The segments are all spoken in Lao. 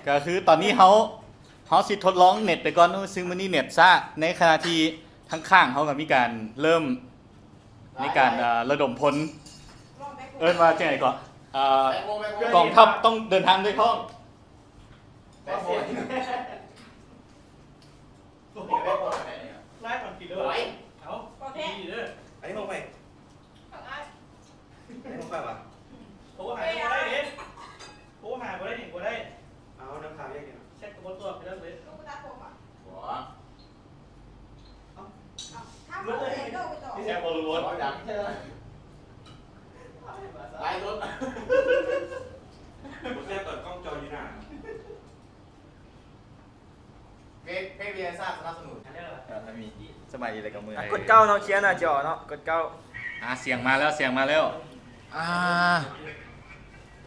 ກໍຄືຕອນນີ້ເຮົາ ເຮົາຊິທົດລອງເນັດໄປກ່ອນເນາະ ຊຶ່ງມື້ນີ້ເນັດຊ້າ ໃນຂະນະທີ່ທາງຂ້າງເຮົາກໍມີການເລີ່ມ ມີການ ເອີ ລະດົມພົນ ເອີ້ນວ່າຈັ່ງໃດເກາະ ເອີ ກອງທັບຕ້ອງເດີນທາງດ້ວຍທ້ອງ. ໄລ່ປັນກິນເດີ ເອົາ ໂອເຄ ດີເດີ ອັນນີ້ຂອງໃຜ? ຂອງອ້າຍ ອັນນີ້ຂອງຂ້ອຍຫວາ? ໂທຫາບໍ່ໄດ້ເດ້ ໂທຫາບໍ່ໄດ້ນີ້ບໍ່ໄດ້ ເອົານຳຂ່າວແຍກນີ້ ແຊັດກໍບໍ່ຕອບໄປເລີຍ ລູກຕາຜົມຫວາ? ບໍ່ ເອົາ ເອົາ ຖາມເຂົາເລີຍ ແຊບບໍ່ ບໍ່ດັງ ຫຼາຍລົດ ບໍ່ແຊບຕອນກ້ອງຈ່ອຍຢູ່ໜ້າ. ເພ ເພ ວິທະຍາສາດສະໜັບສະໜູນ ສະບາຍດີເລີຍກັບມື ອ່ະ ກົດເກົ້າເນາະ ເຄຍໜ້າຈໍເນາະ ກົດເກົ້າ ອ່າ ສຽງມາແລ້ວ ສຽງມາແລ້ວ ອ່າ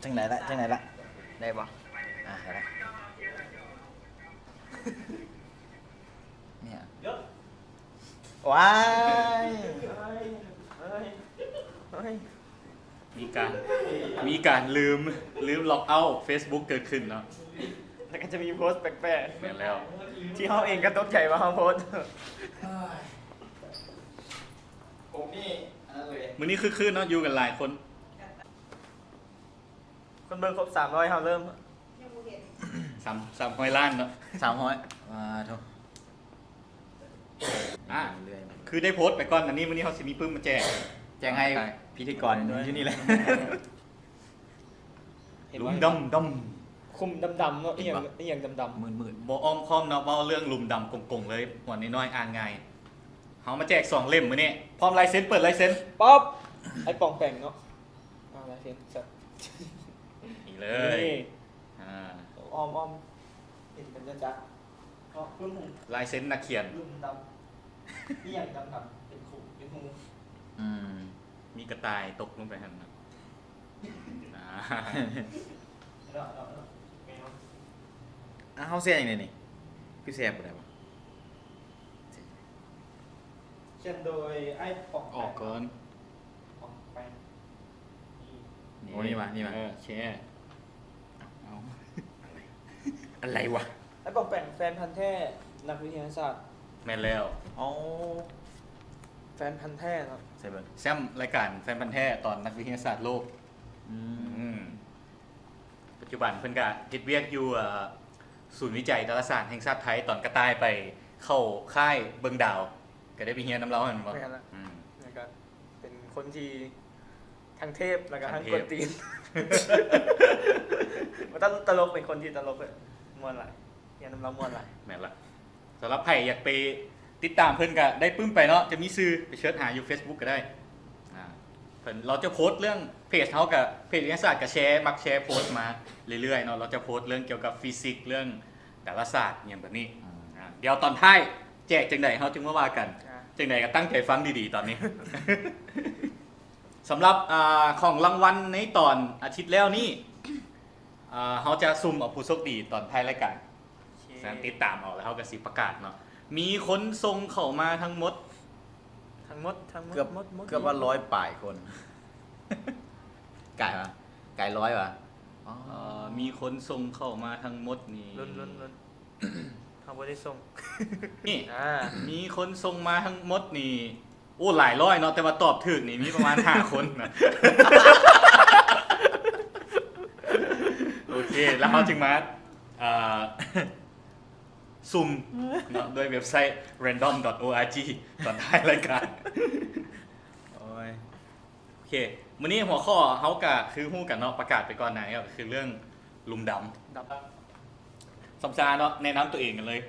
ຈັ່ງໃດລະ ຈັ່ງໃດລະ ໄດ້ບໍ່ ອ່າ ໄດ້ລະ ນີ້ ວ້າຍ ມີການ ມີການລືມ ລືມລັອກເອົາເຟສບຸກເກີດຂຶ້ນເນາະ ແລ້ວກໍຈະມີໂພສແປກໆ ແມ່ນແລ້ວ ທີ່ເຮົາເອງກໍຕົກໃຈວ່າເຮົາໂພສ ມື້ນີ້ຄືຄືນເນາະ ຢູ່ກັນຫຼາຍຄົນ ຄົນເບິ່ງຄົບສາມຮ້ອຍ ເຮົາເລີ່ມ ສາມ ສາມຮ້ອຍລ້ານເນາະ ສາມຮ້ອຍ ອ່າ ໂທ້ ອ່າ ຄືໄດ້ໂພສໄປກ່ອນ ອັນນີ້ມື້ນີ້ເຮົາຊິມີປຶ້ມມາແຈກ ແຈກໃຫ້ພິທີກອນຢູ່ນີ້ແຫຼະ ເຫັນບໍ່ ຫຼຸມດຳໆ ຂຸມດຳໆເນາະ ອີ່ຫຍັງ ອີ່ຫຍັງດຳໆ ມືດໆ ບໍ່ອ້ອມຄ້ອມເນາະ ເວົ້າເລື່ອງຫຼຸມດຳກົງໆເລີຍ ຫົວນ້ອຍໆ ອ່ານງ່າຍ ເຮົາມາແຈກສອງເຫຼັ້ມມື້ນີ້ ພ້ອມລາຍເຊັນ ເປີດລາຍເຊັນ ປັບ ໄອ້ປອງແປງເນາະ ອ່າ ລາຍເຊັນ ນີ້ເລີຍ ນີ້ ອ່າ ອ້ອມໆ ເຫັນກັນຈະໆ ເນາະ ລາຍເຊັນນັກຂຽນ ຫຼຸມດຳ ອີ່ຫຍັງດຳໆ ເປັນຂຸມ ເປັນຮູ ອືມ ມີກະຕ່າຍຕົກລົງໄປຫັ້ນນະ ອ່າ ເນາະ ເນາະ ເນາະ ແມ່ນ ອ່າ ເຮົາແຊຫຍັງແດ່ນີ້ ຄືແຊບໍ່ໄດ້ຫວາ? ຂຽນໂດຍອ້າຍປອງແປງ ອອກກ່ອນ ປອງແປງ ນີ້ ໂອ້ ນີ້ຫວາ ນີ້ຫວາ ເອີ ແຊ ເອົາ ອະໄລຫວາ? ອ້າຍປອງແປງແຟນພັນແທ້ນັກວິທະຍາສາດ ແມ່ນແລ້ວ ເອົາ ແຟນພັນແທ້ເນາະ ໃສ່ເບິ່ງ ແຊ້ມລາຍການແຟນພັນແທ້ຕອນນັກວິທະຍາສາດໂລກ ອືມ ອືມ ປັດຈຸບັນເພິ່ນກະເຮັດວຽກຢູ່ ເອີ ສູນວິໄຈດາລາສາດແຫ່ງຊາດໄທ ຕອນກະຕ່າຍໄປເຂົ້າຄ້າຍເບິ່ງດາວ ກະໄດ້ໄປຮຽນນຳລາວຫັ້ນບໍ່? ແມ່ນລະ ອືມ ແລ້ວກະເປັນຄົນທີ່ທັງເທບ ແລ້ວກະທັງ ທັງເທບ ກົວນຕີນ ບໍ່ຕະ ຕະຫຼົກ ເປັນຄົນທີ່ຕະຫຼົກ ມ່ວນຫຼາຍ ຮຽນນຳລາວມ່ວນຫຼາຍ ແມ່ນລະ ສຳລັບໃຜຢາກໄປຕິດຕາມເພິ່ນກະໄດ້ປຶ້ມໄປເນາະ ຈະມີຊື່ ໄປເສີດຫາຢູ່ເຟສບຸກກະໄດ້ ອ່າ ເພິ່ນ ລາວຈະໂພສເລື່ອງ ເພຈເຮົາກະ ເພຈວິທະຍາສາດກະແຊ ມັກແຊໂພສມາເລື້ອຍໆເນາະ ລາວຈະໂພສເລື່ອງກ່ຽວກັບຟີຊິກ ເລື່ອງດາລາສາດ ອີ່ຫຍັງແບບນີ້ ອືມ ອ່າ ດຽວຕອນທ້າຍແຈກຈັ່ງໃດ ເຮົາຈຶ່ງມາວ່າກັນ ອ່າ ຈັ່ງໃດກະຕັ້ງໃຈຟັງດີໆຕອນນີ້ ສຳລັບ ອ່າ ຂອງລາງວັນໃນຕອນອາທິດແລ້ວນີ້ ອ່າ ເຮົາຈະສຸ່ມເອົາຜູ້ໂຊກດີຕອນທ້າຍລາຍການ ໂອເຄ ສະນັ້ນຕິດຕາມເອົາ ແລ້ວເຮົາກະຊິປະກາດເນາະ ມີຄົນສົ່ງເຂົ້າມາທັງໝົດ ທັງໝົດ ທັງໝົດ ເກືອບ ໝົດ ໝົດ ເກືອບວ່າຮ້ອຍປາຍຄົນ ກາຍຫວາ? ກາຍຮ້ອຍຫວາ? ອໍ ເອີ ມີຄົນສົ່ງເຂົ້າມາທັງໝົດນີ້ ລຸ້ນໆໆ ເຮົາບໍ່ໄດ້ສົ່ງ ນີ້ ອ່າ ມີຄົນສົ່ງມາທັງໝົດນີ້ ໂອ້ ຫຼາຍຮ້ອຍເນາະ ແຕ່ວ່າຕອບຖືກນີ້ມີປະມານຫ້າຄົນນະ ໂອເຄ ແລ້ວເຮົາຈຶ່ງມາ ເອີ ສຸ່ມເນາະ ດ້ວຍເວັບໄຊ ແຣນດອມ ດອດ ໂອອາຈີ ຕອນທ້າຍລາຍການ ໂອ້ຍ ໂອເຄ ມື້ນີ້ຫົວຂໍ້ເຮົາກະຄືຮູ້ກັນເນາະ ປະກາດໄປກ່ອນໜ້ານີ້ ກະຄືເລື່ອງຫຼຸມດຳ ດຳ ສຳຊາເນາະ ແນະນຳໂຕເອງກັນເລີຍ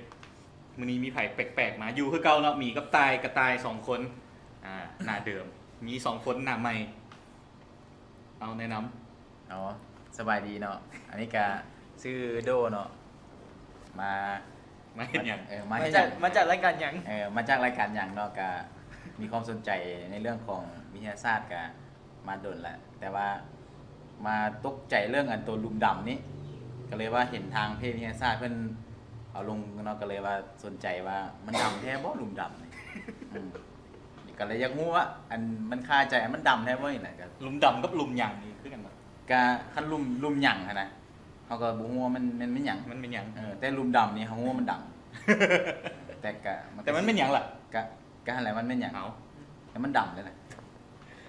ມື້ນີ້ມີໃຜແປກໆມາ ຢູ່ຄືເກົ່າເນາະ ໝີກັບຕ່າຍ ກະຕ່າຍສອງຄົນ ອ່າ ໜ້າເດີມ ມີສອງຄົນໜ້າໃໝ່ ເອົາ ແນະນຳ ເອົາ ສະບາຍດີເນາະ ອັນນີ້ກະຊື່ໂດເນາະ ມາ ມາເຮັດຫຍັງ? ເອີ ມາເຮັດຫຍັງ? ມາຈາກ ມາຈາກລາຍການຫຍັງ? ເອີ ມາຈາກລາຍການຫຍັງເນາະ? ກະມີຄວາມສົນໃຈໃນເລື່ອງຂອງວິທະຍາສາດກະມາດົນແລ້ວ ແຕ່ວ່າມາຕົກໃຈເລື່ອງອັນໂຕຫຼຸມດຳນີ້ ກະເລີຍວ່າເຫັນທາງເພຈວິທະຍາສາດເພິ່ນເອົາລົງເນາະ ກະເລີຍວ່າສົນໃຈວ່າມັນດຳແທ້ບໍ່ ຫຼຸມດຳນີ້ ອືມ ກະເລີຍຢາກຮູ້ວ່າ ອັນ ມັນຄາໃຈ ອັນມັນດຳແທ້ບໍ່ນີ້ນະ ກະ ຫຼຸມດຳກັບຫຼຸມຫຍັງນີ້ຄືກັນບໍ່? ກະຄັນຫຼຸມ ຫຼຸມຫຍັງຫັ້ນນະ ເຮົາກໍບໍ່ຮູ້ວ່າມັນ ມັນແມ່ນຫຍັງ ມັນແມ່ນຫຍັງ. ເອີ ແຕ່ຫຼຸມດຳນີ້ເຮົາຮູ້ວ່າມັນດຳ ແຕ່ກະ ແຕ່ມັນແມ່ນຫຍັງລະ? ກະ ກະຫັ້ນແຫຼະ ມັນແມ່ນຫຍັງ? ເອົາ ແຕ່ມັນດຳເດ້ລະ.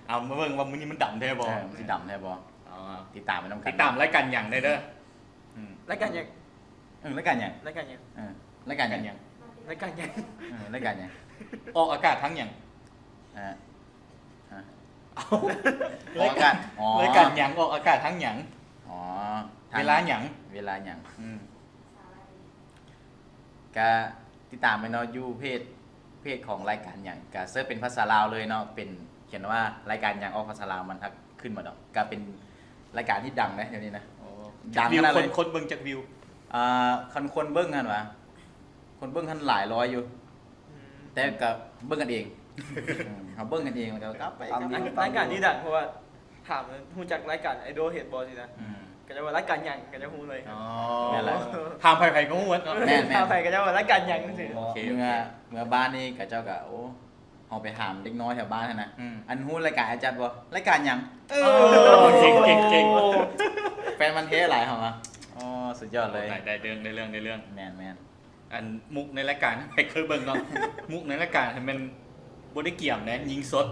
ເອົາ ມາເບິ່ງວ່າມື້ນີ້ມັນດຳແທ້ບໍ່? ເອີ ມັນຊິດຳແທ້ບໍ່? ອໍ ຕິດຕາມໄປນຳກັນ ຕິດຕາມລາຍການຫຍັງແດ່ເດີ. ອືມ ລາຍການຫຍັງ? ເອີ ລາຍການຫຍັງ? ລາຍການຫຍັງ? ເອີ ລາຍການຫຍັງ? ລາຍການຫຍັງ? ເອີ ລາຍການຫຍັງ? ອອກອາກາດທາງຫຍັງ? ເອີ ຮະ? ເອົາ ອອກອາກາດ ອໍ ລາຍການຫຍັງ? ອອກອາກາດທາງຫຍັງ? ອໍ ທາງ ເວລາຫຍັງ? ເວລາຫຍັງ? ອືມ ກະຕິດຕາມໄປເນາະ ຢູ່ເພຈ ເພຈຂອງລາຍການຫຍັງ ກະເສີດເປັນພາສາລາວເລີຍເນາະ ເປັນ ຂຽນວ່າລາຍການຫຍັງ ອອກພາສາລາວ ມັນທັກຂຶ້ນມາດອກ. ກະເປັນລາຍການທີ່ດັງເດ້ດຽວນີ້ນະ. ໂອ້ ດັງຂະໜາດເລີຍ. ຄົນເບິ່ງຈັກວິວ? ອ່າ ຄັນຄົນເບິ່ງຫັ້ນຫວາ ຄົນເບິ່ງຫັ້ນຫຼາຍຮ້ອຍຢູ່. ອືມ ແຕ່ກໍເບິ່ງກັນເອງ ເຮົາເບິ່ງກັນເອງ ແລ້ວກໍກັບໄປກັບມາ. ລາຍການນີ້ດັງ ເພາະວ່າຖາມຮູ້ຈັກລາຍການໄອດອລເຮັດບໍ່ຊີ້ນະ. ອືມ ເຂົາເຈົ້າວ່າລາຍການຫຍັງ ເຂົາເຈົ້າຮູ້ເລີຍ. ອໍ ແມ່ນແລ້ວ ຖາມໃຜໆກໍຮູ້ໝົດເນາະ. ແມ່ນໆ ຖາມໃຜເຂົາເຈົ້າວ່າລາຍການຫຍັງ. ໂອເຄ ໂອເຄ ເມື່ອ ເມື່ອບ້ານນີ້ເຂົາເຈົ້າກໍ ໂອ້ ເຮົາໄປຖາມເດັກນ້ອຍແຖວບ້ານຫັ້ນນະ. ອືມ ອັນຮູ້ລາຍການອ້າຍຈັດບໍ່? ລາຍການຫຍັງ? ເອີ ເກັ່ງໆໆ ແຟນພັນແທ້ຫຼາຍເຮົາອະ. ອໍ ສຸດຍອດເລີຍ. ໄດ້ເລື່ອງ ໄດ້ເລື່ອງ ໄດ້ເລື່ອງ. ແມ່ນໆ ອັນມຸກໃນລາຍການ ໃຜເຄີຍເບິ່ງເນາະ ມຸກໃນລາຍການຫັ້ນແມ່ນບໍ່ໄດ້ກຽມເດ້ ຍິງສົດ.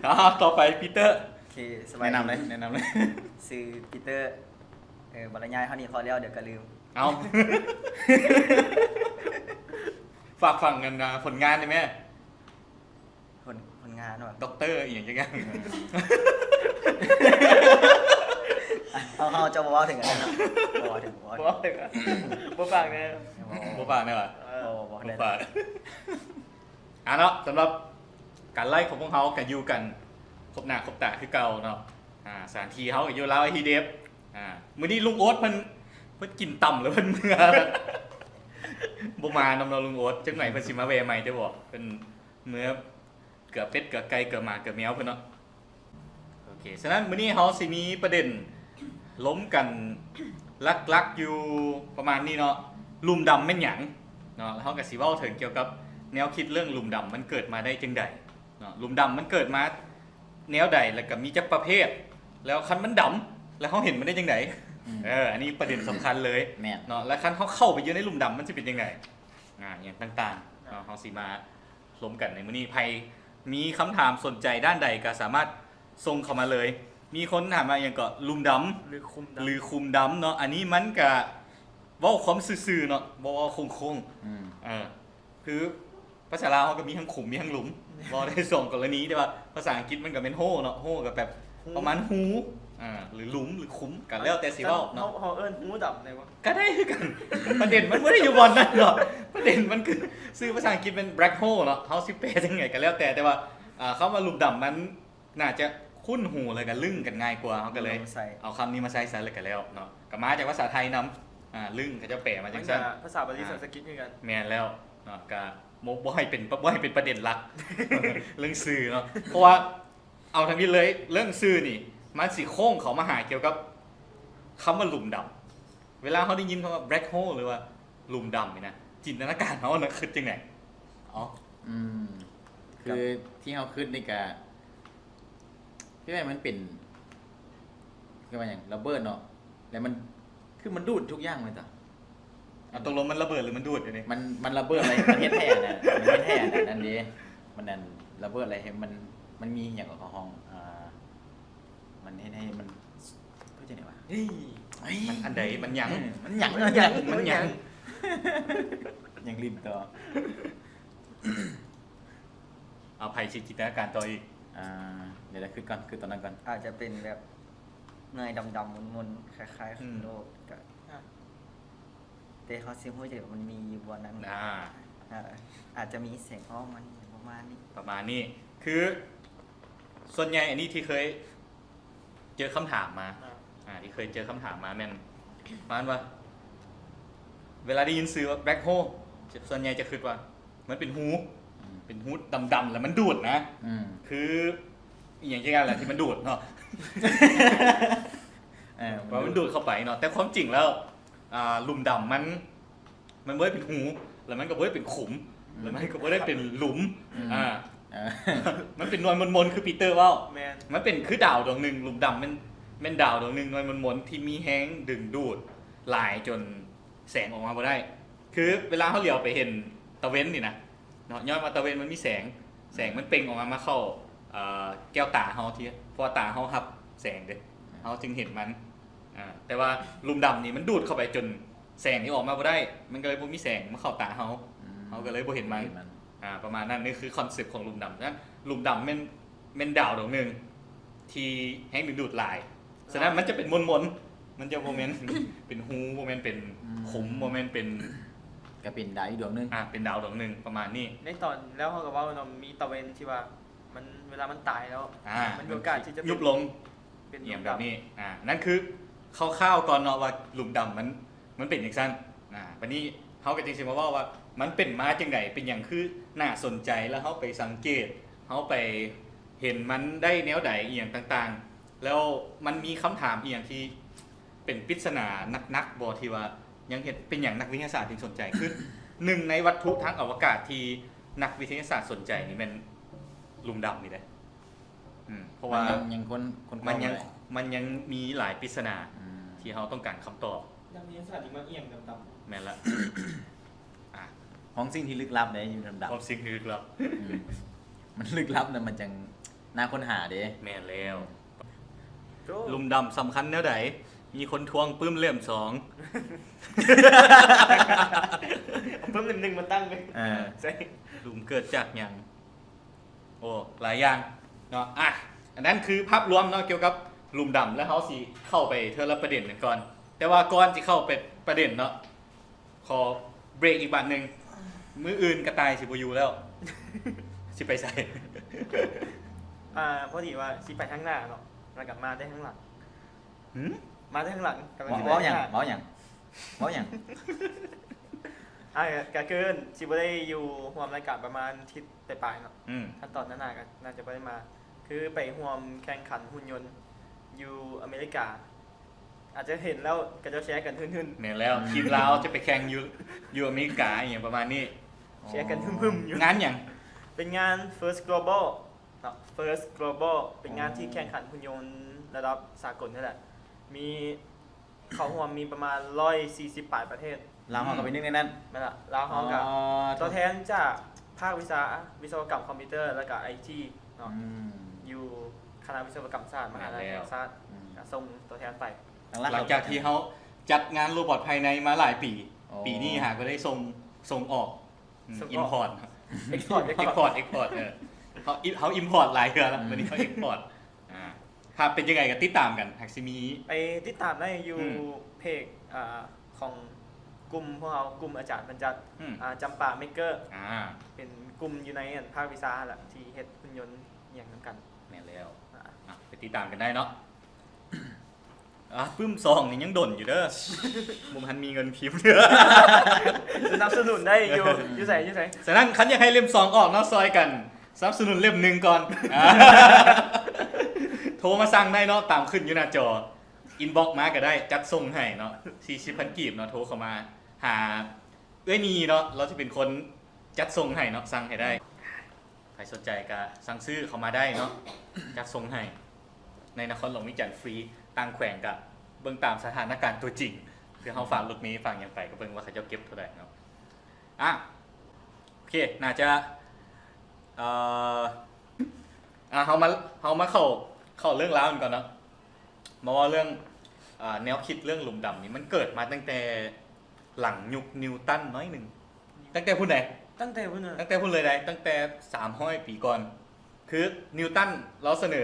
ເອົາ ຕໍ່ໄປ ປີເຕີ. ໂອເຄ ສະບາຍດີ ແນະນຳເລີຍ ແນະນຳເລີຍ. ຊື່ປີເຕີ. ເອີ ບັນລະຍາຍເທົ່ານີ້ພໍແລ້ວ ດຽວກໍລືມ. ເອົ້າ ຝາກຝັງກັນນະ ຜົນງານໄດ້ແມ? ຜົນ ຜົນງານວ່າ ດັອກເຕີອີ່ຫຍັງຈັກຢ່າງ. ເຮົາ ເຮົາຈະບໍ່ເວົ້າເຖິງອັນນັ້ນເນາະ ບໍ່ເວົ້າເຖິງ ບໍ່ເວົ້າເຖິງ ບໍ່ເວົ້າເຖິງ ບໍ່ຝາກແດ່ ບໍ່ຝາກແດ່ຫວາ? ເອີ ບໍ່ ບໍ່ ບໍ່ຝາກ. ອ່າເນາະ ສຳລັບການໄລຟ໌ຂອງພວກເຮົາກໍຢູ່ກັນຄົບໜ້າຄົບຕາຄືເກົ່າເນາະ. ອ່າ ສະຖານທີ່ເຮົາກໍຢູ່ລາວໄອທີເດຟ. ອ່າ ມື້ນີ້ລຸງໂອດເພິ່ນ ເພິ່ນກິນຕຳແລ້ວເພິ່ນເມືອ ບໍ່ມານຳເນາະລຸງໂອດ. ຈັກໜ່ອຍເພິ່ນຊິມາແວ່ໃໝ່ເດີບໍ່ ເພິ່ນເມືອ ເກືອເປັດເກືອໄກ່ເກືອໝາເກືອແມວເພິ່ນເນາະ. ໂອເຄ ສະນັ້ນມື້ນີ້ເຮົາຊິມີປະເດັນລົມກັນຫຼັກໆຢູ່ປະມານນີ້ເນາະ ຫຼຸມດຳແມ່ນຫຍັງເນາະ. ແລ້ວເຮົາກໍຊິເວົ້າເຖິງກ່ຽວກັບແນວຄິດເລື່ອງຫຼຸມດຳມັນເກີດມາໄດ້ຈັ່ງໃດເນາະ ຫຼຸມດຳມັນເກີດມາແນວໃດ ແລ້ວກໍມີຈັກປະເພດ ແລ້ວຄັນມັນດຳ ແລ້ວເຮົາເຫັນມັນໄດ້ຈັ່ງໃດ? ອືມ ເອີ ອັນນີ້ປະເດັນສຳຄັນເລີຍ. ແມ່ນ ເນາະ ແລ້ວຄັນເຮົາເຂົ້າໄປຢູ່ໃນຫຼຸມດຳມັນຊິເປັນຈັ່ງໃດ? ອ່າ ອີ່ຫຍັງຕ່າງໆເນາະ ເຮົາຊິມາ ລົມກັນໃນມື້ນີ້ ໃຜມີຄຳຖາມສົນໃຈດ້ານໃດກໍສາມາດສົ່ງເຂົ້າມາເລີຍ. ມີຄົນຖາມວ່າຫຍັງເກາະ ຫຼຸມດຳ ຫຼື ຂຸມດຳ ຫຼື ຂຸມດຳເນາະ. ອັນນີ້ມັນກະເວົ້າຄວາມຊື່ໆເນາະ ບໍ່ເວົ້າໂຄ້ງໆ. ອືມ ເອີ ຄືພາສາລາວເຮົາກໍມີທັງຂຸມມີທັງຫຼຸມ ເວົ້າໄດ້ສອງກໍລະນີ. ແຕ່ວ່າພາສາອັງກິດມັນກໍແມ່ນໂຮເນາະ ໂຮກໍແບບປະມານຮູ ອ່າ ຫຼື ຫຼຸມ ຫຼື ຂຸມ ກໍແລ້ວແຕ່ຊິເວົ້າເນາະ. ເຮົາ ເຮົາເອີ້ນຮູດຳໄດ້ບໍ່? ກໍໄດ້ຄືກັນ ປະເດັນມັນບໍ່ໄດ້ຢູ່ບ່ອນນັ້ນເນາະ ປະເດັນມັນຄື ຊື່ພາສາອັງກິດແມ່ນ black hole ເນາະ ເຮົາຊິແປຈັ່ງໃດກໍແລ້ວແຕ່. ແຕ່ວ່າ ອ່າ ຄຳວ່າຫຼຸມດຳມັນໜ້າຈະຄຸ້ນຫູ ແລ້ວກໍລຶ້ງກັນງ່າຍກວ່າ ເຮົາກໍເລີຍເອົາຄຳນີ້ມາໃຊ້ຊະ ແລ້ວກໍແລ້ວເນາະ. ກໍມາຈາກພາສາໄທນຳ ອ່າ ລຶ້ງ ເຂົາເຈົ້າແປມາຈັ່ງຊັ້ນ ມັນກໍພາສາບາລີ ອ່າ ສັນສະກິດຄືກັນ. ແມ່ນແລ້ວເນາະ ກໍບໍ່ ບໍ່ໃຫ້ເປັນ ບໍ່ໃຫ້ເປັນປະເດັນຫຼັກ ເລື່ອງຊື່ເນາະ ເພາະວ່າ ເອົາທຳອິດເລີຍ ເລື່ອງຊື່ນີ້ ມັນຊິໂຄ້ງເຂົ້າມາຫາກ່ຽວກັບຄຳວ່າຫຼຸມດຳ. ເວລາເຮົາໄດ້ຍິນຄຳວ່າ black hole ຫຼືວ່າຫຼຸມດຳນີ້ນະ ຈິນຕະນາການເຮົານະຄິດຈັ່ງໃດ? ເອົາ ອືມ ຄືທີ່ເຮົາຄິດນີ້ກະ ຄືວ່າມັນເປັນ ຄືວ່າຫຍັງ ລະເບີດເນາະ ແລ້ວມັນ ຄືມັນດູດທຸກຢ່າງເລີຍຕະ. ເອົາ ຕົກລົງມັນລະເບີດ ຫຼື ມັນດູດ? ອັນນີ້ ມັນ ມັນລະເບີດເລີຍ ມັນເຮັດໃຫ້ອັນນັ້ນ ມັນເຮັດໃຫ້ອັນນັ້ນເດ້ ມັນອັນລະເບີດເລີຍ ໃຫ້ມັນ ມັນມີຫຍັງເກາະ ເຂົາຮ້ອງ ອ່າ ມັນເຮັດໃຫ້ມັນ ເອີ້ນຈັ່ງໃດວະ? ເອີຍ ເອີຍ ມັນອັນໃດ? ມັນຫຍັງ? ເອີ ມັນຫຍັງ? ມັນຫຍັງ? ມັນຫຍັງ? ຍັງຫຼິ້ນຕໍ່. ເອົາ ໃຜຊິຈິນຕະນາການຕໍ່ອີກ? ອ່າ ດຽວ ດຽວຄິດກ່ອນ ຄິດຕອນນັ້ນກ່ອນ. ອາດຈະເປັນແບບໜ່ວຍດຳໆມົນໆ ຄ້າຍໆ ອືມ ໂລກ ກະ ແຕ່ເຮົາຊິຮູ້ຈັກວ່າມັນມີຢູ່ບ່ອນນັ້ນ. ອ່າ ອາດຈະມີແສງອອກມາ ປະມານນີ້ ປະມານນີ້. ຄືສ່ວນໃຫຍ່ອັນນີ້ທີ່ເຄີຍເຈີຄຳຖາມມາ ອ່າ ທີ່ເຄີຍເຈີຄຳຖາມມາແມ່ນປະມານວ່າ ເວລາໄດ້ຍິນຊື່ວ່າ black hole ສ່ວນໃຫຍ່ຈະຄິດວ່າ ມັນເປັນຮູ ອືມ ເປັນຮູດຳໆ ແລ້ວມັນດູດນະ ອືມ ຄືອີ່ຫຍັງຈັກຢ່າງແຫຼະທີ່ມັນດູດເນາະ ເອີ ວ່າມັນດູດເຂົ້າໄປເນາະ. ແຕ່ຄວາມຈິງແລ້ວ ອ່າ ຫຼຸມດຳມັນ ມັນບໍ່ໄດ້ເປັນຮູ ແລ້ວມັນກໍບໍ່ໄດ້ເປັນຂຸມ ອືມ ແລ້ວມັນກໍບໍ່ໄດ້ເປັນຫຼຸມ ອືມ ອ່າ ເອີ ມັນເປັນໜ່ວຍມົນໆ ຄືປີເຕີເວົ້າ ແມ່ນ ມັນເປັນຄືດາວດວງໜຶ່ງ. ຫຼຸມດຳແມ່ນ ແມ່ນດາວດວງໜຶ່ງໜ່ວຍມົນໆ ທີ່ມີແຮງດຶງດູດຫຼາຍຈົນແສງອອກມາບໍ່ໄດ້. ຄືເວລາເຮົາຫຼຽວໄປເຫັນຕາເວັນນີ້ນະເນາະ, ຍ້ອນວ່າຕາເວັນມັນມີແສງ, ແສງມັນເປັ່ງອອກມາ ມາເຂົ້າ ເອີ ແກ້ວຕາເຮົາທີ່ ເພາະວ່າຕາເຮົາຮັບແສງເດ້, ເຮົາຈຶ່ງເຫັນມັນ. ອາ ແຕ່ວ່າຫຼຸມດຳນີ້ມັນດູດເຂົ້າໄປຈົນແສງນີ້ອອກມາບໍ່ໄດ້, ມັນກໍເລີຍບໍ່ມີແສງມາເຂົ້າຕາເຮົາ, ເຮົາກໍເລີຍບໍ່ເຫັນມັນ. ອາ ປະມານນັ້ນ. ນີ້ຄືຄອນເຊັບຂອງຫຼຸມດຳ. ສະນັ້ນ ຫຼຸມດຳແມ່ນ ແມ່ນດາວດວງໜຶ່ງທີ່ແຮງດຶງດູດຫຼາຍ. ສະນັ້ນມັນຈະເປັນມົນໆ, ມັນຈະບໍ່ແມ່ນເປັນຮູ, ບໍ່ແມ່ນເປັນຂຸມ, ບໍ່ແມ່ນເປັນ ກໍເປັນດາວອີກດວງໜຶ່ງ. ອາ ເປັນດາວດວງໜຶ່ງປະມານນີ້. ໃນຕອນແລ້ວເຮົາກໍເວົ້າເນາະ, ມີຕາເວັນທີ່ວ່າມັນ ເວລາມັນຕາຍແລ້ວ ອາ ມັນມີໂອກາດທີ່ຈະ ມັນຍຸບລົງ ເປັນ ເປັນ ອີ່ຫຍັງແບບນີ້. ອາ ນັ້ນຄືຄ່າວໆກ່ອນເນາະ ວ່າຫຼຸມດຳມັນ ມັນເປັນຈັ່ງຊັ້ນ. ອາ ບາດນີ້ເຮົາກໍຈຶ່ງຊິມາເວົ້າວ່າມັນເປັນມາຈັ່ງໃດ, ເປັນຫຍັງຄືໜ້າສົນໃຈ, ແລ້ວເຮົາໄປສັງເກດ, ເຮົາໄປເຫັນມັນໄດ້ແນວໃດ, ອີ່ຫຍັງຕ່າງໆ. ແລ້ວມັນມີຄຳຖາມອີ່ຫຍັງທີ່ເປັນປິດສະໜາໜັກໆບໍ່ ທີ່ວ່າຍັງເຮັດ ເປັນຫຍັງນັກວິທະຍາສາດຈຶ່ງສົນໃຈ? ຄືໜຶ່ງໃນວັດຖຸທາງອະວະກາດທີ່ນັກວິທະຍາສາດສົນໃຈນີ້ແມ່ນຫຼຸມດຳນີ້ເດ້. ອືມ ເພາະວ່າມັນຍັງ ຍັງຄົ້ນ ຄົ້ນຄວ້າ ມັນຍັງ ມັນຍັງມີຫຼາຍປິດສະໜາ ອືມ ທີ່ເຮົາຕ້ອງການຄຳຕອບ. ນັກວິທະຍາສາດທີ່ມັກອີ່ຫຍັງດຳໆ. ແມ່ນລະ. ອາ ຫ້ອງສິ່ງທີ່ລຶກລັບເດ້ ຢູ່ດຳໆ. ຫ້ອງສິ່ງທີ່ລຶກລັບ. ອືມ ມັນລຶກລັບນະ ມັນຈັ່ງໜ້າຄົ້ນຫາເດ້. ແມ່ນແລ້ວ. ໂອ້ ຫຼຸມດຳສຳຄັນແນວໃດ? ມີຄົນທວງປຶ້ມເຫຼັ້ມສອງ ເອົາປຶ້ມເຫຼັ້ມໜຶ່ງມາຕັ້ງເລີຍ. ເອີ ໃຊ່. ຫຼຸມເກີດຈາກຫຍັງ? ໂອ້ ຫຼາຍຢ່າງເນາະ. ອະ ອັນນັ້ນຄືພາບລວມເນາະ ກ່ຽວກັບຫຼຸມດຳ, ແລ້ວເຮົາຊິເຂົ້າໄປເທື່ອລະປະເດັນກັນກ່ອນ. ແຕ່ວ່າກ່ອນຊິເຂົ້າໄປປະເດັນເນາະ ຂໍເບຣກອີກບາດໜຶ່ງ. ມື້ອື່ນກະຕ່າຍຊິບໍ່ຢູ່ແລ້ວ. ຊິໄປໃສ? ອາ ພໍດີວ່າຊິໄປທາງໜ້າເນາະ ແລ້ວກໍມາແຕ່ທາງຫຼັງ. ຫື? ມາແຕ່ທາງຫຼັງ. ເວົ້າຫຍັງ? ເວົ້າຫຍັງ? ເວົ້າຫຍັງ? ອາ ກະຄືຊິບໍ່ໄດ້ຢູ່ຮ່ວມລາຍການປະມານທິດປາຍໆເນາະ. ອືມ ຂັ້ນຕອນໜ້າໆກໍໜ້າຈະບໍ່ໄດ້ມາ. ຄືໄປຮ່ວມແຂ່ງຂັນຫຸ່ນຍົນຢູ່ອາເມລິກາ. ອາດຈະເຫັນແລ້ວເຂົາເຈົ້າແຊກັນຫຶ່ນໆ. ແມ່ນແລ້ວ. ອືມ ທີມລາວຈະໄປແຂ່ງຢູ່ ຢູ່ອາເມລິກາ ອີ່ຫຍັງປະມານນີ້. ແຊກັນຫຶ່ມໆຢູ່. ງານຫຍັງ? ເປັນງານ First Global ເນາະ First Global ເປັນງານທີ່ແຂ່ງຂັນຫຸ່ນຍົນລະດັບສາກົນນັ້ນແຫຼະ. ມີ ເຂົ້າຮ່ວມມີປະມານຮ້ອຍສີ່ສິບປາຍປະເທດ. ລາວເຮົາກໍເປັນໜຶ່ງໃນນັ້ນ. ແມ່ນລະ. ລາວເຮົາກໍ ອໍ ຕົວແທນຈາກພາກວິຊາວິສະວະກຳຄອມພິວເຕີ ແລ້ວກໍໄອທີເນາະ. ອືມ ຢູ່ຄະນະວິສະວະກຳສາດ ມະຫາວິທະຍາໄລແຫ່ງຊາດ. ອືມ ກໍສົ່ງຕົວແທນໄປ. ຫຼັງຈາກທີ່ເຮົາຈັດງານໂຣບອດພາຍໃນມາຫຼາຍປີ ອໍ ປີນີ້ຫາກໍໄດ້ສົ່ງ ສົ່ງອອກ. ອືມ ສົ່ງອອກ import export export export ເອີ ເຮົາ ເຮົາ import ຫຼາຍເທື່ອແລ້ວ. ອືມ ບາດນີ້ເຮົາ export. ອາ ຖ້າເປັນຈັ່ງໃດກໍຕິດຕາມກັນ ຫາກຊິມີ ໄປຕິດຕາມໄດ້ຢູ່ ອືມ ເພຈ ອາ ຂອງກຸ່ມພວກເຮົາ ກຸ່ມອາຈານບັນຈັດ. ອືມ ອາ ຈຳປາເມກເກີ ອາ ເປັນກຸ່ມຢູ່ໃນ ອັນ ພາກວິຊາຫັ້ນລະ ທີ່ເຮັດຫຸ່ນຍົນອີ່ຫຍັງນຳກັນ. ແມ່ນແລ້ວ. ອາ ອາ ໄປຕິດຕາມກັນໄດ້ເນາະ. ອາ ປຶ້ມສອງນີ້ຍັງດົນຢູ່ເດີ ບໍ່ທັນມີເງິນພິມ. ສະໜັບສະໜູນໄດ້ຢູ່. ຢູ່ໃສ? ຢູ່ໃສ? ສະນັ້ນ ຄັນຢາກໃຫ້ເຫຼັ້ມສອງອອກເນາະ ຊ່ອຍກັນສະໜັບສະໜູນເຫຼັ້ມໜຶ່ງກ່ອນ. ອາ ໂທມາສັ່ງໄດ້ເນາະ ຕາມຂຶ້ນຢູ່ໜ້າຈໍ. Inbox ມາກໍໄດ້ ຈັດສົ່ງໃຫ້ເນາະ. ສີ່ສິບພັນກີບເນາະ. ໂທເຂົ້າມາຫາເອື້ອຍນີເນາະ ລາວຊິເປັນຄົນຈັດສົ່ງໃຫ້ເນາະ ສັ່ງໃຫ້ໄດ້. ໃຜສົນໃຈກະສັ່ງຊື້ເຂົ້າມາໄດ້ເນາະ ຈັດສົ່ງໃຫ້ໃນນະຄອນຫຼວງວຽງຈັນຟຣີ. ຕ່າງແຂວງກະເບິ່ງຕາມສະຖານະການຕົວຈິງ ຄືເຮົາຝາກລົດເມຝາກຫຍັງໄປ ກະເບິ່ງວ່າເຂົາເຈົ້າເກັບເທົ່າໃດເນາະ. ອາ ໂອເຄ ໜ້າຈະ ເອີ ອາ ເຮົາມາ ເຮົາມາເຂົ້າ ເຂົ້າເລື່ອງລາວກັນກ່ອນເນາະ. ມາເວົ້າເລື່ອງ ອາ ແນວຄິດເລື່ອງຫຼຸມດຳນີ້ ມັນເກີດມາຕັ້ງແຕ່ຫຼັງຍຸກນິວຕັນໜ້ອຍໜຶ່ງ. ຕັ້ງແຕ່ພຸ້ນໃດ? ຕັ້ງແຕ່ພຸ້ນນະ. ຕັ້ງແຕ່ພຸ້ນເລີຍໃດ? ຕັ້ງແຕ່ສາມຮ້ອຍປີກ່ອນ. ຄືນິວຕັນລາວສະເໜີ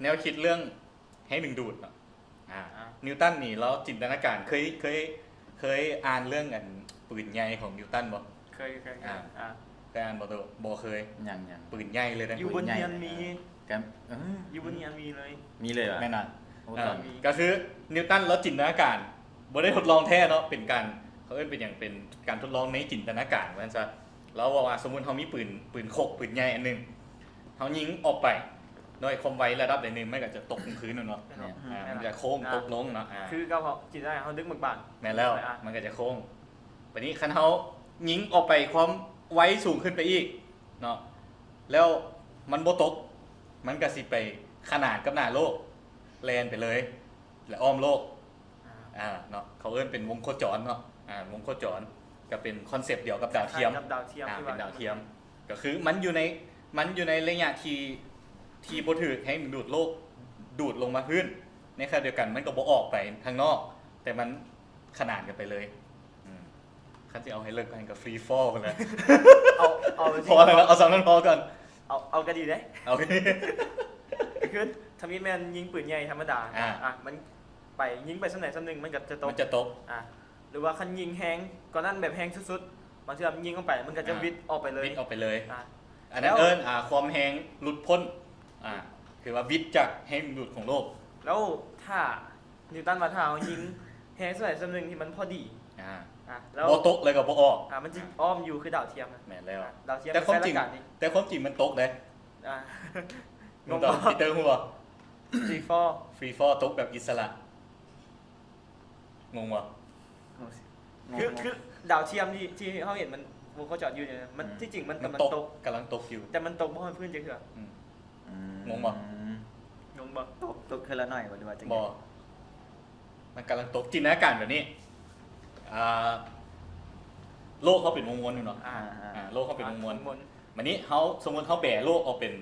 ແນວຄິດເລື່ອງແຮງດຶງດູດເນາະ. ອາ ອາ ນິວຕັນນີ້ລາວຈິນຕະນາການ ເຄີຍ ເຄີຍ ເຄີຍອ່ານເລື່ອງ ອັນ ປືນໃຫຍ່ຂອງນິວຕັນບໍ່? ເຄີຍ ເຄີຍ ອາ ເຄີຍອ່ານບໍ່ໂຕ? ບໍ່ເຄີຍ. ຍັງ ຍັງ. ປືນໃຫຍ່ເລີຍນະ. ຢູ່ບົນຮຽນມີ ກະ ເອີ ຢູ່ບົນຮຽນມີເລີຍ. ມີເລີຍຫວາ? ແມ່ນຫວາ? ໂອ້ ເອີ ກະຄືນິວຕັນລາວຈິນຕະນາການ ບໍ່ໄດ້ທົດລອງແທ້ເນາະ ເປັນການ ເຂົາເອີ້ນເປັນຫຍັງ ເປັນການທົດລອງໃນຈິນຕະນາການວ່າຊັ້ນຊະ. ລາວເວົ້າວ່າ ສົມມຸດເຮົາມີປືນ ປືນຄົກ ປືນໃຫຍ່ອັນໜຶ່ງ ເຮົາຍິງອອກໄປດ້ວຍຄວາມໄວລະດັບໃດໜຶ່ງ ມັນກະຈະຕົກລົງພື້ນແມ່ນບໍ່? ແມ່ນ. ອາ ມັນຈະໂຄ້ງ ອາ ຕົກລົງເນາະ. ອາ ຄືເຮົາຈິນຕະນາການ ເຮົາດຶງບັກບານ. ແມ່ນແລ້ວ. ອາ ມັນກະຈະໂຄ້ງ. ບາດນີ້ຄັນເຮົາຍິງອອກໄປຄວາມໄວສູງຂຶ້ນໄປອີກເນາະ ແລ້ວມັນບໍ່ຕົກ ມັນກະຊິໄປຂະໜານກັບໜ້າໂລກ ແລ່ນໄປເລີຍ. ແລະອ້ອມໂລກ ອ່າ ອ່າ ເນາະ ເຂົາເອີ້ນເປັນວົງໂຄຈອນເນາະ ອ່າ ວົງໂຄຈອນ ກໍເປັນຄອນເຊັບດຽວກັບດາວທຽມ ຄ້າຍໆກັບດາວທຽມ ອ່າ ທີ່ວ່າ ເປັນດາວທຽມ ກໍຄືມັນຢູ່ໃນ ມັນຢູ່ໃນໄລຍະທີ່ ທີ່ບໍ່ຖືກແຮງດຶງດູດໂລກດູດລົງມາພື້ນ ໃນຂະນະດຽວກັນມັນກໍບໍ່ອອກໄປທາງນອກ ແຕ່ມັນຂະໜານກັນໄປເລີຍ. ອືມ ຄັນຊິເອົາໃຫ້ເລິກກວ່ານັ້ນກໍຟຣີຟໍພຸ້ນແຫຼະ ເອົາ ເອົາ ພໍແລ້ວ ເອົາສ່ຳນັ້ນພໍກ່ອນ ເອົາ ເອົາກໍດີເດ້ ເອົາ ກໍຄືທຳອິດແມ່ນຍິງປືນໃຫຍ່ທຳມະດາ ອ່າ ອ່າ ມັນໄປ ຍິງໄປສ່ຳໃດສ່ຳໜຶ່ງມັນກໍຈະຕົກ ມັນຈະຕົກ ອ່າ ຫຼືວ່າຄັນຍິງແຮງກວ່ານັ້ນ ແບບແຮງສຸດໆ ບາງເທື່ອມັນຍິງອອກໄປ ມັນກໍຈະ ອ່າ ຫວິດອອກໄປເລີຍ ຫວິດອອກໄປເລີຍ ອ່າ ອັນນັ້ນເອີ້ນ ອ່າ ຄວາມແຮງຫຼຸດພົ້ນ ອ່າ ຄືວ່າຫວິດຈາກແຮງດຶງດູດຂອງໂລກ ແລ້ວຖ້າ ນິວຕັນວ່າຖ້າເຮົາຍິງແຮງສ່ຳໃດສ່ຳໜຶ່ງທີ່ມັນພໍດີ ອ່າ ອ່າ ແລ້ວບໍ່ຕົກເລີຍກໍບໍ່ອອກ ອ່າ ມັນຊິອ້ອມຢູ່ຄືດາວທຽມນະ ແມ່ນແລ້ວ ອ່າ ດາວທຽມ ແຕ່ຄວາມຈິງ ແຕ່ຄວາມຈິງມັນຕົກເດ້ ອ່າ ງົງບໍ່ ປີເຕີ ຮູ້ບໍ່? ຟຣີຟໍ ຟຣີຟໍຕົກແບບອິດສະຫຼະ ງົງບໍ່? ຄື ຄືດາວທຽມທີ່ ທີ່ເຮົາເຫັນມັນວົງໂຄຈອນຢູ່ນີ້ ມັນ ອືມ ທີ່ຈິງມັນກຳລັງຕົກ ກຳລັງຕົກຢູ່ ແຕ່ມັນຕົກບໍ່ຮອດພື້ນຈັກເທື່ອ ອືມ ອືມ ງົງບໍ່? ງົງບໍ່? ຕົກ ຕົກເທື່ອລະໜ້ອຍບໍ່ ຫຼືວ່າຈັ່ງໃດ? ບໍ່ ມັນກຳລັງຕົກ ຈິນຕະນາການແບບນີ້ ອ່າ ໂລກເຮົາເປັນວົງວົນຢູ່ເນາະ ອ່າ ອ່າ ໂລກເຮົາເປັນວົງວົນ ອ່າ ວົງວົນ ບາດນີ້ເຮົາ ສົມມຸດເຮົາແບໂລກອອກເປັນ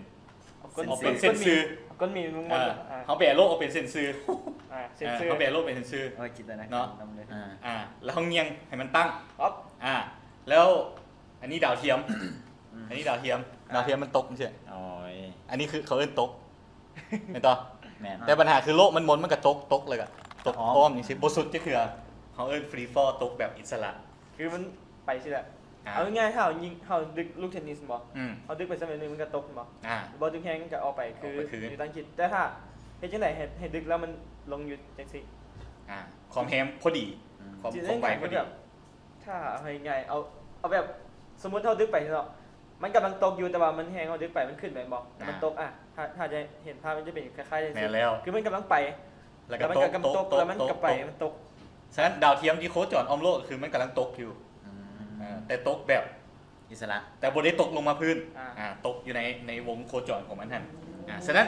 ເອົາເສັ້ນ ເສັ້ນ ເສັ້ນຊື່ ເອົາເສັ້ນໝີ ເອົາເສັ້ນໝີ ມັນ ອ່າ ເປັນວົງວົນ ເອີ ເຮົາແບໂລກອອກເປັນເສັ້ນຊື່ ອ່າ ເສັ້ນຊື່ ເອີ ເຮົາແບໂລກເປັນເສັ້ນຊື່ ໂອ້ຍ ຈິນຕະນາການ ເນາະ ນຳເລີຍ ອ່າ ອ່າ ແລ້ວເຮົາຍ່ຽງໃຫ້ມັນຕັ້ງ ອອບ ອ່າ ແລ້ວອັນນີ້ດາວທຽມ ອືມ ອັນນີ້ດາວທຽມ ອ່າ ດາວທຽມມັນຕົກຈັ່ງຊີ້ ໂອ້ຍ ອັນນີ້ຄືເຂົາເອີ້ນຕົກ ແມ່ນຕໍ່? ແມ່ນ ແຕ່ບັນຫາຄືໂລກມັນໝູນ ມັນກໍຕົກ ຕົກແລ້ວກໍຕົກອ້ອມ ອ້ອມຈັ່ງຊີ້ ບໍ່ສຸດຈັກເທື່ອ ເຮົາເອີ້ນຟຣີຟໍຕົກແບບອິດສະຫຼະ ຄືມັນໄປຊີ້ແຫຼະ ອ່າ ເອົາງ່າຍໆ ເຮົາຍິງ ເຮົາດຶກລູກເທນນິສແມ່ນບໍ່? ອືມ ເຮົາດຶກໄປສ່ຳໃດໜຶ່ງມັນກໍຕົກແມ່ນບໍ່? ອ່າ ບໍ່ດຶກແຮງມັນກໍອອກໄປ ຄື ອອກໄປຄືນ ນິວຕັນຄິດ ແຕ່ຖ້າເຮັດຈັ່ງໃດໃຫ້ ໃຫ້ດຶກແລ້ວມັນລົງຢູ່ຈັ່ງຊີ້? ອ່າ ຄວາມແຮງພໍດີ ອືມ ຄວາມ ຄວາມໄວພໍດີ ແບບ ຖ້າເອົາງ່າຍໆ ເອົາ ເອົາແບບ ສົມມຸດເຮົາດຶກໄປເນາະ ມັນກຳລັງຕົກຢູ່ ແຕ່ວ່າມັນແຮງເຮົາດຶກໄປມັນຂຶ້ນໄປແມ່ນບໍ່? ອ່າ ມັນຕົກ ອ່າ ຖ້າ ຖ້າຈະເຫັນພາບມັນຈະເປັນຄ້າຍໆ ຈັ່ງຊີ້ ແມ່ນແລ້ວ ຄືມັນກຳລັງໄປ ແລ້ວມັນກໍກຳລັງຕົກ ແລ້ວມັນກໍໄປ ມັນຕົກ ສະນັ້ນດາວທຽມທີ່ໂຄຈອນອ້ອມໂລກ ຄືມັນກຳລັງຕົກຢູ່ ອືມ ເອີ ແຕ່ຕົກແບບອິດສະຫຼະ ແຕ່ບໍ່ໄດ້ຕົກລົງມາພື້ນ ອ່າ ອ່າ ຕົກຢູ່ໃນ ໃນວົງໂຄຈອນຂອງມັນຫັ້ນ ອ່າ ສະນັ້ນ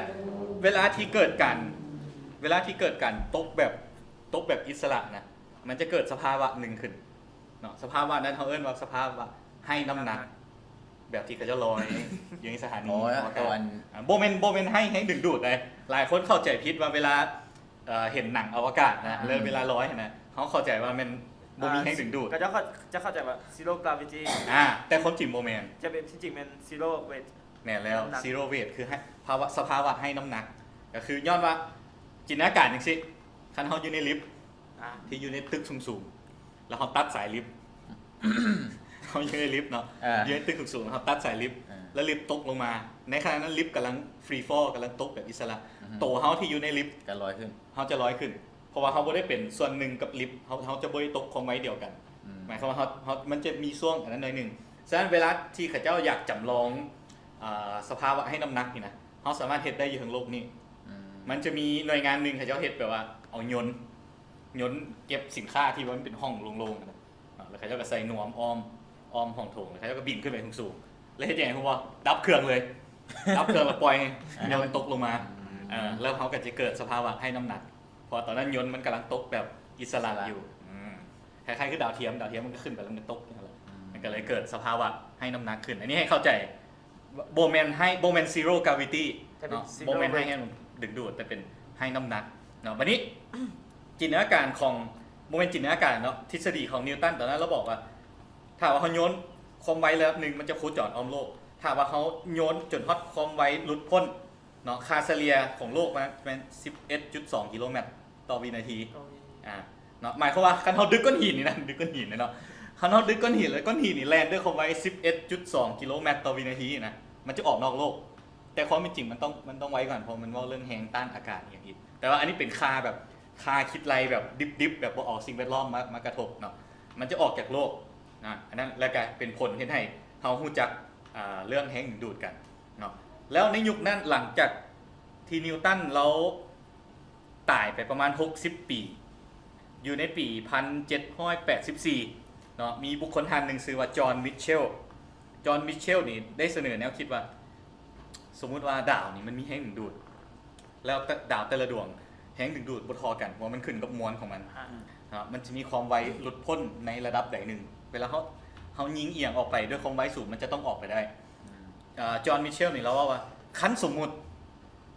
ເວລາທີ່ເກີດການ ເວລາທີ່ເກີດການຕົກແບບ ຕົກແບບອິດສະຫຼະນະ ມັນຈະເກີດສະພາວະໜຶ່ງຂຶ້ນເນາະ ສະພາວະນັ້ນເຮົາເອີ້ນວ່າສະພາວະໃຫ້ນ້ຳໜັກ ແບບທີ່ເຂົາເຈົ້າລອຍຢູ່ໃນສະຖານີ ອໍ ອະວະກາດ ບໍ່ແມ່ນ ບໍ່ແມ່ນໃຫ້ແຮງດຶງດູດໃດ ຫຼາຍຄົນເຂົ້າໃຈຜິດວ່າເວລາ ເອີ ເຫັນໜັງອະວະກາດນະ ອ່າ ແລ້ວເວລາລອຍຫັ້ນນະ ເຮົາເຂົ້າໃຈວ່າແມ່ນບໍ່ມີແຮງດຶງດູດ ເຂົາເຈົ້າເຂົ້າ ເຈົ້າເຂົ້າໃຈວ່າ zero gravity ອ່າ ແຕ່ຄວາມຈິງບໍ່ແມ່ນ ຈະເປັນ ທີ່ຈິງແມ່ນ zero weight ແມ່ນແລ້ວ zero weight ຄືໃຫ້ພາວະ ສະພາວະໃຫ້ນ້ຳໜັກ ກໍຄືຍ້ອນວ່າ ຈິນຕະນາການຈັ່ງຊີ້ ຄັນເຮົາຢູ່ໃນລິບ ອ່າ ທີ່ຢູ່ໃນຕຶກສູງໆ ແລ້ວເຮົາຕັດສາຍລິບ ເຮົາຢູ່ໃນລິບເນາະ ເອີ ຢູ່ໃນຕຶກສູງໆ ເຮົາຕັດສາຍລິບ ເອີ ແລ້ວລິບຕົກລົງມາ ໃນຂະນະນັ້ນລິບກຳລັງຟຣີຟໍ ກຳລັງຕົກແບບອິດສະຫຼະ ອືຮຶ ໂຕເຮົາທີ່ຢູ່ໃນລິບກໍລອຍຂຶ້ນ ເຮົາຈະລອຍຂຶ້ນ ເພາະວ່າເຮົາບໍ່ໄດ້ເປັນສ່ວນໜຶ່ງກັບລິບ ເຮົາ ເຮົາຈະບໍ່ໄດ້ຕົກຄວາມໄວດຽວກັນ ອືມ ໝາຍຄວາມວ່າເຮົາ ເຮົາ ມັນຈະມີຊ່ວງອັນນັ້ນໜ້ອຍໜຶ່ງ ສະນັ້ນເວລາທີ່ເຂົາເຈົ້າຢາກຈຳລອງ ອ່າ ສະພາວະໃຫ້ນ້ຳໜັກນີ້ນະ ເຮົາສາມາດເຮັດໄດ້ຢູ່ເທິງໂລກນີ້ ອືມ ມັນຈະມີໜ່ວຍງານໜຶ່ງ ເຂົາເຈົ້າເຮັດແບບວ່າເອົາຍົນ ຍົນເກັບສິນຄ້າທີ່ວ່າມັນເປັນຫ້ອງໂລ່ງໆ ຫັ້ນນະ ອ່າ ແລ້ວເຂົາເຈົ້າກໍໃສ່ນວມອ້ອມ ອ້ອມຫ້ອງໂຖງ ແລ້ວເຂົາເຈົ້າກໍບິນຂຶ້ນໄປສູງໆ ແລ້ວເຮັດຫຍັງຮູ້ບໍ່? ດັບເຄື່ອງເລີຍ ດັບເຄື່ອງແລ້ວປ່ອຍໃຫ້ຍົນຕົກລົງມາ ອືມ ເອີ ແລ້ວເຮົາກໍຈະເກີດສະພາວະໃຫ້ນ້ຳໜັກ ເພາະວ່າຕອນນັ້ນຍົນມັນກຳລັງຕົກແບບອິດສະຫຼະຢູ່ ອືມ ຄ້າຍໆຄືດາວທຽມ ດາວທຽມມັນກໍຂຶ້ນໄປແລ້ວມັນກໍຕົກຫັ້ນແຫຼະ ອືມ ມັນກໍເລີຍເກີດສະພາວະໃຫ້ນ້ຳໜັກຂຶ້ນ ອັນນີ້ໃຫ້ເຂົ້າໃຈ ບໍ່ແມ່ນໃຫ້ ບໍ່ແມ່ນ zero gravity ແຕ່ເປັນ ເນາະ zero weight ບໍ່ແມ່ນໃຫ້ແຮງດຶງດູດ ແຕ່ເປັນໃຫ້ນ້ຳໜັກເນາະ ບາດນີ້ ຈິນຕະນາການຂອງ ບໍ່ແມ່ນຈິນຕະນາການເນາະ ທິດສະດີຂອງນິວຕັນຕອນນັ້ນລາວບອກວ່າ ຖ້າວ່າເຮົາໂຍນຄວາມໄວລະດັບໜຶ່ງ ມັນຈະໂຄຈອນອ້ອມໂລກ ຖ້າວ່າເຮົາໂຍນຈົນຮອດຄວາມໄວຫຼຸດພົ້ນເນາະ ຄ່າສະເລ່ຍຂອງໂລກມັນແມ່ນສິບເອັດຈຸດສອງກິໂລແມັດຕໍ່ວິນາທີ ຕໍ່ວິນາທີ ອ່າ ເນາະ ໝາຍຄວາມວ່າຄັນເຮົາດຶກກ້ອນຫີນນີ້ນະ ດຶກກ້ອນຫີນເນາະ ຄັນເຮົາດຶກກ້ອນຫີນ ແລ້ວກ້ອນຫີນນີ້ແລ່ນດ້ວຍຄວາມໄວສິບເອັດຈຸດສອງກິໂລແມັດຕໍ່ວິນາທີນະ ມັນຈະອອກນອກໂລກ ແຕ່ຄວາມເປັນຈິງມັນຕ້ອງ ມັນຕ້ອງໄວກ່ອນ ເພາະມັນເວົ້າເລື່ອງແຮງຕ້ານອາກາດອີ່ຫຍັງອີກ ແຕ່ວ່າອັນນີ້ເປັນຄ່າແບບ ຄ່າຄິດໄລ່ແບບດິບໆ ແບບບໍ່ເອົາສິ່ງແວດລ້ອມມາ ມາກະທົບເນາະ ມັນຈະອອກຈາກໂລກ ອ່າ ອັນນັ້ນ ແລ້ວກະເປັນຜົນເຮັດໃຫ້ເຮົາຮູ້ຈັກ ອ່າ ເລື່ອງແຮງດຶງດູດກັນເນາະ ແລ້ວໃນຍຸກນັ້ນ ຫຼັງຈາກທີ່ນິວຕັນລາວຕາຍໄປປະມານຫົກສິບປີ ຢູ່ໃນປີພັນເຈັດຮ້ອຍແປດສິບສີ່ເນາະ ມີບຸກຄົນທ່ານໜຶ່ງຊື່ວ່າ John Mitchell John Mitchell ນີ້ໄດ້ສະເໜີແນວຄິດວ່າ ສົມມຸດວ່າດາວນີ້ມັນມີແຮງດຶງດູດ ແລ້ວແຕ່ ດາວແຕ່ລະດວງ ແຮງດຶງດູດບໍ່ທໍ່ກັນ ເພາະວ່າມັນຂຶ້ນກັບມວນຂອງມັນ ອ່າ ເນາະ ມັນຈະມີຄວາມໄວຫຼຸດພົ້ນໃນລະດັບໃດໜຶ່ງ ເວລາເຮົາ ເຮົາຍິງອີ່ຫຍັງອອກໄປດ້ວຍຄວາມໄວສູງ ມັນຈະຕ້ອງອອກໄປໄດ້ ອືມ ເອີ ຈອນ ມິດເຊວນີ້ລາວເວົ້າວ່າ ຄັນສົມມຸດ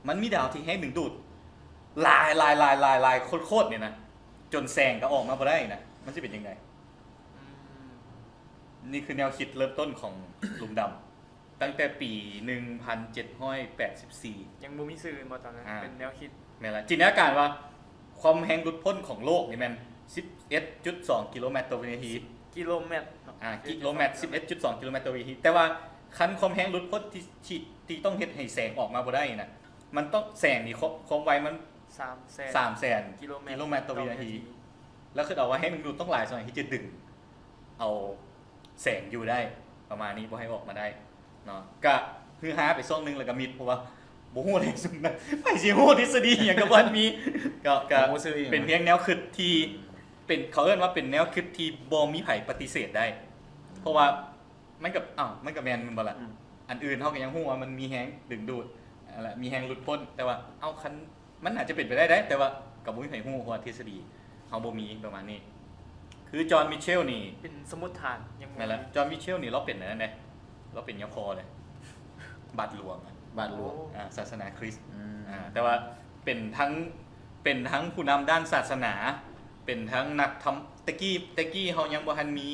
ມັນມີດາວທີ່ແຮງດຶງດູດຫຼາຍໆໆໆ ໂຄດໆນີ້ນະ ຈົນແສງກໍອອກມາບໍ່ໄດ້ນະ ມັນຊິເປັນຈັ່ງໃດ? ອືມ ນີ້ຄືແນວຄິດເລີ່ມຕົ້ນຂອງ ຫຼຸມດຳ ຕັ້ງແຕ່ປີໜຶ່ງພັນເຈັດຮ້ອຍແປດສິບສີ່ ຍັງບໍ່ມີຊື່ແມ່ນບໍ່ຕອນນັ້ນ? ອ່າ ເປັນແນວຄິດ ແມ່ນລະ ຈິນຕະນາການວ່າ ຄວາມແຮງຫຼຸດພົ້ນຂອງໂລກນີ້ແມ່ນສິບເອັດຈຸດສອງກິໂລແມັດຕໍ່ວິນາທີ ກິໂລແມັດເນາະ ອ່າ ກິໂລແມັດ ສິບເອັດຈຸດສອງກິໂລແມັດຕໍ່ວິນາທີ ແຕ່ວ່າຄັນຄວາມແຮງຫຼຸດພົ້ນທີ່ ທີ່ ທີ່ຕ້ອງເຮັດໃຫ້ແສງອອກມາບໍ່ໄດ້ນະ ມັນຕ້ອງ ແສງນີ້ຄວາມ ຄວາມໄວມັນ ສາມແສນ ສາມແສນກິໂລແມັດ ກິໂລແມັດຕໍ່ວິນາທີ ຕໍ່ວິນາທີ ແລ້ວຄິດເອົາວ່າແຮງດຶງດູດຕ້ອງຫຼາຍສ່ຳໃດທີ່ຈະດຶງເອົາແສງຢູ່ໄດ້ ປະມານນີ້ ບໍ່ໃຫ້ອອກມາໄດ້ເນາະ ກະຮືຮາໄປຊ່ວງໜຶ່ງ ແລ້ວກະມິດ ເພາະວ່າບໍ່ຮູ້ແຮງດຶງດູດ ໃຜຊິຮູ້ທິດສະດີຫຍັງກໍບໍ່ທັນມີ ກໍ ກໍ ບໍ່ຮູ້ຊື່ອີ່ຫຍັງ ເປັນພຽງແນວຄິດທີ່ ອືມ ເປັນ ເຂົາເອີ້ນວ່າເປັນແນວຄິດທີ່ບໍ່ມີໃຜປະຕິເສດໄດ້ ອືມ ເພາະວ່າ ມັນກໍ ອ້າວ ມັນກໍແມ່ນແມ່ນບໍ່ລະ? ອືມ ອັນອື່ນເຮົາກໍຍັງຮູ້ວ່າມັນມີແຮງດຶງດູດ ແລະ ມີແຮງຫຼຸດພົ້ນ ແຕ່ວ່າ ເອົາ ຄັນ ມັນອາດຈະເປັນໄປໄດ້ເດ້ ແຕ່ວ່າກໍບໍ່ມີໃຜຮູ້ ເພາະວ່າທິດສະດີເຮົາບໍ່ມີ ປະມານນີ້ ຄືຈອນ ມິດເຊວນີ້ ເປັນສົມມຸດຖານ ຍັງບໍ່ ແມ່ນລະ ມີ ຈອນ ມິດເຊວນີ້ລາວເປັນອັນນັ້ນເດ້ ລາວເປັນຍາພໍ່ເດ້ ບາດຫຼວງ ບາດຫຼວງ ໂອ້ ອ່າ ສາສະໜາຄຣິດ ອືມ ອ່າ ແຕ່ວ່າເປັນທັງ ເປັນທັງຜູ້ນຳດ້ານສາສະໜາ ເປັນທັງນັກທຳ ແຕ່ກີ້ ແຕ່ກີ້ເຮົາຍັງບໍ່ທັນມີ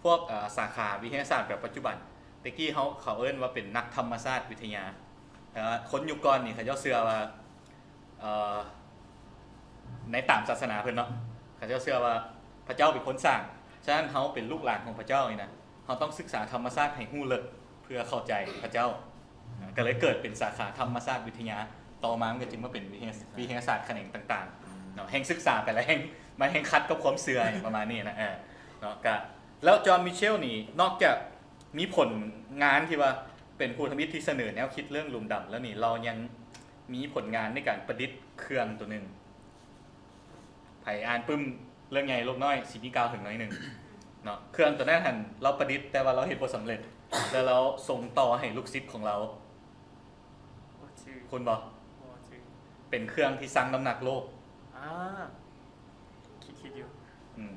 ພວກ ເອີ ສາຂາວິທະຍາສາດແບບປັດຈຸບັນ ແຕ່ກີ້ເຮົາ ເຂົາເອີ້ນວ່າເປັນນັກທຳມະຊາດວິທະຍາ ແຕ່ວ່າຄົນຍຸກກ່ອນນີ້ເຂົາເຈົ້າເຊື່ອວ່າ ເອີ ໃນຕາມສາສະໜາເພິ່ນເນາະ ເຂົາເຈົ້າເຊື່ອວ່າພະເຈົ້າເປັນຄົນສ້າງ ສະນັ້ນເຮົາເປັນລູກຫຼານຂອງພະເຈົ້ານີ້ນະ ເຮົາຕ້ອງສຶກສາທຳມະຊາດໃຫ້ຮູ້ເລິກ ເພື່ອເຂົ້າໃຈພະເຈົ້າ ກໍເລີຍເກີດເປັນສາຂາທຳມະຊາດວິທະຍາ ຕໍ່ມາມັນກໍຈຶ່ງມາເປັນວິທະຍາ ວິທະຍາສາດຂະແໜງຕ່າງໆເນາະ ແຮ່ງສຶກສາໄປແລ້ວ ແຮ່ງ ມັນແຮ່ງຂັດກັບຄວາມເຊື່ອ ຫຍັງປະມານນີ້ນະ ເອີ ເນາະ ກະ ແລ້ວຈອນ ມິດເຊວນີ້ ນອກຈາກມີຜົນງານທີ່ວ່າເປັນຜູ້ທຳອິດທີ່ສະເໜີແນວຄິດເລື່ອງຫຼຸມດຳແລ້ວນີ້ ລາວຍັງມີຜົນງານໃນການປະດິດເຄື່ອງໂຕໜຶ່ງ ໃຜອ່ານປຶ້ມເລື່ອງໃຫຍ່ໂລກນ້ອຍ ຊິມີກ່າວເຖິງໜ້ອຍໜຶ່ງເນາະ ເຄື່ອງໂຕນັ້ນຫັ້ນລາວປະດິດ ແຕ່ວ່າລາວເຮັດບໍ່ສຳເລັດ ແລ້ວລາວສົ່ງຕໍ່ໃຫ້ລູກສິດຂອງລາວ ບໍ່ຈື່ ຄຸ້ນບໍ່? ບໍ່ຈື່ ເປັນເຄື່ອງທີ່ຊັ່ງນ້ຳໜັກໂລກ ອ່າ ຄິດ ຄິດຢູ່ ອືມ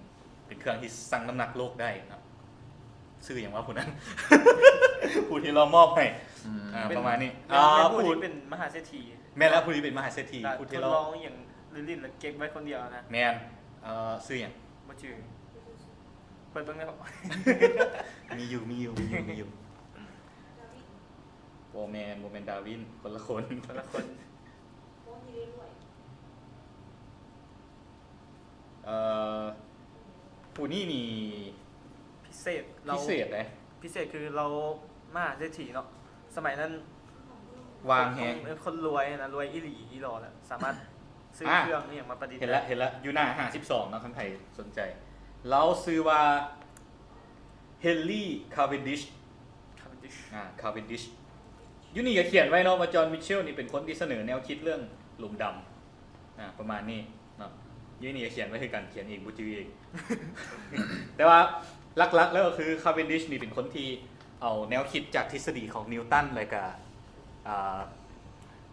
ເປັນເຄື່ອງທີ່ຊັ່ງນ້ຳໜັກໂລກໄດ້ເນາະ ຊື່ຫຍັງວະຜູ້ນັ້ນ ຜູ້ທີ່ລາວມອບໃຫ້ ອືມ ອ່າ ເປັນ ປະມານນີ້ ແມ່ນ ອ່າ ແມ່ນຜູ້ ຜູ້ທີ່ເປັນມະຫາເສດຖີ ແມ່ນແລ້ວ ຜູ້ທີ່ເປັນມະຫາເສດຖີ ຜູ້ທີ່ລາວ ທົດລອງອີ່ຫຍັງຫຼິ້ນໆ ແລ້ວເກັບໄວ້ຄົນດຽວນະ ແມ່ນ ເອີ ຊື່ຫຍັງ? ບໍ່ຈື່ ເພິ່ນເບິ່ງແລ້ວ ມີຢູ່ ມີຢູ່ ມີຢູ່ ມີຢູ່ ບໍ່ແມ່ນ ບໍ່ແມ່ນດາວິນ ຄົນລະຄົນ ຄົນລະຄົນ ເອີ ຜູ້ນີ້ນີ້ ພິເສດ ລາວ ພິເສດເດ້ ພິເສດຄືລາວມະຫາເສດຖີເນາະ ສະໄໝນັ້ນ ວາງແຮງ ຄົນ ເອີ ຄົນລວຍນະ ລວຍອີ່ຫຼີອີ່ຫຼໍແລ້ວ ສາມາດຊື້ ອ່າ ເຄື່ອງອີ່ຫຍັງມາປະດິດ ເຫັນລະ ເຫັນລະ ຢູ່ໜ້າຫ້າສິບສອງເນາະ ຄັນໃຜສົນໃຈ ລາວຊື່ວ່າ ເຮນຣີ ຄາເວັນດິຊ ຄາເວັນດິຊ ອ່າ ຄາເວັນດິຊ ຢູ່ນີ້ກໍຂຽນໄວ້ເນາະວ່າ ຈອນ ມິດເຊວນີ້ເປັນຄົນທີ່ສະເໜີແນວຄິດເລື່ອງຫຼຸມດຳ ອ່າ ປະມານນີ້ເນາະ ຢູ່ນີ້ກໍຂຽນໄວ້ຄືກັນ ຂຽນເອງບໍ່ຈື່ເອງ ແຕ່ວ່າຫຼັກໆແລ້ວກໍຄື ຄາເວັນດິຊນີ້ເປັນຄົນທີ່ເອົາແນວຄິດຈາກທິດສະດີຂອງນິວຕັນ ແລ້ວກໍ ອ່າ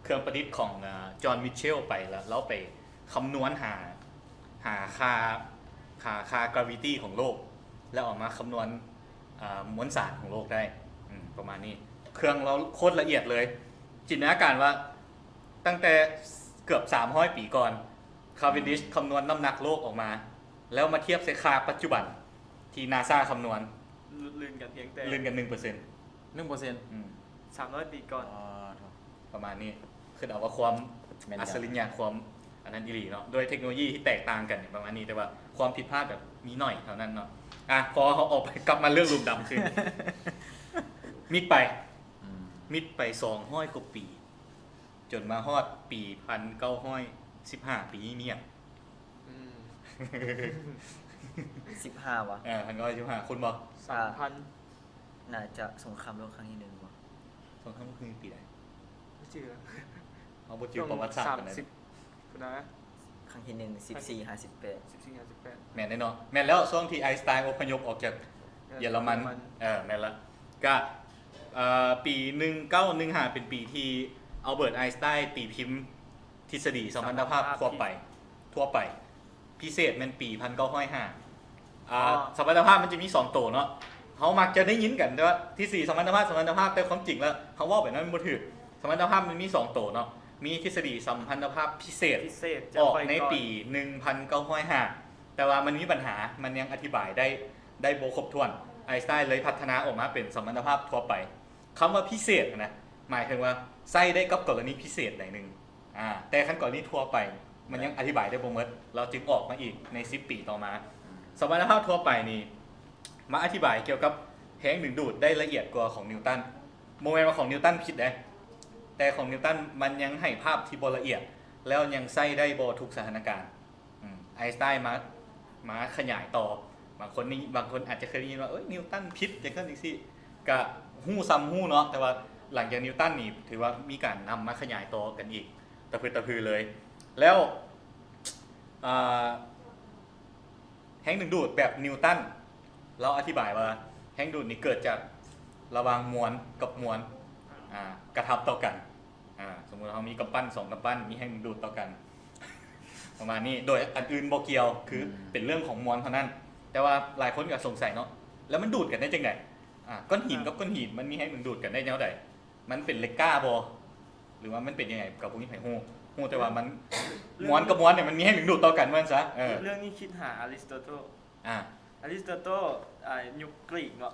ເຄື່ອງປະດິດຂອງ ອ່າ ຈອນ ມິດເຊວໄປ ແລ້ວລາວໄປຄຳນວນຫາ ຫາຄ່າ ຫາຄ່າກຣາວິຕີຂອງໂລກ ແລ້ວເອົາມາຄຳນວນ ອ່າ ມວນສານຂອງໂລກໄດ້ ອືມ ປະມານນີ້ ເຄື່ອງລາວໂຄດລະອຽດເລີຍ ຈິນຕະນາການວ່າ ຕັ້ງແຕ່ເກືອບສາມຮ້ອຍປີກ່ອນ ຄາເວັນດິຊຄຳນວນນ້ຳໜັກໂລກອອກມາ ແລ້ວມາທຽບໃສ່ຄ່າປັດຈຸບັນທີ່ນາຊາຄຳນວນ ລື່ນກັນພຽງແຕ່ ລື່ນກັນໜຶ່ງເປີເຊັນ ໜຶ່ງເປີເຊັນ ອືມ ສາມຮ້ອຍປີກ່ອນ ອໍ ປະມານນີ້ ຄິດເອົາວ່າຄວາມ ແມ່ນ ອັດສະລິຍະ ຄວາມອັນນັ້ນອີ່ຫຼີເນາະ ດ້ວຍເທັກໂນໂລຢີທີ່ແຕກຕ່າງກັນປະມານນີ້ ແຕ່ວ່າຄວາມຜິດພາດແບບມີໜ້ອຍເທົ່ານັ້ນເນາະ ອ່ະ ພໍເຮົາອອກໄປ ກັບມາເລື່ອງຫຼຸມດຳຄືນ ມິດໄປ ອືມ ມິດໄປສອງຮ້ອຍກວ່າປີ ຈົນມາຮອດປີພັນເກົ້າຮ້ອຍສິບຫ້າ ປີນີ້ມີຫຍັງ? ອືມ ສິບຫ້າຫວາ? ເອີ ພັນເກົ້າຮ້ອຍສິບຫ້າ ຄຸ້ນບໍ່? ສາມພັນ ໜ້າຈະສົງຄາມໂລກຄັ້ງທີໜຶ່ງບໍ່? ສົງຄາມໂລກຄັ້ງທີໜຶ່ງປີໃດ? ບໍ່ຈື່ລະ ເຮົາບໍ່ຈື່ປະຫວັດສາດປານໃດ ສາມສິບ ພຸ້ນນະ ຄັ້ງທີໜຶ່ງ ສິບສີ່ຫາສິບແປດ ສິບສີ່ຫາສິບແປດ ແມ່ນເດ້ເນາະ ແມ່ນແລ້ວ ຊ່ວງທີ່ໄອນສະໄຕນອົບພະຍົບອອກຈາກເຢຍລະມັນ ເອີ ເຢຍລະມັນ ເອີ ແມ່ນລະ ກະ ເອີ ປີໜຶ່ງເກົ້າໜຶ່ງຫ້າ ເປັນປີທີ່ອັລເບີດ ໄອນສະໄຕນ ຕີພິມ ທິດສະດີສຳພັນທະພາບທົ່ວໄປ ທົ່ວໄປ ພິເສດແມ່ນປີໜຶ່ງພັນເກົ້າຮ້ອຍຫ້າ ອ່າ ອໍ ສຳພັນທະພາບມັນຈະມີສອງໂຕເນາະ ເຮົາມັກຈະໄດ້ຍິນກັນ ແຕ່ວ່າທິດສະດີສຳພັນທະພາບ ສຳພັນທະພາບ ແຕ່ຄວາມຈິງແລ້ວເຮົາເວົ້າໄປນັ້ນມັນບໍ່ຖືກ. ສຳພັນທະພາບມັນມີສອງໂຕເນາະ ມີທິດສະດີສຳພັນທະພາບພິເສດ ພິເສດຈະອອກໃນປີໜຶ່ງພັນເກົ້າຮ້ອຍຫ້າ ແຕ່ວ່າມັນມີບັນຫາ ມັນຍັງອະທິບາຍໄດ້ ໄດ້ບໍ່ຄົບຖ້ວນ ໄອນສະໄຕນເລີຍພັດທະນາອອກມາເປັນສຳພັນທະພາບທົ່ວໄປ. ຄຳວ່າພິເສດນະ ໝາຍເຖິງວ່າໃຊ້ໄດ້ກັບກໍລະນີພິເສດໃດໜຶ່ງ ອາ ແຕ່ຄັນກໍລະນີທົ່ວໄປ ມັນຍັງອະທິບາຍໄດ້ບໍ່ໝົດ ລາວຈຶ່ງອອກມາອີກໃນສິບປີຕໍ່ມາ. ສຳພັນທະພາບທົ່ວໄປນີ້ ມາອະທິບາຍກ່ຽວກັບແຮງດຶງດູດໄດ້ລະອຽດກວ່າຂອງນິວຕັນ. ບໍ່ແມ່ນວ່າຂອງນິວຕັນຜິດເດ້ ແຕ່ຂອງນິວຕັນມັນຍັງໃຫ້ພາບທີ່ບໍ່ລະອຽດ ແລ້ວຍັງໃຊ້ໄດ້ບໍ່ທຸກສະຖານະການ. ອືມ ໄອນສະໄຕນມາ ມາຂະຫຍາຍຕໍ່. ບາງຄົນນີ້ ບາງຄົນອາດຈະເຄີຍໄດ້ຍິນວ່າ ເອີຍ ນິວຕັນຜິດ ຈັ່ງຊັ້ນຈັ່ງຊີ້ ກະຮູ້ຊ່ຳຮູ້ເນາະ ແຕ່ວ່າຫຼັງຈາກນິວຕັນນີ້ ຖືວ່າມີການນຳມາຂະຫຍາຍຕໍ່ກັນອີກ ຕະພຶດຕະພືເລີຍ. ແລ້ວ ອ່າ ແຮງດຶງດູດແບບນິວຕັນ ລາວອະທິບາຍວ່າ ແຮງດຶງດູດນີ້ເກີດຈາກລະຫວ່າງມວນກັບມວນ ອ່າ ກະທົບຕໍ່ກັນ. ອ່າ ສົມມຸດເຮົາມີກຳປັ້ນສອງກຳປັ້ນ ມີແຮງດຶງດູດຕໍ່ກັນ ປະມານນີ້ ໂດຍອັນອື່ນບໍ່ກ່ຽວ ຄື ອືມ ເປັນເລື່ອງຂອງມວນເທົ່ານັ້ນ. ແຕ່ວ່າຫຼາຍຄົນກໍສົງໄສເນາະ ແລ້ວມັນດູດກັນໄດ້ຈັ່ງໃດ? ອ່າ ກ້ອນຫີນກັບກ້ອນຫີນ ມັນມີແຮງດຶງດູດກັນໄດ້ແນວໃດ? ມັນເປັນເຫຼັກກ້າບໍ່ ຫຼືວ່າມັນເປັນຍັງໄງ? ກໍບໍ່ມີໃຜຮູ້ ຮູ້ແຕ່ວ່າມັນ ເລື່ອງ ມວນກັບມວນນີ້ມັນມີແຮງດຶງດູດຕໍ່ກັນ ວ່າຊັ້ນຊະ. ເອີ ເລື່ອງນີ້ຄິດຫາອາລິສໂຕເຕີລ ອ່າ ອາລິສໂຕເຕີລ ອ່າ ຍຸກກຣີກເນາະ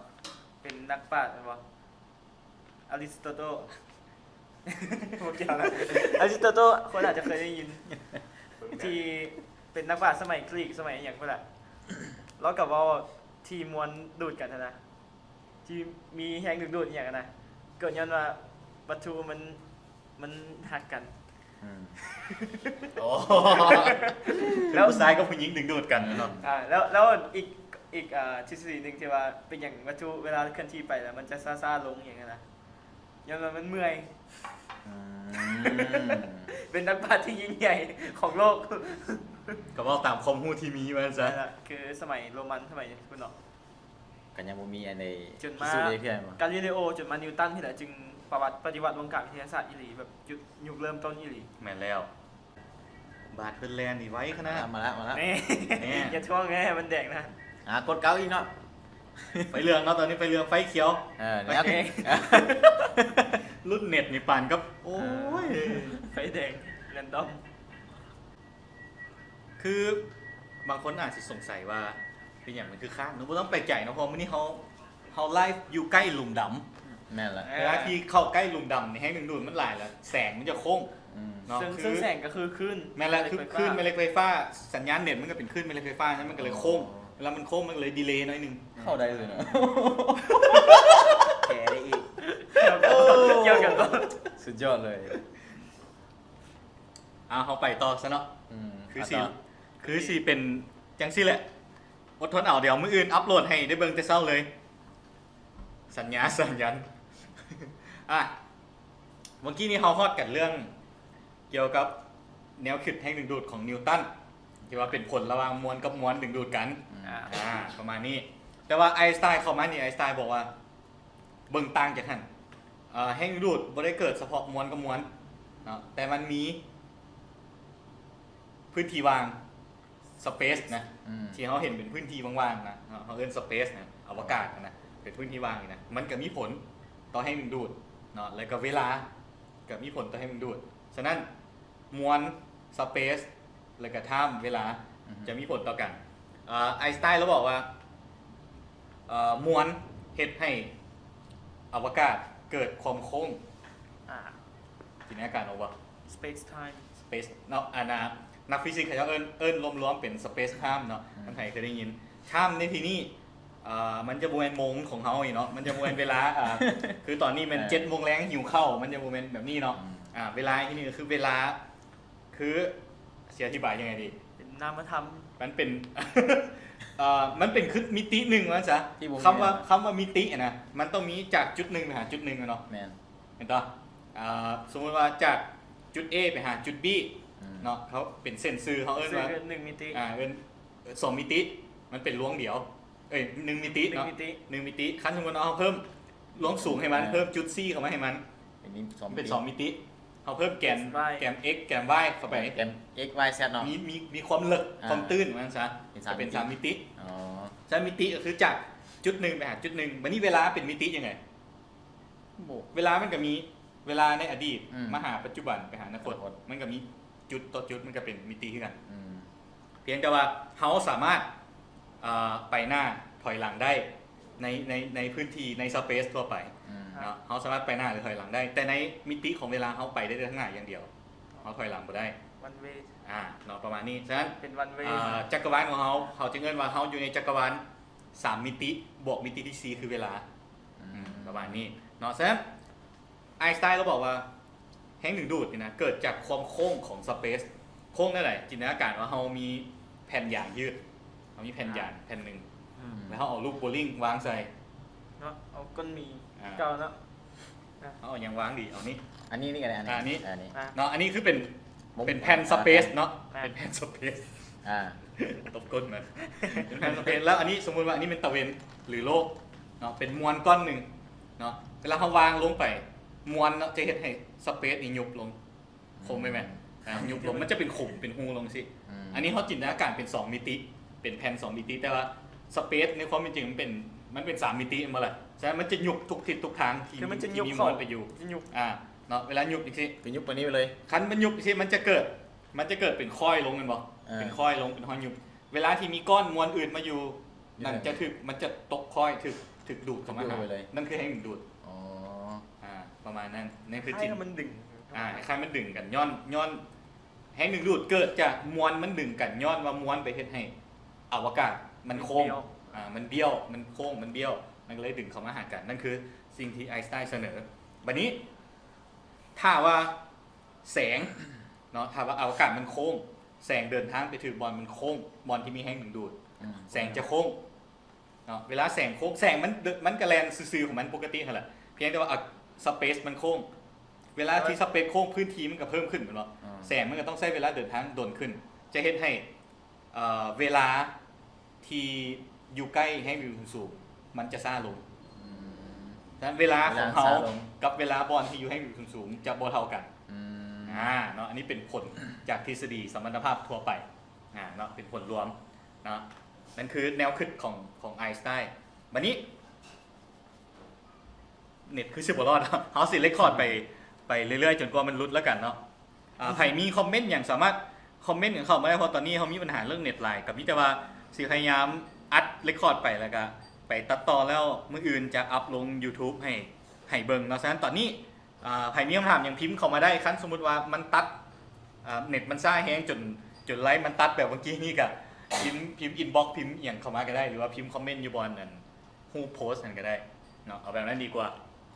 ເປັນນັກປາດແມ່ນບໍ່? ອາລິສໂຕເຕີລ ບໍ່ກ່ຽວນະ ອາລິສໂຕເຕີລ ຄົນອາດຈະເຄີຍໄດ້ຍິນ ທີ່ເປັນນັກປາດສະໄໝກຣີກ ສະໄໝຫຍັງພຸ້ນລະ ລາວກໍເວົ້າທີ່ມວນດູດກັນຫັ້ນນະ ທີ່ມີແຮງດຶງດູດອີ່ຫຍັງຫັ້ນນະ ເກີດຍ້ອນວ່າວັດຖຸມັນ ມັນຮັກກັນ. ອືມ ໂອ້ ແລ້ວຜູ້ຊາຍກັບຜູ້ຍິງດຶງດູດກັນເນາະ. ອ່າ ແລ້ວ ແລ້ວອີກ ອີກ ອ່າ ທິດສະດີໜຶ່ງທີ່ວ່າເປັນຫຍັງວັດຖຸເວລາເຄື່ອນທີ່ໄປແລ້ວມັນຈະຊ້າໆລົງຫຍັງຫັ້ນນະ ຍ້ອນວ່າມັນເມື່ອຍ. ອືມ ເປັນນັກປາດທີ່ຍິ່ງໃຫຍ່ຂອງໂລກ ກໍເວົ້າຕາມຄວາມຮູ້ທີ່ມີວ່າຊັ້ນຊະ. ນັ້ນລະ ຄືສະໄໝໂຣມັນ ສະໄໝພຸ້ນເນາະ ກໍຍັງບໍ່ມີອັນໃດ ຈົນມາ ພິສູດໄດ້ເທື່ອແມ່ນບໍ່? ກາລີເລໂອ ຈົນມານິວຕັນນີ້ແຫຼະ ຈຶ່ງປະວັດ ປະຕິວັດວົງການວິທະຍາສາດອີ່ຫຼີ ແບບຈຸດ ຍຸກເລີ່ມຕົ້ນອີ່ຫຼີ. ແມ່ນແລ້ວ ບາດເພິ່ນແລ່ນນີ້ໄວຂະໜາດ. ມາລະ ມາລະ ນີ້ ນີ້ ຢ່າຖ່ວງແນ່ ໃຫ້ມັນແດງນະ. ອ່າ ກົດເກົ້າອີກເນາະ ໄຟເຫຼືອງເນາະ ຕອນນີ້ໄຟເຫຼືອງ ໄຟຂຽວ ເອີ ແລ້ວ ລຸ້ນເນັດນີ້ປານກັບ ໂອ້ຍ ເອີ ໄຟແດງ ແຣນດອມ. ຄືບາງຄົນອາດຊິສົງໄສວ່າເປັນຫຍັງມັນຄືຄ້າງເນາະ ບໍ່ຕ້ອງແປກໃຈເນາະ ເພາະມື້ນີ້ເຮົາ ເຮົາໄລຟ໌ຢູ່ໃກ້ຫຼຸມດຳ. ແມ່ນລະ ເວລາທີ່ເຂົ້າໃກ້ຫຼຸມດຳນີ້ ແຮງດຶງດູດມັນຫຼາຍລະ ແສງມັນຈະໂຄ້ງ ອືມ ເນາະ ເຊິ່ງ ຄື ເຊິ່ງແສງກໍຄືຄື້ນ ແມ່ນລະ ແມ່ເຫຼັກ ຄືຄື້ນແມ່ເຫຼັກໄຟຟ້າ ສັນຍານເນັດມັນກໍເປັນຄື້ນແມ່ເຫຼັກໄຟຟ້າ ມັນກໍເລີຍໂຄ້ງ. ອໍ ເວລາມັນໂຄ້ງມັນກໍເລີຍດີເລໜ້ອຍໜຶ່ງ. ເຂົ້າໄດ້ເລີຍເນາະ ແກ່ໄດ້ອີກ. ກ່ຽວກັນບໍ່? ສຸດຍອດເລີຍ. ອ່າ ເຮົາໄປຕໍ່ຊະເນາະ. ອືມ ຄືຊິ ອ່າ ຕໍ່ ຄືຊິເປັນຈັ່ງຊີ້ແຫຼະ ອົດທົນເອົາ ດຽວມື້ອື່ນອັບໂຫຼດໃຫ້ໄດ້ເບິ່ງແຕ່ເຊົ້າເລີຍ ສັນຍາ ສັນຍັນ. ອ່າ ເມື່ອກີ້ນີ້ເຮົາຮອດກັນເລື່ອງກ່ຽວກັບແນວຄິດແຮງດຶງດູດຂອງນິວຕັນ ທີ່ວ່າເປັນຜົນລະຫວ່າງມວນກັບມວນດຶງດູດກັນ. ອືມ ອ່າ ປະມານນີ້ ແຕ່ວ່າໄອນສະໄຕນເຂົ້າມານີ້ ໄອນສະໄຕນບອກວ່າ ເບິ່ງຕ່າງຈາກຫັ້ນ ເອີ ແຮງດຶງດູດບໍ່ໄດ້ເກີດສະເພາະມວນກັບມວນເນາະ ແຕ່ມັນມີພື້ນທີ່ວ່າງ ສະເປສນະ ອືມ ທີ່ເຮົາເຫັນເປັນພື້ນທີ່ວ່າງໆນະ ເຮົາເອີ້ນສະເປສນະ ອະວະກາດນະ ເປັນພື້ນທີ່ວ່າງນີ້ນະ ມັນກໍມີຜົນຕໍ່ແຮງດຶງດູດເນາະ ແລ້ວກໍເວລາກໍມີຜົນຕໍ່ແຮງດຶງດູດ. ສະນັ້ນ ມວນ ສະເປສ ແລ້ວກໍທາມ ເວລາ ອືຮຶ ຈະມີຜົນຕໍ່ກັນ. ເອີ ໄອນສະໄຕນລາວບອກວ່າ ເອີ ມວນເຮັດໃຫ້ອະວະກາດເກີດຄວາມໂຄ້ງ. ອ່າ ຈິນຕະນາການອອກບໍ່? ສະເປສທາມ ສະເປສເນາະ ອັນນ່າ ນັກຟີຊິກເຂົາເຈົ້າເອີ້ນ ເອີ້ນລວມໆເປັນສະເປສທາມເນາະ. ອືມ ທ່ານໃດເຄີຍໄດ້ຍິນ ທາມໃນທີ່ນີ້ ເອີ ມັນຈະບໍ່ແມ່ນໂມງຂອງເຮົານີ້ເນາະ ມັນຈະບໍ່ແມ່ນເວລາ ອ່າ ຄືຕອນນີ້ແມ່ນ ເອີ ເຈັດໂມງແລງ ຫິວເຂົ້າ ມັນຈະບໍ່ແມ່ນແບບນີ້ເນາະ. ອືມ ອ່າ ເວລາໃນທີ່ນີ້ກໍຄືເວລາ ຄືຊິອະທິບາຍຍັງໄງດີ? ເປັນນາມະທຳ ມັນເປັນ ເອີ ມັນເປັນຄືມິຕິໜຶ່ງວ່າຊະ. ທີ່ບໍ່ມີ ຄຳວ່າ ຄຳວ່າມິຕິນະ ມັນຕ້ອງມີຈາກຈຸດໜຶ່ງໄປຫາຈຸດໜຶ່ງແມ່ນບໍ່? ແມ່ນ ແມ່ນບໍ່? ອ່າ ສົມມຸດວ່າຈາກຈຸດເອໄປຫາຈຸດບີ ອືມ ເນາະ ເຂົາເປັນເສັ້ນຊື່ ເຮົາເອີ້ນວ່າ ຊື່ໜຶ່ງມິຕິ ອ່າ ເອີ້ນສອງມິຕິ ມັນເປັນລວງດຽວ ເອີຍ ໜຶ່ງມິຕິເນາະ ໜຶ່ງມິຕິ ໜຶ່ງມິຕິ. ຄັນສົມມຸດເຮົາເພີ່ມລວງສູງໃຫ້ມັນ ອ່າ ເພີ່ມຈຸດສີ່ເຂົ້າມາໃຫ້ມັນ ເປັນສອງມິຕິ ເປັນສອງມິຕິ. ເຮົາເພີ່ມແກນ x y ແກນ x ແກນ y ເຂົ້າໄປ ແກນ x y z ເນາະ ມີ ມີ ມີຄວາມເລິກ ອ່າ ຄວາມຕື້ນວ່າຊັ້ນຊະ ເປັນສາມ ເປັນສາມມິຕິ ເປັນສາມມິຕິ ອໍ ສາມມິຕິກໍຄືຈາກຈຸດໜຶ່ງໄປຫາຈຸດໜຶ່ງ. ບັດນີ້ເວລາເປັນມິຕິຈັ່ງໃດ? ໂອ້ ເວລາມັນກໍມີເວລາໃນອະດີດ ອືມ ມາຫາປັດຈຸບັນ ໄປຫາອະນາຄົດ ອະນາຄົດ ມັນກໍມີຈຸດຕໍ່ຈຸດ ມັນກໍເປັນມິຕິຄືກັນ ອືມ ພຽງແຕ່ວ່າເຮົາສາມາດ ເອີ ໄປໜ້າຖອຍຫຼັງໄດ້ໃນ ໃນ ໃນພື້ນທີ່ ໃນ space ທົ່ວໄປ ອືມ ເນາະ ເຮົາສາມາດໄປໜ້າ ຫຼື ຖອຍຫຼັງໄດ້ ແຕ່ໃນມິຕິຂອງເວລາເຮົາໄປໄດ້ແຕ່ທາງໜ້າຢ່າງດຽວ ເຮົາຖອຍຫຼັງບໍ່ໄດ້ one way ອ່າ ເນາະ ປະມານນີ້. ສະນັ້ນ ເປັນ one way ອ່າ ຈັກກະວານຂອງເຮົາ ເຮົາຈຶ່ງເອີ້ນວ່າເຮົາຢູ່ໃນຈັກກະວານສາມມິຕິ ບວກມິຕິທີສີ່ ຄືເວລາ ອືມ ປະມານນີ້ເນາະ. ສະນັ້ນ ໄອນສະໄຕນລາວບອກວ່າ ແຮງດຶງດູດນີ້ນະ ເກີດຈາກຄວາມໂຄ້ງຂອງ space ໂຄ້ງແນວໃດ? ຈິນຕະນາການວ່າເຮົາມີແຜ່ນຢາງຢືດ ເຮົາມີແຜ່ນຢາງ ອ່າ ແຜ່ນໜຶ່ງ ອືມ ແລ້ວເຮົາເອົາລູກໂບລິງວາງໃສ່ເນາະ ເອົາກ້ອນໝີ ອ່າ ເກົ່າເນາະ ອ່າ ເຮົາເອົາຫຍັງວາງດີ? ເອົານີ້ ອັນນີ້ ນີ້ກໍໄດ້ ອ່າ ອັນນີ້ ອັນນີ້ ອ່າ ເນາະ ອັນນີ້ຄືເປັນ ເປັນແຜ່ນ space ເນາະ ອ່າ ເປັນແຜ່ນ space ອ່າ ຕົບກົ້ນມາ ເປັນແຜ່ນ space ແລ້ວອັນນີ້ ສົມມຸດວ່າອັນນີ້ແມ່ນຕາເວັນ ຫຼື ໂລກເນາະ ເປັນມວນກ້ອນໜຶ່ງເນາະ ເວລາເຮົາວາງລົງໄປ ມວນເນາະ ຈະເຮັດໃຫ້ space ນີ້ຍຸບລົງ ຄົມໄປແມ່ນ ອືມ ອ່າ ຍຸບລົງ ມັນຈະເປັນຂຸມ ເປັນຮູລົງຊີ້ ອືມ ອັນນີ້ເຮົາຈິນຕະນາການເປັນສອງມິຕິ ເປັນແຜ່ນສອງມິຕິ ແຕ່ວ່າ space ໃນຄວາມເປັນຈິງມັນເປັນ ມັນເປັນສາມມິຕິແມ່ນບໍ່ລະ? ສະນັ້ນມັນຈະຍຸບທຸກທິດທຸກທາງທີ່ ຄືມັນຈະຍຸບ ທີ່ມີມວນໄປຢູ່ ຈະຍຸບ ອ່າ ເນາະ ເວລາຍຸບຈັ່ງຊີ້ ກໍຍຸບປານນີ້ໄປເລີຍ ຄັນມັນຍຸບຈັ່ງຊີ້ ມັນຈະເກີດ ມັນຈະເກີດເປັນຄ້ອຍລົງແມ່ນບໍ່? ເອີ ເປັນຄ້ອຍລົງ ເປັນຮອຍຍຸບ ເວລາທີ່ມີກ້ອນມວນອື່ນມາຢູ່ ຢູ່ ນັ້ນຈະຖືກ ມັນຈະຕົກຄ້ອຍ ຖືກ ຖືກດູດເຂົ້າມາຫາ ມັນດຸດໄປເລີຍ ນັ້ນຄືແຮງດຶງດູດ ອໍ ອ່າ ປະມານນັ້ນ ນັ້ນຄືຈິນ ຄ້າຍໆມັນດຶງ ອ່າ ຄ້າຍໆມັນດຶງກັນ ຍ້ອນ ຍ້ອນແຮງດຶງດູດເກີດຈາກມວນມັນດຶງກັນ ຍ້ອນວ່າມວນໄປເຮັດໃຫ້ອະວະກາດມັນໂຄ້ງ ມັນບ້ຽວ ອ່າ ມັນບ້ຽວ ມັນໂຄ້ງ ມັນບ້ຽວ ມັນກໍເລີຍດຶງເຂົ້າມາຫາກັນ ນັ້ນຄືສິ່ງທີ່ໄອນສະໄຕນສະເໜີ. ບັດນີ້ ຖ້າວ່າແສງເນາະ ຖ້າວ່າອະວະກາດມັນໂຄ້ງ ແສງເດີນທາງໄປຖືກບ່ອນມັນໂຄ້ງ ບ່ອນທີ່ມີແຮງດຶງດູດ ອືມ ແສງຈະໂຄ້ງເນາະ ເວລາແສງໂຄ້ງ ແສງມັນ ມັນກະແລ່ນຊື່ໆຂອງມັນປົກກະຕິຫັ້ນແຫຼະ ພຽງແຕ່ວ່າ ສະເປສມັນໂຄ້ງ ເວລາທີ່ສະເປສໂຄ້ງ ພື້ນທີ່ມັນກະເພີ່ມຂຶ້ນແມ່ນບໍ່? ອືມ ແສງມັນກະຕ້ອງໃຊ້ເວລາເດີນທາງດົນຂຶ້ນ ຈະເຮັດໃຫ້ ເອີ ເວລາທີ່ຢູ່ໃກ້ແຮງດຶງດູດສູງໆ ມັນຈະຊ້າລົງ ອືມ ສະນັ້ນເວລາຂອງເຮົາ ເວລາຊ້າລົງ ກັບເວລາບ່ອນທີ່ຢູ່ແຮງດຶງດູດສູງໆ ຈະບໍ່ເທົ່າກັນ ອືມ ອ່າ ເນາະ ອັນນີ້ເປັນຜົນຈາກທິດສະດີສຳພັນທະພາບທົ່ວໄປ ອ່າ ເນາະ ເປັນຜົນລວມເນາະ ນັ້ນຄືແນວຄິດຂອງ ຂອງໄອນສະໄຕນ ບັດນີ້ ເນັດຄືຊິບໍ່ລອດ ເຮົາຊິເຣັກຄອດໄປ ໄປເລື້ອຍໆ ຈົນກວ່າມັນຫຼຸດແລ້ວກັນເນາະ ອ່າ ໃຜມີຄອມເມັນຫຍັງສາມາດຄອມເມັນກັນເຂົ້າມາໄດ້ ເພາະຕອນນີ້ເຮົາມີບັນຫາເລື່ອງເນັດຫຼາຍ ກໍມີແຕ່ວ່າຊິພະຍາຍາມອັດເຣັກຄອດໄປ ແລ້ວກໍໄປຕັດຕໍ່ ແລ້ວມື້ອື່ນຈະອັບລົງຢູທູບໃຫ້ ໃຫ້ເບິ່ງເນາະ ສະນັ້ນຕອນນີ້ ອ່າ ໃຜມີຄຳຖາມຫຍັງພິມເຂົ້າມາໄດ້ ຄັນສົມມຸດວ່າມັນຕັດ ອ່າ ເນັດມັນຊ້າແຮງຈົນ ຈົນໄລຟ໌ມັນຕັດແບບເມື່ອກີ້ນີ້ ກໍພິມ ພິມອິນບັອກ ພິມອີ່ຫຍັງເຂົ້າມາກໍໄດ້ ຫຼືວ່າພິມຄອມເມັນຢູ່ບ່ອນອັນ ຮູບໂພສຫັ້ນກໍໄດ້ເນາະ ເອົາແບບນັ້ນດີກວ່າ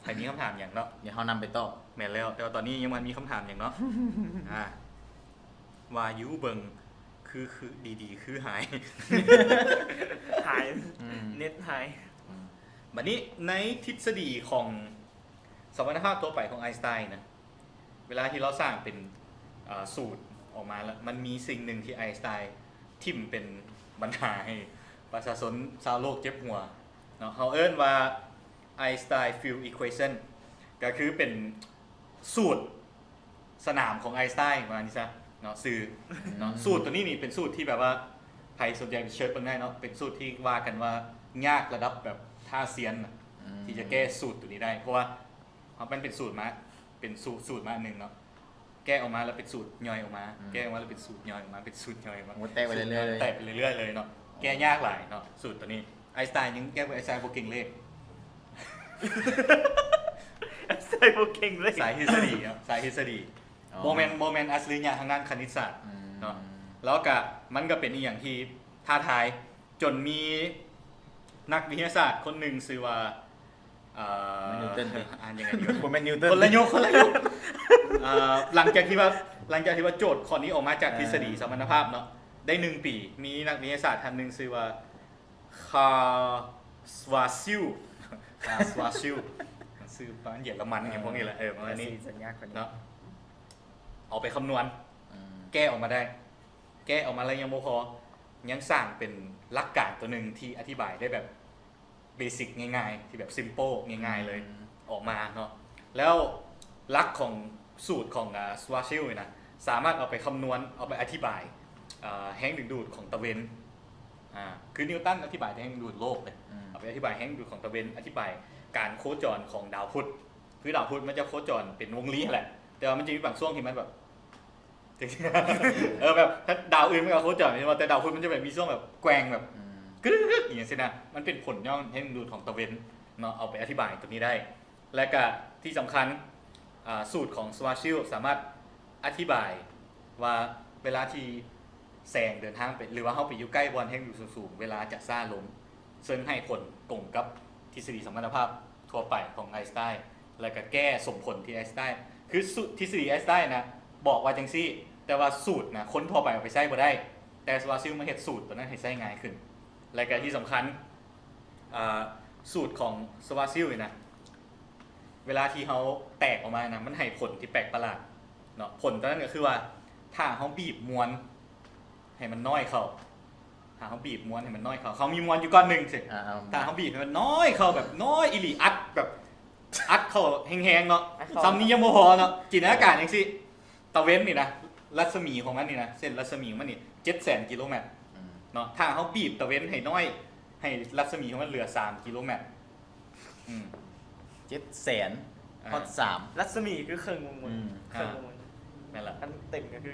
ໃຜມີຄຳຖາມຫຍັງເນາະ ດຽວເຮົານຳໄປຕອບ ແມ່ນແລ້ວ ແຕ່ວ່າຕອນນີ້ຍັງບໍ່ມີຄຳຖາມຫຍັງເນາະ ອ່າ ວ່າຢູ່ເບິ່ງຄື ຄືດີໆ ຄືຫາຍ ຫາຍ ອືມ ເນັດຫາຍ ອືມ ບັດນີ້ໃນທິດສະດີຂອງສຳພັນທະພາບທົ່ວໄປຂອງໄອນສະໄຕນນະ ເວລາທີ່ລາວສ້າງເປັນ ເອີ ສູດອອກມາແລ້ວ ມັນມີສິ່ງໜຶ່ງທີ່ໄອນສະໄຕນຖິ້ມເປັນບັນຫາໃຫ້ປະຊາຊົນຊາວໂລກເຈັບຫົວເນາະ ເຮົາເອີ້ນວ່າ Einstein field equation ກໍຄືເປັນສູດສະໜາມຂອງໄອນສະໄຕນ ວ່ານີ້ຊະເນາະ ຊື່ເນາະ ອືມ ສູດໂຕນີ້ນີ້ເປັນສູດທີ່ແບບວ່າ ໃຜສົນໃຈໄປເຊີດເບິ່ງໄດ້ເນາະ ເປັນສູດທີ່ວ່າກັນວ່າຍາກລະດັບແບບທ້າຊຽນນະ ອືມ ທີ່ຈະແກ້ສູດໂຕນີ້ໄດ້ ເພາະວ່າ ເພາະມັນເປັນສູດມາ ເປັນສູດ ສູດມາອັນໜຶ່ງເນາະ ແກ້ອອກມາແລ້ວເປັນສູດຍ່ອຍອອກມາ ອືມ ແກ້ອອກມາແລ້ວເປັນສູດຍ່ອຍອອກມາ ເປັນສູດຍ່ອຍອອກມາ ໂອ້ ແຕກໄປເລື້ອຍໆເລີຍ ແຕກໄປເລື້ອຍໆເລີຍເນາະ ອໍ ແກ້ຍາກຫຼາຍເນາະ ສູດໂຕນີ້ ໄອນສະໄຕນຍັງແກ້ບໍ່ ໄອນສະໄຕນບໍ່ເກັ່ງເລກ ໄອນສະໄຕນບໍ່ເກັ່ງເລກ ສາຍທິດສະດີເນາະ ສາຍທິດສະດີ ອໍ ບໍ່ແມ່ນ ບໍ່ແມ່ນອັດສະລິຍະທາງດ້ານຄະນິດສາດ ອືມ ເນາະ ແລ້ວກະ ມັນກະເປັນອີ່ຫຍັງທີ່ທ້າທາຍ ຈົນມີນັກວິທະຍາສາດຄົນໜຶ່ງຊື່ວ່າ ເອີ ແມ່ນນິວຕັນຕິ ອ່ານຍັງໄງດີວະ ບໍ່ແມ່ນນິວຕັນ ຄົນລະຍຸກ ຄົນລະຍຸກ ເອີ ຫຼັງຈາກທີ່ວ່າ ຫຼັງຈາກທີ່ວ່າໂຈດຂໍ້ນີ້ອອກມາຈາກທິດສະດີ ເອີ ສຳພັນທະພາບເນາະ ໄດ້ໜຶ່ງປີ ມີນັກວິທະຍາສາດທ່ານໜຶ່ງຊື່ວ່າ ຄາສວາຊິວ ຄາສວາຊິວ ຊື່ປານເຢຍລະມັນຫຍັງພວກນີ້ແຫຼະ ເອີ ປະມານນີ້ ເອີ ເນາະ ເອົາໄປຄຳນວນ ອືມ ແກ້ອອກມາໄດ້ ແກ້ອອກມາແລ້ວຍັງບໍ່ພໍ ຍັງສ້າງເປັນຫຼັກການຕົວໜຶ່ງທີ່ອະທິບາຍໄດ້ແບບເບຊິກງ່າຍໆ ທີ່ແບບຊິມເປິ້ລງ່າຍໆເລີຍ ອືມ ອອກມາເນາະ ແລ້ວຫຼັກຂອງ ສູດຂອງ ອາ Schwarzschild ນີ້ນະ ສາມາດເອົາໄປຄຳນວນ ເອົາໄປອະທິບາຍ ອາ ແຮງດຶງດູດຂອງຕາເວັນ. ອາ ຄືນິວຕັນອະທິບາຍແຮງດຶງດູດໂລກເດ້ ອືມ ເອົາໄປອະທິບາຍແຮງດຶງດູດຂອງຕາເວັນ ອະທິບາຍການໂຄຈອນຂອງດາວພຸດ. ຄືດາວພຸດມັນຈະໂຄຈອນເປັນວົງລີຫັ້ນແຫຼະ ແຕ່ວ່າມັນຈະມີບາງຊ່ວງທີ່ມັນແບບ ເອີ ແບບ ດາວອື່ນມັນກໍໂຄຈອນ ແຕ່ດາວພຸດມັນຈະແບບມີຊ່ວງແບບແກວ່ງແບບ ອືມ ກຶກໆໆ ອີ່ຫຍັງຊີ້ນະ. ມັນເປັນຜົນຍ້ອນແຮງດຶງດູດຂອງຕາເວັນເນາະ ເອົາໄປອະທິບາຍຕົວນີ້ໄດ້. ແລະກະທີ່ສຳຄັນ ອາ ສູດຂອງ Schwarzschild ສາມາດອະທິບາຍວ່າເວລາທີ່ແສງເດີນທາງໄປ ຫຼືວ່າເຮົາໄປຢູ່ໃກ້ບ່ອນແຮງດຶງດູດສູງໆ ເວລາຈະຊ້າລົງ ເຊິ່ງໃຫ້ຜົນກົງກັບທິດສະດີສຳພັນທະພາບທົ່ວໄປຂອງໄອນສະໄຕນ໌ ແລະກະແກ້ສົມຜົນທີ່ໄອນສະໄຕນ໌ ຄື ທິດສະດີໄອນສະໄຕນ໌ນະ ບອກວ່າຈັ່ງຊີ້ ແຕ່ວ່າສູດນະ ຄົນທົ່ວໄປເອົາໄປໃຊ້ບໍ່ໄດ້ ແຕ່ Schwarzschild ມາເຮັດສູດຕົວນັ້ນໃຫ້ໃຊ້ງ່າຍຂຶ້ນ. ແລະກະທີ່ສຳຄັນ ອາ ສູດຂອງ Schwarzschild ນີ້ນະ ເວລາທີ່ເຮົາແຕກອອກມານະ ມັນໃຫ້ຜົນທີ່ແປກປະຫຼາດເນາະ. ຜົນຕົວນັ້ນກໍຄືວ່າ ຖ້າເຮົາບີບມວນໃຫ້ມັນນ້ອຍເຂົ້າ ຖ້າເຮົາບີບມວນໃຫ້ມັນນ້ອຍເຂົ້າ ເຮົາມີມວນຢູ່ກ້ອນໜຶ່ງຊີ້ ອາ ຖ້າເຮົາບີບໃຫ້ມັນນ້ອຍເຂົ້າ ແບບນ້ອຍອີ່ຫຼີ ອັດແບບ ອັດເຂົ້າແຮງໆເນາະ ອັດເຂົ້າ ສ່ຳນີ້ຍັງບໍ່ພໍເນາະ. ຈິນຕະນາການຈັ່ງຊີ້ ຕາເວັນນີ້ນະ ລັດສະໝີຂອງມັນນີ້ນະ ເສັ້ນລັດສະໝີຂອງມັນນີ້ ເຈັດແສນກິໂລແມັດ ອືມ ເນາະ. ຖ້າເຮົາບີບຕາເວັນໃຫ້ນ້ອຍ ໃຫ້ລັດສະໝີຂອງມັນເຫຼືອສາມກິໂລແມັດ ອືມ ເຈັດແສນ ອາ ຮອດສາມ ລັດສະໝີຄືເຄິ່ງວົງມົນ ອືມ ເຄິ່ງວົງມົນ ແມ່ນລະ ຄັນເຕັມກໍຄື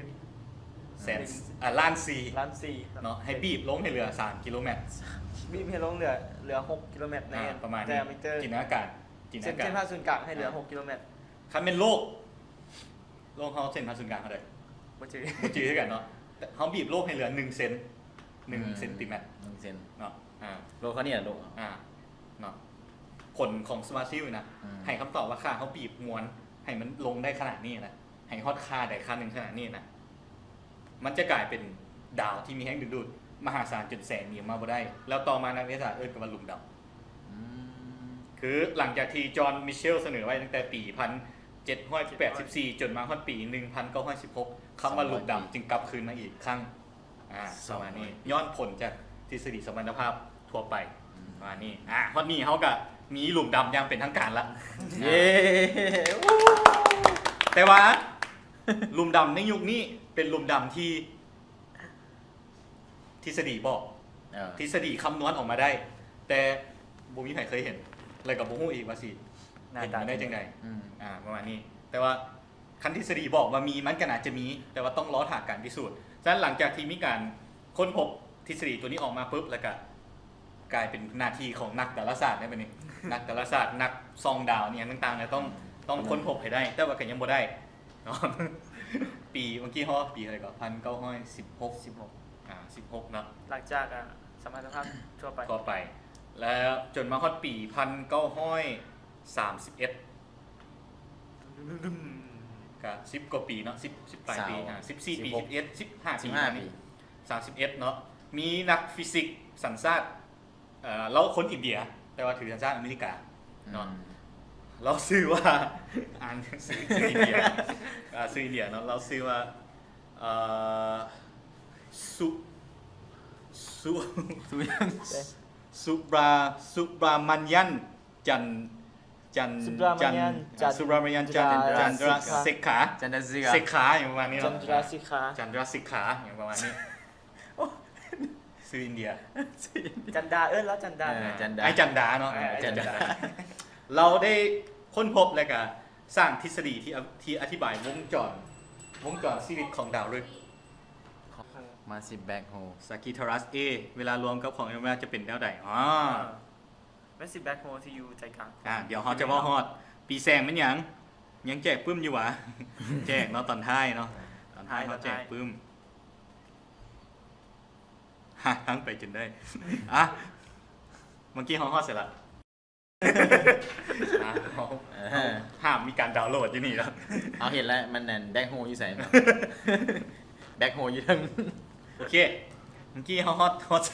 ແສນ ອາ ລ້ານສີ່ ລ້ານສີ່ເນາະ. ໃຫ້ບີບລົງໃຫ້ເຫຼືອສາມກິໂລແມັດ ບີບໃຫ້ລົງເຫຼືອ ເຫຼືອຫົກກິໂລແມັດໃນ ອາ ປະມານນີ້ ແຕ່ມີເຕີ ຈິນຕະນາການ ຈິນຕະນາການ ເສັ້ນຜ່ານສູນກາງໃຫ້ເຫຼືອ ອາ ຫົກກິໂລແມັດ. ຄັນແມ່ນໂລກ ໂລກເຮົາເສັ້ນຜ່ານສູນກາງເທົ່າໃດ? ບໍ່ຈື່ ບໍ່ຈື່ຄືກັນເນາະ. ເຮົາບີບໂລກໃຫ້ເຫຼືອໜຶ່ງເຊັນ ໜຶ່ງ ອືມ ເຊັນຕີແມັດ ໜຶ່ງເຊັນເນາະ. ອາ ໂລກເຮົານີ້ລະໂລກ ອາ ເນາະ. ຜົນຂອງ Schwarzschild ນະ ອືມ ໃຫ້ຄຳຕອບວ່າ ຖ້າເຮົາບີບມວນໃຫ້ມັນລົງໄດ້ຂະໜາດນີ້ນະ ໃຫ້ຮອດຄ່າໃດຄ່າໜຶ່ງຂະໜາດນີ້ນະ ມັນຈະກາຍເປັນດາວທີ່ມີແຮງດຶງດູດມະຫາສານຈົນແສງໜີອອກມາບໍ່ໄດ້ ແລ້ວຕໍ່ມານັກວິທະຍາສາດເອີ້ນກັນວ່າຫຼຸມດຳ. ອືມ ຄືຫຼັງຈາກທີ່ John Michell ສະເໜີໄວ້ຕັ້ງແຕ່ປີພັນເຈັດຮ້ອຍແປດສິບສີ່ ຈົນມາຮອດປີໜຶ່ງພັນເກົ້າຮ້ອຍສິບຫົກ ຄຳວ່າຫຼຸມດຳຈຶ່ງກັບຄືນມາອີກຄັ້ງ. ອາ ປະມານນີ້ ຍ້ອນຜົນຈາກທິດສະດີສຳພັນທະພາບທົ່ວໄປ ອືມ ປະມານນີ້. ອາ ຮອດນີ້ເຮົາກະມີຫຼຸມດຳຢ່າງເປັນທາງການລະ ເຢ້ ແຕ່ວ່າ ຫຼຸມດຳໃນຍຸກນີ້ເປັນຫຼຸມດຳທີ່ທິດສະດີບອກ ເອີ ທິດສະດີຄຳນວນອອກມາໄດ້ ແຕ່ບໍ່ມີໃຜເຄີຍເຫັນ ແລ້ວກໍບໍ່ຮູ້ອີກວ່າຊິເຫັນມາໄດ້ຈັ່ງໃດ. ອືມ ອາ ປະມານນີ້. ແຕ່ວ່າຄັນທິດສະດີບອກວ່າມີ ມັນກໍໜ້າຈະມີ ແຕ່ວ່າຕ້ອງລໍຖ້າການພິສູດ. ສະນັ້ນ ຫຼັງຈາກທີ່ມີການຄົ້ນພົບທິດສະດີຕົວນີ້ອອກມາປຶບ ແລ້ວກໍ ກາຍເປັນໜ້າທີ່ຂອງນັກດາລາສາດໃນບັດນີ້ ນັກດາລາສາດ ນັກສ່ອງດາວ ອີ່ຫຍັງຕ່າງໆ ຕ້ອງ ຕ້ອງຄົ້ນພົບໃຫ້ໄດ້ ແຕ່ວ່າກໍຍັງບໍ່ໄດ້ເນາະ. ປີ ເມື່ອກີ້ເຮົາວ່າປີເທົ່າໃດກໍ ພັນເກົ້າຮ້ອຍສິບຫົກ ສິບຫົກ ອາ ສິບຫົກເນາະ ຫຼັງຈາກ ອາ ສະມານຕະພາບທົ່ວໄປ ທົ່ວໄປ ແລ້ວຈົນມາຮອດປີ ພັນເກົ້າຮ້ອຍສາມສິບເອັດ ກໍສິບກວ່າປີເນາະ ສິບ ສິບປາຍປີ ອາ ສິບສີ່ປີ ສິບເອັດ ສິບຫ້າປີ ສິບຫ້າປີ ສາມສິບເອັດເນາະ ມີນັກຟີຊິກສັນຊາດ ເອີ ລາວຄົນອິນເດຍ ແຕ່ວ່າຖືສັນຊາດອາເມລິກາເນາະ ອືມ ລາວຊື່ວ່າ ອ່ານຊື່ ຊື່ອິນເດຍ ອາ ຊື່ອິນເດຍເນາະ ລາວຊື່ວ່າ ເອີ ສຸ ສຸ ສຸຫຍັງ ສຸບຣາ Subrahmanyam ຈັນ ຈັນ Subrahmanyam ຈັນ Chan- Subrahmanyam ຈັນ Chan- Chandrasekhar Chandrasekhar ຫຍັງປະມານນີ້ເນາະ Chandrasekhar Chandrasekhar ຫຍັງປະມານນີ້ ຊື່ອິນເດຍ ຈັນດາ ເອີ້ນລາວຈັນດາ ເອີ ຈັນດາ ອ້າຍຈັນດາເນາະ ເອີ ອ້າຍຈັນດາ ລາວໄດ້ຄົ້ນພົບ ແລະກະສ້າງທິດສະດີທີ່ ທີ່ອະທິບາຍວົງຈອນ ວົງຈອນຊີວິດຂອງດາວລຶກ Massive Black Hole Sagittarius A ເວລາລວມກັບຂອງ Andromeda ຈະເປັນແນວໃດ? ອໍ Massive Black Hole ທີ່ຢູ່ໃຈກາງ ອ່າ ດຽວເຮົາຈະເວົ້າຮອດ ປີແສງແມ່ນຫຍັງ? ຍັງແຈກປຶ້ມຢູ່ຫວາ? ແຈກເນາະ ຕອນທ້າຍເນາະ ຕອນທ້າຍ ຕອນທ້າຍເຮົາແຈກປຶ້ມ ຫາທາງໄປຈົນໄດ້ ອ່ະ ເມື່ອກີ້ເຮົາຮອດໃສລະ? ອ່ະ ເຮົາ ເອີ ເຮົາຫ້າມມີການດາວໂຫຼດຢູ່ນີ້ແລ້ວ ເຮົາເຫັນແລ້ວ ມັນ Black Hole ຢູ່ໃສ Black Hole ຢູ່ເທິງ ໂອເຄ ເມື່ອກີ້ເຮົາຮອດ ຮອດໃສ?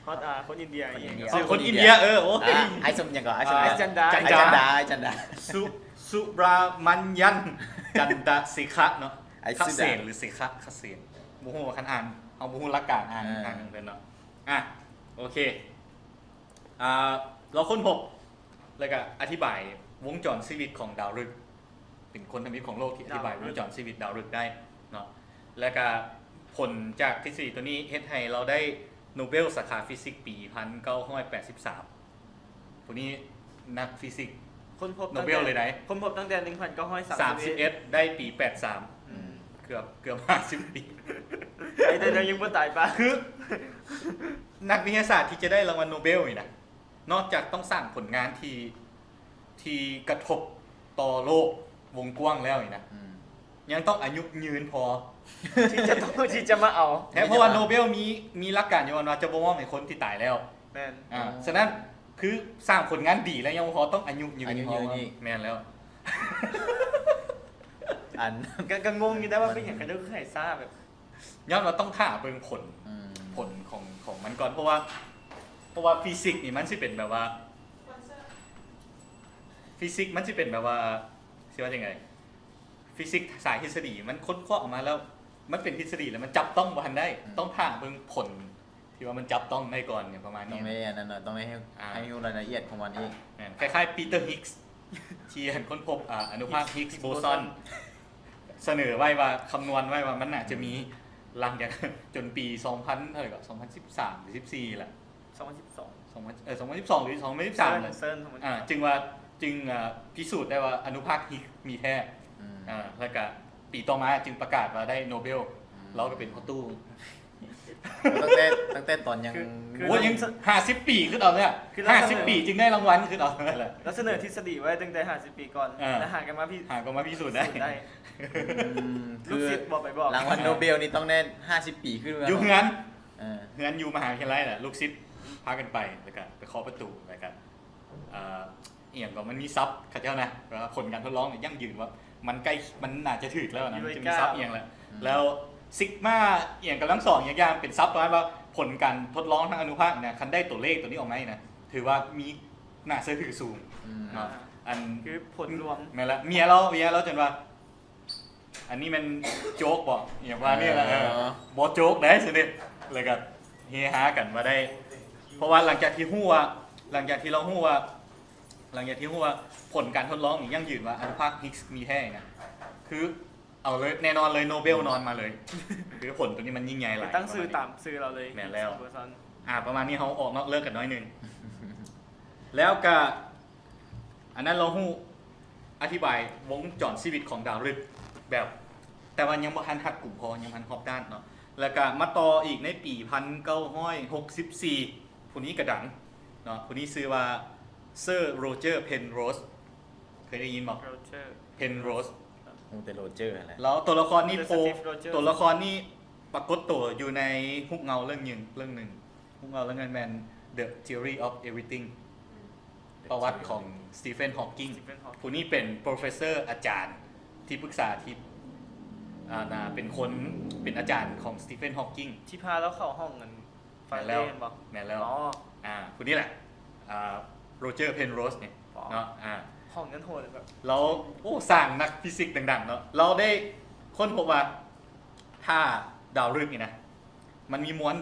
ຮອດ ອ່າ ຄົນອິນເດຍ ຄົນອິນເດຍ ເອີ ຄົນອິນເດຍ ເອີ ໂອ້ຍ ອ່າ ອ້າຍສົມຫຍັງກໍ ອ້າຍສົມ ອ່າ ອ້າຍຈັນດາ ຈັນດາ ອ້າຍຈັນດາ ອ້າຍຈັນດາ ສຸ ສຸບຣາມັນຍັນ ຈັນດາເສຂະເນາະ ອ້າຍ ຄະເສນ ຫຼືເສຂະ ຄະເສນ ບໍ່ຮູ້ວ່າຄັນອ່ານ ເຮົາບໍ່ຮູ້ຫຼັກການອ່ານ ເອີ ອ່ານເພິ່ນເນາະ ອ່ະ ໂອເຄ ອ່າ ລາວຄົ້ນພົບ ແລ້ວກະອະທິບາຍວົງຈອນຊີວິດຂອງດາວລຶກ ເປັນຄົນທຳອິດຂອງໂລກທີ່ອະທິບາຍວົງຈອນຊີວິດດາວລຶກໄດ້ເນາະ. ແລ້ວກະຜົນຈາກທິດສະດີໂຕນີ້ເຮັດໃຫ້ລາວໄດ້ໂນເບລສາຂາຟີຊິກປີພັນເກົ້າຮ້ອຍແປດສິບສາມ. ຜູ້ນີ້ນັກຟີຊິກ ຄົ້ນພົບ ໂນເບລເລີຍໃດ໋ ຄົ້ນພົບຕັ້ງແຕ່ໜຶ່ງພັນເກົ້າຮ້ອຍສາມສິບເອັດ ສາມສິບເອັດ ໄດ້ປີແປດສາມ ອືມ ເກືອບ ເກືອບຫ້າສິບປີ ໄດ້ ແຕ່ຍັງບໍ່ຕາຍປະ ຄືນັກວິທະຍາສາດທີ່ຈະໄດ້ລາງວັນໂນເບລນີ້ນະ ນອກຈາກຕ້ອງສ້າງຜົນງານທີ່ ທີ່ກະທົບຕໍ່ໂລກວົງກວ້າງແລ້ວນີ້ນະ ອືມ ຍັງຕ້ອງອາຍຸຍືນພໍ ທີ່ຈະຕ້ອງ ທີ່ຈະມາເອົາ ແທ້ ເພາະວ່າໂນເບລມີ ມີຫຼັກການຢູ່ວ່າຈະບໍ່ມອບໃຫ້ຄົນທີ່ຕາຍແລ້ວ ແມ່ນ ອ່າ ອໍ ສະນັ້ນຄືສ້າງຜົນງານດີແລ້ວຍັງບໍ່ພໍ ຕ້ອງອາຍຸຍືນ ອາຍຸຍືນອີກ ແມ່ນແລ້ວ ອັນ ກໍ ກໍງົງຢູ່ໄດ໋ວ່າເປັນຫຍັງເຂົາເຈົ້າຄືໃຫ້ຊ້າແບບ ຍ້ອນວ່າຕ້ອງຖ້າເບິ່ງຜົນ ອືມ ຜົນຂອງ ຂອງມັນກ່ອນ ເພາະວ່າ ເພາະວ່າຟີຊິກນີ້ມັນຊິເປັນແບບວ່າ ຟີຊິກມັນຊິເປັນແບບວ່າ ຊິວ່າຈັ່ງໃດ ຟີຊິກສາຍທິດສະດີມັນຄົ້ນຄວ້າອອກມາແລ້ວ ມັນເປັນທິດສະດີແລ້ວ ມັນຈັບຕ້ອງບໍ່ທັນໄດ້ ອືມ ຕ້ອງຖ້າເບິ່ງຜົນທີ່ວ່າມັນຈັບຕ້ອງໄດ້ກ່ອນ ຫຍັງປະມານນີ້ ຕ້ອງໄດ້ອັນນັ້ນເນາະ ຕ້ອງໄດ້ໃຫ້ ອ່າ ໃຫ້ຮູ້ລາຍລະອຽດຂອງມັນອີກ ແມ່ນ ຄ້າຍໆ ປີເຕີ ຮິກ ທີ່ຄົ້ນພົບ ອ່າ ອານຸພາກຮິກໂບຊອນ ສະເໜີໄວ້ວ່າ ຄຳນວນໄວ້ວ່າມັນໜ້າຈະມີ ອືມ ຫຼັງຈາກຈົນປີສອງພັນເທົ່າໃດກໍ ສອງພັນສິບສາມຫຼືສິບສີ່ລະ ສອງພັນສິບສອງ ສອງພັນ ເອີ ສອງພັນສິບສອງຫຼືສອງພັນສິບສາມ ເຊີນ ລະ ເຊີນ ອ່າ ຈຶ່ງວ່າ ຈຶ່ງ ອ່າ ພິສູດໄດ້ວ່າອະນຸພາກຮິກມີແທ້ ອືມ ອ່າ ແລ້ວກະປີຕໍ່ມາຈຶ່ງປະກາດວ່າໄດ້ໂນເບລ ອືມ ລາວກໍເປັນພໍ່ຕູ້ ຕັ້ງແຕ່ ຕັ້ງແຕ່ຕອນຍັງ ຄື ໂອ້ຍ ຍັງຫ້າສິບປີ ຄິດເອົາເລີຍ ຫ້າສິບປີຈຶ່ງໄດ້ລາງວັນ ຄິດເອົາເລີຍ ລາວສະເໜີທິດສະດີໄວ້ຕັ້ງແຕ່ຫ້າສິບປີກ່ອນ ເອີ ແລ້ວຫາກັນມາພິ ຫາກັນມາພິສູດໄດ້ ພິສູດໄດ້ ອືມ ລູກສິດບອກໄປບອກ ລາງວັນໂນເບລນີ້ຕ້ອງແມ່ນຫ້າສິບປີຂຶ້ນ ຢູ່ເຮືອນ ເອີ ເຮືອນຢູ່ມະຫາວິທະຍາໄລແຫຼະ ລູກສິດພາກັນໄປ ແລ້ວກະໄປເຄາະປະຕູ ແລ້ວກະ ອ່າ ອີ່ຫຍັງກໍມັນມີຊັບເຂົາເຈົ້ານະ ແບບວ່າຜົນການທົດລອງນີ້ຢັ້ງຢືນວ່າມັນໃກ້ ມັນໜ້າຈະຖືກແລ້ວນະ ມັນຈະມີຊັບອີ່ຫຍັງແຫຼະ ອືມ ແລ້ວຊິກມາອີ່ຫຍັງກຳລັງສອງອີ່ຫຍັງຢ່າງ ເປັນຊັບປະມານວ່າຜົນການທົດລອງທາງອະນຸພາກນະ ຄັນໄດ້ຕົວເລກຕົວນີ້ອອກມານີ້ນະ ຖືວ່າມີໜ້າເຊື່ອຖືສູງ ອືມ ເນາະ ອັນ ຄືຜົນລວມ ແມ່ນລະ ເມຍລາວ ເມຍລາວຈົນວ່າ ອັນນີ້ແມ່ນໂຈກບໍ ອີ່ຫຍັງປະມານນີ້ລະ ເອີ ເອີ ບໍ່ໂຈກໄດ໋ຊັ້ນເດ ແລ້ວກໍເຮຮາກັນວ່າໄດ້ ເພາະວ່າຫຼັງຈາກທີ່ຮູ້ວ່າ ຫຼັງຈາກທີ່ລາວຮູ້ວ່າ ຫຼັງຈາກທີ່ຮູ້ວ່າຜົນການທົດລອງນີ້ຢັ້ງຢືນວ່າອະນຸພາກຮິກມີແທ້ນະ ຄືເອົາເລີຍ ແນ່ນອນເລີຍ ໂນເບລນອນມາເລີຍ ຄືຜົນໂຕນີ້ມັນຍິ່ງໃຫຍ່ຫຼາຍ ຕັ້ງຊື່ຕາມຊື່ລາວເລີຍ ແມ່ນແລ້ວ ເປີຊັນ ອ່າ ປະມານນີ້ ເຮົາອອກນອກເລື່ອງກັນໜ້ອຍໜຶ່ງ ແລ້ວກະ ອັນນັ້ນເຮົາຮູ້ ອະທິບາຍວົງຈອນຊີວິດຂອງດາວລຶກແບບ ແຕ່ວ່າຍັງບໍ່ທັນຮັດກຸມພໍ ຍັງບໍ່ທັນຮອບດ້ານເນາະ ແລ້ວກະມາຕໍ່ອີກໃນປີພັນເກົ້າຮ້ອຍຫົກສິບສີ່ ຜູ້ນີ້ກະດັງເນາະ ຜູ້ນີ້ຊື່ວ່າ ເຊີ ໂຣເຈີ ເພັນໂຣສ ເຄີຍໄດ້ຍິນບໍ່? ໂຣເຈີ ເພັນໂຣສ ຮູ້ແຕ່ໂຣເຈີຫັ້ນແຫຼະ ແລ້ວຕົວລະຄອນນີ້ໂຜ ຕົວລະຄອນນີ້ປາກົດໂຕຢູ່ໃນຮູບເງົາເລື່ອງໜຶ່ງ ເລື່ອງໜຶ່ງ ຮູບເງົາເລື່ອງນັ້ນແມ່ນ The Theory of Everything ປະຫວັດຂອງ Stephen Hawking ຜູ້ນີ້ເປັນ professor ອາຈານທີ່ປຶກສາທີ່ ອ່າ ເປັນຄົນ ເປັນອາຈານຂອງ Stephen Hawking ທີ່ພາລາວເຂົ້າຫ້ອງອັນ Faraday ແມ່ນບໍ່? ແມ່ນແລ້ວ ອໍ ອ່າ ຜູ້ນີ້ແຫຼະ ອ່າ ໂຣເຈີ ເພັນໂຣສນີ້ເນາະ ອ່າ ຫ້ອງນັ້ນໂຫດແບບ ລາວ ໂອ້ ສ້າງນັກຟີຊິກດັງໆເນາະ ລາວໄດ້ຄົ້ນພົບວ່າ ຖ້າດາວລຶກນີ້ນະ ມັນມີມວນ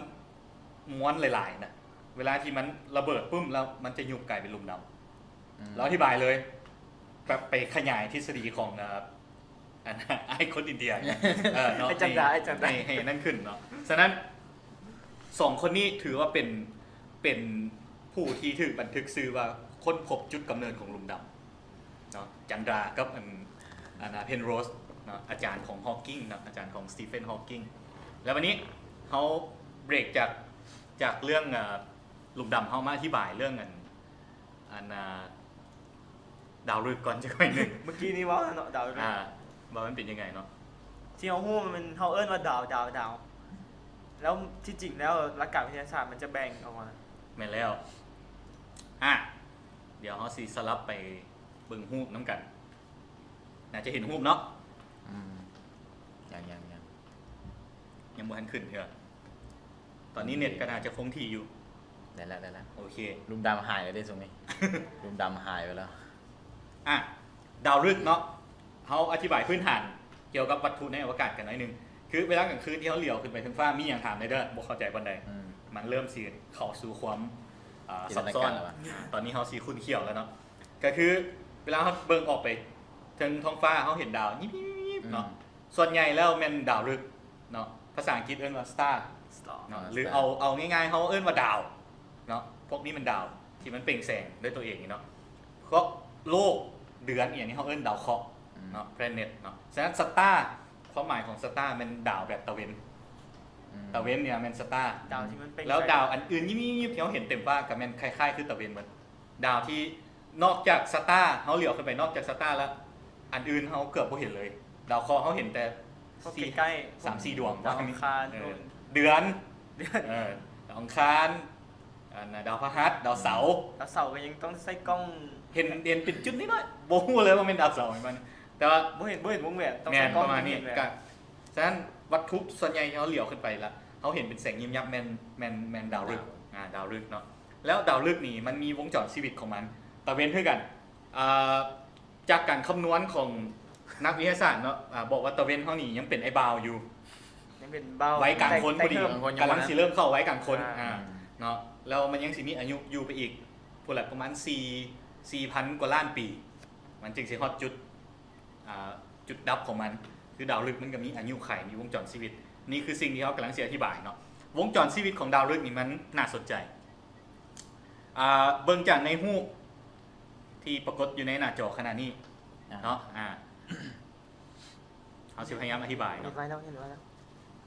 ມວນຫຼາຍໆນະ ເວລາທີ່ມັນລະເບີດປຶ້ມແລ້ວມັນຈະຍຸບກາຍເປັນຫຼຸມດຳ ອືມ ລາວອະທິບາຍເລີຍ ແບບໄປຂະຫຍາຍທິດສະດີຂອງ ເອີ ອັນ ອ້າຍຄົນອິນເດຍ ເອີ ເນາະ ໄອ້ຈັນດາ ໃຫ້ ໄອ້ຈັນດາ ໃຫ້ ໃຫ້ນັ້ນຂຶ້ນເນາະ ສະນັ້ນ ສອງຄົນນີ້ຖືວ່າເປັນ ເປັນຜູ້ທີ່ຖືກບັນທຶກຊື່ວ່າຄົ້ນພົບຈຸດກຳເນີດຂອງຫຼຸມດຳ ເນາະ ຈັນດາກັບອັນ ອັນນະ ເພັນໂຣສເນາະ ອາຈານຂອງຮອກກິງເນາະ ອາຈານຂອງສະຕີເຟັນຮອກກິງ ແລ້ວບັດນີ້ເຮົາເບຣກຈາກ ຈາກເລື່ອງ ເອີ ຫຼຸມດຳ ເຮົາມາອະທິບາຍເລື່ອງອັນ ອັນນະ ດາວລຶກກ່ອນຈັກໜ້ອຍໜຶ່ງ ເມື່ອກີ້ນີ້ເວົ້າແລ້ວເນາະ ດາວລຶກ ອ່າ ວ່າມັນເປັນຍັງໄງເນາະ ທີ່ເຮົາຮູ້ມັນ ເຮົາເອີ້ນວ່າດາວ ດາວ ດາວ ແລ້ວທີ່ຈິງແລ້ວຫຼັກການວິທະຍາສາດມັນຈະແບ່ງອອກມາ ແມ່ນແລ້ວ ອ່າ ດຽວເຮົາຊິສະຫຼັບໄປເບິ່ງຮູບນຳກັນ ໜ້າຈະເຫັນຮູບເນາະ ອືມ ຍັງ ຍັງ ຍັງ ຍັງບໍ່ທັນຂຶ້ນເທື່ອ ຕອນນີ້ເນັດກໍໜ້າຈະຄົງທີ່ຢູ່ ໄດ້ລະ ໄດ້ລະ ໂອເຄ ຫຼຸມດຳຫາຍແລ້ວເດ້ຊ່ວງນີ້ ຫຼຸມດຳຫາຍໄປແລ້ວ ອ່ະ ດາວລຶກເນາະ ເຮົາອະທິບາຍພື້ນຖານກ່ຽວກັບວັດຖຸໃນອະວະກາດກັນໜ້ອຍໜຶ່ງ ຄືເວລາກາງຄືນທີ່ເຮົາຫຼຽວຂຶ້ນໄປເທິງຟ້າ ມີຫຍັງຖາມໄດ້ເດີ້ ບໍ່ເຂົ້າໃຈປານໃດ ອືມ ມັນເລີ່ມຊິເຂົ້າສູ່ຄວາມ ເອີ ຊັບຊ້ອນ ຕອນນີ້ເຮົາຊິຂຸ້ນຂ້ຽວແລ້ວເນາະ ກໍຄືເວລາເຮົາເບິ່ງອອກໄປ ເທິງທ້ອງຟ້າເຮົາເຫັນດາວຍິບໆເນາະ ອືມ ສ່ວນໃຫຍ່ແລ້ວແມ່ນດາວລຶກເນາະ ພາສາອັງກິດເອີ້ນວ່າ star ເນາະ ອາ ຫຼື star ເອົາ ເອົາງ່າຍໆ ເຮົາເອີ້ນວ່າດາວເນາະ ພວກນີ້ແມ່ນດາວທີ່ມັນເປັ່ງແສງດ້ວຍຕົວເອງເນາະ ພວກໂລກ ເດືອນ ອີ່ຫຍັງນີ້ເຮົາເອີ້ນດາວເຄາະ ອືມ ເນາະ planet ເນາະ ສະນັ້ນ star ຄວາມໝາຍຂອງ star ແມ່ນດາວແບບຕາເວັນ ອືມ ຕາເວັນນີ້ແມ່ນ star ດາວທີ່ມັນເປັ່ງແລ້ວ ແສງ ດາວອັນອື່ນຍິບໆທີ່ເຮົາເຫັນເຕັມຟ້າກໍແມ່ນຄ້າຍໆຄືຕາເວັນໝົດ ດາວທີ່ນອກຈາກ star ເຮົາຫຼຽວຂຶ້ນໄປນອກຈາກ star ແລ້ວ ອັນອື່ນເຮົາເກືອບບໍ່ເຫັນເລີຍ ດາວເຄາະເຮົາເຫັນແຕ່ ພວກໃກ້ໆ ສາມສີ່ດວງ ດາວອັງຄານ ເອີ ເດືອນ ເດືອນ ເອີ ດາວອັງຄານ ອັນນ່າ ດາວພະຫັດ ດາວເສົາ ດາວເສົາກໍຍັງຕ້ອງໃຊ້ກ້ອງ ເຫັນ ເຫັນເປັນຈຸດນ້ອຍໆ ບໍ່ຮູ້ເລີຍວ່າແມ່ນດາວເສົາແມ່ນບໍ່ ແຕ່ວ່າ ບໍ່ເຫັນ ບໍ່ເຫັນວົງແຫວນ ຕ້ອງໃຊ້ກ້ອງ ແມ່ນປະມານນີ້ ເຫັນແຫວນ ກະ ສະນັ້ນວັດຖຸສ່ວນໃຫຍ່ທີ່ເຮົາຫຼຽວຂຶ້ນໄປລະ ເຮົາເຫັນເປັນແສງຍິບຍັບແມ່ນ ແມ່ນ ແມ່ນດາວລຶກ ດາວ ອ່າ ດາວລຶກເນາະ ແລ້ວດາວລຶກນີ້ມັນມີວົງຈອນຊີວິດຂອງມັນ ຕາເວັນຄືກັນ ອ່າ ຈາກການຄຳນວນຂອງນັກວິທະຍາສາດເນາະ ອ່າ ບອກວ່າຕາເວັນເຮົານີ້ຍັງເປັນໄອ້ບ່າວຢູ່ ຍັງເປັນບ່າວ ໄວກາງຄົນ ແຕ່ງ ພໍດີ ແຕ່ງເພີ່ມ ກຳລັງຊິເລີ່ມເຂົ້າໄວກາງຄົນ ອ່າ ອ່າ ເນາະ ແລ້ວມັນຍັງຊິມີອາຍຸຢູ່ໄປອີກພຸ້ນແຫຼະ ປະມານສີ່ ສີ່ພັນກວ່າລ້ານປີ ມັນຈຶ່ງຊິຮອດຈຸດ ອ່າ ຈຸດດັບຂອງມັນ ຄືດາວລຶກມັນກໍມີອາຍຸໄຂ ມີວົງຈອນຊີວິດ ນີ້ຄືສິ່ງທີ່ເຮົາກຳລັງຊິອະທິບາຍເນາະ ວົງຈອນຊີວິດຂອງດາວລຶກນີ້ມັນໜ້າສົນໃຈ ອ່າ ເບິ່ງຈາກໃນຮູບທີ່ປາກົດຢູ່ໃນໜ້າຈໍຂະນະນີ້ ອ່າ ເນາະ ອ່າ ເຮົາຊິພະຍາຍາມອະທິບາຍເນາະ ເຫັນໄວ້ແລ້ວ ເຫັນໄວ້ແລ້ວ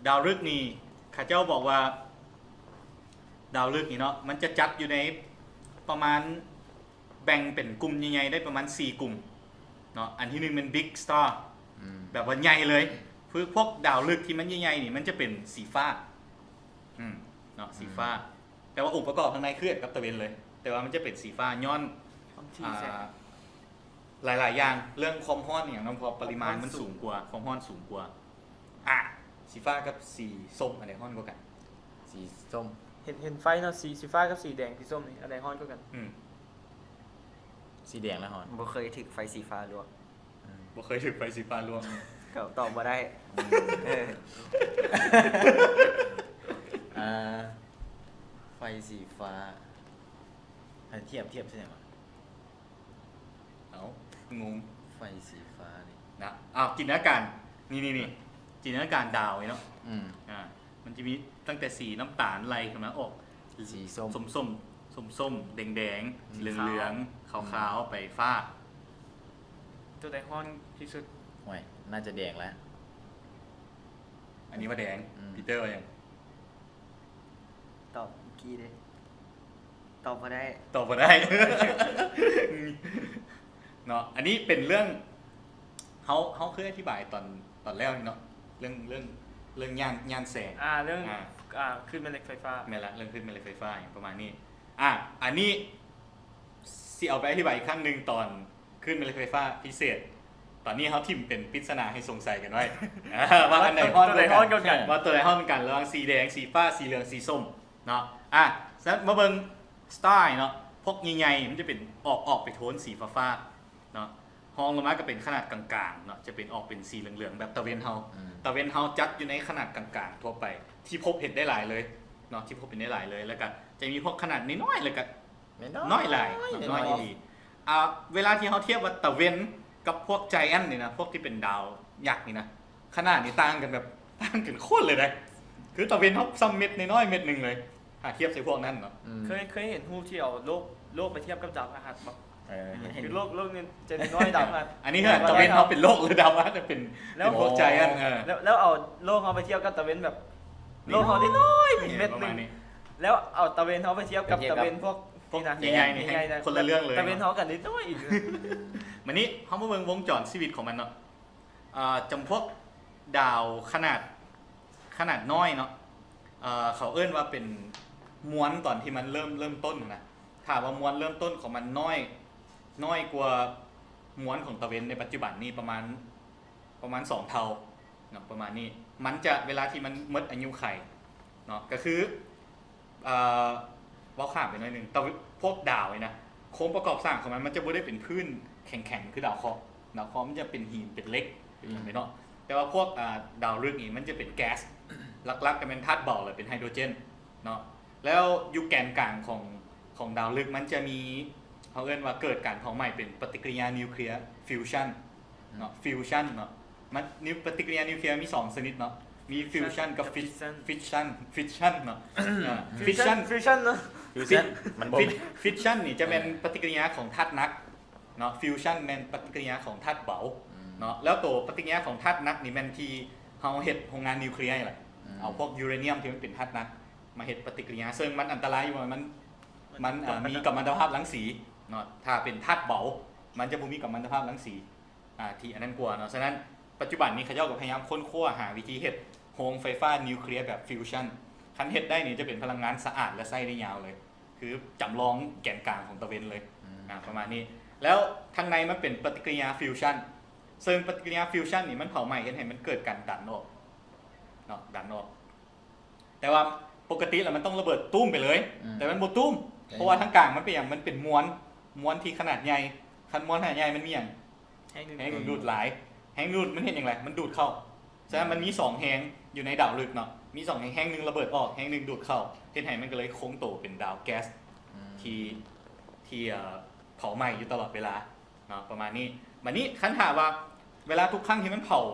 ດາວລຶກນີ້ ເຂົາເຈົ້າບອກວ່າ ດາວລຶກນີ້ເນາະ ມັນຈະຈັດຢູ່ໃນປະມານ ແບ່ງເປັນກຸ່ມໃຫຍ່ໆໄດ້ປະມານສີ່ກຸ່ມເນາະ ອັນທີໜຶ່ງແມ່ນ big star ອືມ ແບບວ່າໃຫຍ່ເລີຍ ຄືພວກດາວລຶກທີ່ມັນໃຫຍ່ໆນີ້ ມັນຈະເປັນສີຟ້າ ອືມ ເນາະ ອືມ ສີຟ້າ ແຕ່ວ່າອົງປະກອບທາງໃນຄືກັນກັບຕາເວັນເລີຍ ແຕ່ວ່າມັນຈະເປັນສີຟ້າຍ້ອນ ບາງທີ ອ່າ ແສງ ຫຼາຍໆຢ່າງ ເລື່ອງຄວາມຮ້ອນອີ່ຫຍັງນຳ ເພາະປະລິມານມັນສູງກວ່າ ຄວາມຮ້ອນສູງກວ່າ ອ່າ ສີຟ້າກັບສີສົ້ມ ອັນໃດຮ້ອນກວ່າກັນ? ສີສົ້ມ ເຫັນ ເຫັນໄຟເນາະ ສີ ສີຟ້າກັບສີແດງ ສີສົ້ມນີ້ ອັນໃດຮ້ອນກວ່າກັນ? ອືມ ສີແດງລະຮ້ອນ ບໍ່ເຄີຍຖືກໄຟສີຟ້າລວກ ອືມ ບໍ່ເຄີຍຖືກໄຟສີຟ້າລວກ ກໍຕອບບໍ່ໄດ້ ອືມ ເອີ ອ່າ ໄຟສີຟ້າ ໃຫ້ທຽບ ທຽບໃສ່ຫຍັງວະ? ເອົ້າ ງົງ ໄຟສີຟ້ານີ້ນະ ອ້າວ ຈິນຕະນາການ ນີ້ໆໆ ຈິນຕະນາການດາວນີ້ເນາະ ອືມ ອ່າ ມັນຈະມີຕັ້ງແຕ່ສີນ້ຳຕານໄລ່ຂຶ້ນມາອອກ ສີສົ້ມ ສົ້ມໆ ສົ້ມໆ ແດງໆ ອືມ ເຫຼືອງໆ ຂາວໆ ອືມ ໄປຟ້າ ຕົວໃດຮ້ອນທີ່ສຸດ? ໂອ້ຍ ໜ້າຈະແດງແລ້ວ ອັນນີ້ວ່າແດງ ອືມ ປີເຕີວ່າຫຍັງ? ຕອບກີ້ເດ້ ຕອບບໍ່ໄດ້ ຕອບບໍ່ໄດ້ ເນາະ ອັນນີ້ເປັນເລື່ອງ ເຮົາ ເຮົາເຄີຍອະທິບາຍຕອນ ຕອນແລ້ວນີ້ເນາະ ເລື່ອງ ເລື່ອງ ເລື່ອງຍ່ານ ຍ່ານແສງ ອ່າ ເລື່ອງ ອ່າ ອ່າ ຄື້ນແມ່ເຫຼັກໄຟຟ້າ ແມ່ນລະ ເລື່ອງຄື້ນແມ່ເຫຼັກໄຟຟ້າ ຫຍັງປະມານນີ້ ອ່າ ອັນນີ້ຊິເອົາໄປອະທິບາຍອີກຄັ້ງໜຶ່ງຕອນ ຄື້ນແມ່ເຫຼັກໄຟຟ້າພິເສດ ຕອນນີ້ເຮົາຖິ້ມເປັນປິດສະໜາໃຫ້ສົງໄສກັນໄວ້ ວ່າອັນໃດຮ້ອນ ຕົວໃດຮ້ອນກວ່າກັນ ວ່າຕົວໃດຮ້ອນກວ່າກັນ ລະຫວ່າງສີແດງ ສີຟ້າ ສີເຫຼືອງ ສີສົ້ມເນາະ ອ່ະ ສະນັ້ນມາເບິ່ງ star ເນາະ ພວກໃຫຍ່ໆ ມັນຈະເປັນອອກ ອອກໄປໂທນສີຟ້າໆ ເນາະ ຮອງລົງມາກໍເປັນຂະໜາດກາງໆ ເນາະ ຈະເປັນອອກເປັນສີເຫຼືອງໆ ແບບຕາເວັນເຮົາ ອືມ ຕາເວັນເຮົາຈັດຢູ່ໃນຂະໜາດກາງໆທົ່ວໄປ ທີ່ພົບເຫັນໄດ້ຫຼາຍເລີຍເນາະ ທີ່ພົບເຫັນໄດ້ຫຼາຍເລີຍ ແລ້ວກໍຈະມີພວກຂະໜາດນ້ອຍໆ ແລ້ວກໍ ນ້ອຍຫຼາຍ ນ້ອຍອີ່ຫຼີ ອ່າ ເວລາທີ່ເຮົາທຽບວ່າຕາເວັນກັບພວກ giant ນີ້ນະ ພວກທີ່ເປັນດາວຍັກນີ້ນະ ຂະໜາດນີ້ຕ່າງກັນແບບ ຕ່າງກັນໂຄດເລີຍເດ້ ຄືຕາເວັນເຮົາສ່ຳເມັດນ້ອຍໆ ເມັດໜຶ່ງເລີຍ ຖ້າທຽບໃສ່ພວກນັ້ນເນາະ ອືມ ເຄີຍ ເຄີຍເຫັນຮູບທີ່ເອົາໂລກ ໂລກໄປທຽບກັບດາວພະຫັດບໍ່? ເອີ ເຫັນ ຄືໂລກ ໂລກນີ້ຈະນ້ອຍດາວພະຫັດ ອັນນີ້ຄືຕາເວັນເຮົາເປັນໂລກ ຫຼື ດາວພະຫັດເປັນ ແລ້ວ ເປັນພວກ giant ເອີ ແລ້ວ ແລ້ວເອົາໂລກເຮົາໄປທຽບກັບຕາເວັນແບບ ໂລກເຮົານ້ອຍໆ ເມັດໜຶ່ງ ປະມານນີ້ ແລ້ວເອົາຕາເວັນເຮົາໄປທຽບກັບຕາເວັນພວກ ພວກໃຫຍ່ໆນີ້ ໃຫຍ່ໆນະ ຄົນລະເລື່ອງເລີຍ ຕາເວັນເຮົາກໍນ້ອຍອີກ ບາດນີ້ເຮົາມາເບິ່ງວົງຈອນຊີວິດຂອງມັນເນາະ ອ່າ ຈຳພວກດາວຂະໜາດ ຂະໜາດນ້ອຍເນາະ ເຂົາເອີ້ນວ່າເປັນມວນຕອນທີ່ມັນເລີ່ມ ເລີ່ມຕົ້ນນະ ຖ້າວ່າມວນເລີ່ມຕົ້ນຂອງມັນນ້ອຍ ນ້ອຍກວ່າມວນຂອງຕາເວັນໃນປັດຈຸບັນນີ້ປະມານ ປະມານສອງເທົ່າເນາະ ປະມານນີ້ ມັນຈະ ເວລາທີ່ມັນໝົດອາຍຸໄຂເນາະ ກໍຄື ເອີ ເວົ້າຂ້າມໄປໜ້ອຍໜຶ່ງ ແຕ່ພວກດາວນີ້ນະ ໂຄງປະກອບສ້າງຂອງມັນ ມັນຈະບໍ່ໄດ້ເປັນພື້ນແຂງໆ ຄືດາວເຄາະ ດາວເຄາະມັນຈະເປັນຫີນ ເປັນເຫຼັກ ເປັນຫຍັງໄປເນາະ ອືມ ແຕ່ວ່າພວກ ອ່າ ດາວລຶກນີ້ ມັນຈະເປັນແກັສ ຫຼັກໆ ກໍແມ່ນທາດເບົາ ແລະ ເປັນໄຮໂດຣເຈນເນາະ ແລ້ວຢູ່ແກນກາງຂອງ ຂອງດາວລຶກ ມັນຈະມີ ເຮົາເອີ້ນວ່າເກີດການເຜົາໄໝ້ ເປັນປະຕິກິລິຍານິວເຄລຍຟິວຊັນ ເນາະ ຟິວຊັນເນາະ ມັນ ນິວ ປະຕິກິລິຍານິວເຄລຍມີສອງຊະນິດເນາະ ມີຟິວຊັນກັບ ຟິວຊັນ ຟິວຊັນ ຟິວຊັນເນາະ ອ່າ ຟິວຊັນ ຟິວຊັນເນາະ ຟິວຊັນ ມັນບໍ່ ຟິວຊັນນີ້ຈະແມ່ນປະຕິກິລິຍາຂອງທາດໜັກເນາະ ຟິວຊັນແມ່ນປະຕິກິລິຍາຂອງທາດເບົາເນາະ ແລ້ວໂຕປະຕິກິລິຍາຂອງທາດໜັກນີ້ແມ່ນທີ່ເຮົາເຮັດໂຮງງານນິວເຄລຍນີ້ແຫຼະ ເອົາພວກຢູເຣນຽມທີ່ມັນເປັນທາດໜັກມາເຮັດປະຕິກິລິຍາ ເຊິ່ງມັນອັນຕະລາຍຢູ່ ມັນ ມັນ ເອີ ມີກັມມັນຕະພາບລັງສີເນາະ ຖ້າເປັນທາດເບົາ ມັນຈະບໍ່ມີກັມມັນຕະພາບລັງສີ ອ່າ ທີ່ອັນນັ້ນກວ່າເນາະ ສະນັ້ນປັດຈຸບັນນີ້ເຂົາເຈົ້າກໍພະຍາຍາມຄົ້ນຄວ້າຫາວິທີເຮັດໂຮງໄຟຟ້ານິວເຄລຍແບບຟິວຊັນ ຄັນເຮັດໄດ້ນີ້ຈະເປັນພະລັງງານສະອາດ ແລະ ໃຊ້ໄດ້ຍາວເລີຍ ຄືຈຳລອງແກນກາງຂອງຕາເວັນເລີຍ ອ່າ ປະມານນີ້ ແລ້ວທາງໃນມັນເປັນປະຕິກິລິຍາຟິວຊັນ ເຊິ່ງປະຕິກິລິຍາຟິວຊັນນີ້ມັນເຜົາໄໝ້ເຮັດໃຫ້ມັນເກີດການດັນອອກເນາະ ດັນອອກ ແຕ່ວ່າປົກກະຕິແລ້ວມັນຕ້ອງລະເບີດຕຸ້ມໄປເລີຍ ແຕ່ມັນບໍ່ຕຸ້ມ ເພາະວ່າທາງກາງມັນເປັນຫຍັງ ມັນເປັນມວນ ມວນທີ່ຂະໜາດໃຫຍ່ ຄັນມວນຂະໜາດໃຫຍ່ມັນມີຫຍັງ ແຮງດຶງດູດຫຼາຍ ແຮງດຶງດູດມັນເຮັດຫຍັງລະ ມັນດູດເຂົ້າ ສະນັ້ນມັນມີສອງແຮງຢູ່ໃນດາວລຶກເນາະ ມີສອງແຮງ ແຮງໜຶ່ງລະເບີດອອກ ແຮງໜຶ່ງດູດເຂົ້າ ເຮັດໃຫ້ມັນກໍເລີຍຄົງໂຕເປັນດາວແກັສທີ່ ທີ່ ເອີ ເຜົາໄໝ້ຢູ່ຕະຫຼອດເວລາ ເນາະ ປະມານນີ້ ບາດນີ້ຄັນຖ້າວ່າເວລາທຸກຄັ້ງທີ່ມັນເຜົາ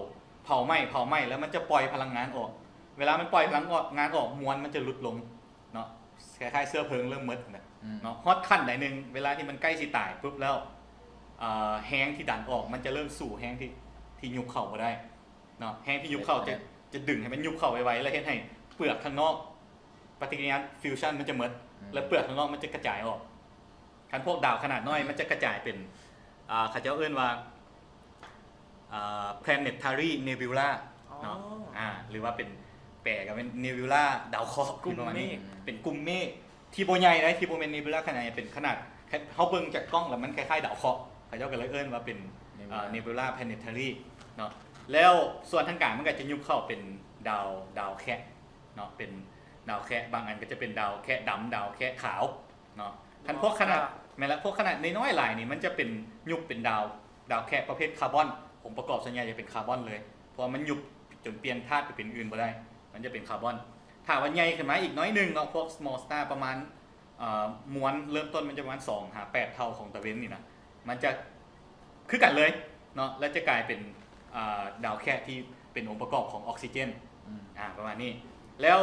ເຜົາໄໝ້ ເຜົາໄໝ້ແລ້ວມັນຈະປ່ອຍພະລັງງານອອກ ເວລາມັນປ່ອຍພະລັງງານອອກ ມວນມັນຈະຫຼຸດລົງເນາະ ຄ້າຍໆເຊື້ອເພີງເລີ່ມໝົດນະເນາະ ຮອດຂັ້ນໃດໜຶ່ງ ເວລາທີ່ມັນໃກ້ຊິຕາຍປຸບແລ້ວ ເອີ ແຮງທີ່ດັນອອກມັນຈະເລີ່ມສູ້ແຮງທີ່ ທີ່ຍຸບເຂົ້າບໍ່ໄດ້ເນາະ ແຮງທີ່ຍຸບເຂົ້າຈະ ຈະດຶງໃຫ້ມັນຍຸບເຂົ້າໄວໆ ແລ້ວເຮັດໃຫ້ເປືອກຂ້າງນອກ ປະຕິກິລິຍາຟິວຊັນມັນຈະໝົດ ແລ້ວເປືອກຂ້າງນອກມັນຈະກະຈາຍອອກ ຄັນພວກດາວຂະໜາດນ້ອຍມັນຈະກະຈາຍເປັນ ອ່າ ເຂົາເຈົ້າເອີ້ນວ່າ ອ່າ planetary nebula ເນາະ ອ່າ ຫຼືວ່າເປັນ ແປກໍເປັນ nebula ດາວເຄາະ ປະມານນີ້ ເປັນກຸ່ມເມກທີ່ບໍ່ໃຫຍ່ໃດ໋ ທີ່ບໍ່ແມ່ນ nebula ຂະໜາດໃຫຍ່ ເປັນຂະໜາດ ເຮົາເບິ່ງຈາກກ້ອງແລ້ວມັນຄ້າຍໆດາວເຄາະ ເຂົາເຈົ້າກໍເລີຍເອີ້ນວ່າເປັນ ເອີ nebula planetary ເນາະ ແລ້ວສ່ວນທາງກາງມັນກໍຈະຍຸບເຂົ້າເປັນດາວ ດາວແຄະເນາະ ເປັນດາວແຄະ ບາງອັນກໍຈະເປັນດາວແຄະດຳ ດາວແຄະຂາວ ເນາະ ຄັນພວກຂະໜາດ ແມ່ນລະ ພວກຂະໜາດນ້ອຍໆຫຼາຍນີ້ ມັນຈະເປັນ ຍຸບເປັນດາວ ດາວແຄະປະເພດຄາບອນ ອົງປະກອບສ່ວນໃຫຍ່ຈະເປັນຄາບອນເລີຍ ເພາະວ່າມັນຍຸບຈົນປ່ຽນທາດໄປເປັນອື່ນບໍ່ໄດ້ ມັນຈະເປັນຄາບອນ ຖ້າວ່າໃຫຍ່ຂຶ້ນມາອີກໜ້ອຍໜຶ່ງເນາະ ພວກ small star ປະມານ ເອີ ມວນເລີ່ມຕົ້ນມັນຈະປະມານສອງຫາແປດເທົ່າຂອງຕາເວັນນີ້ນະ ມັນຈະຄືກັນເລີຍເນາະ ແລ້ວຈະກາຍເປັນ ອ່າ ດາວແຄະທີ່ເປັນອົງປະກອບຂອງອອກຊີເຈນ ອ່າ ປະມານນີ້ ແລ້ວ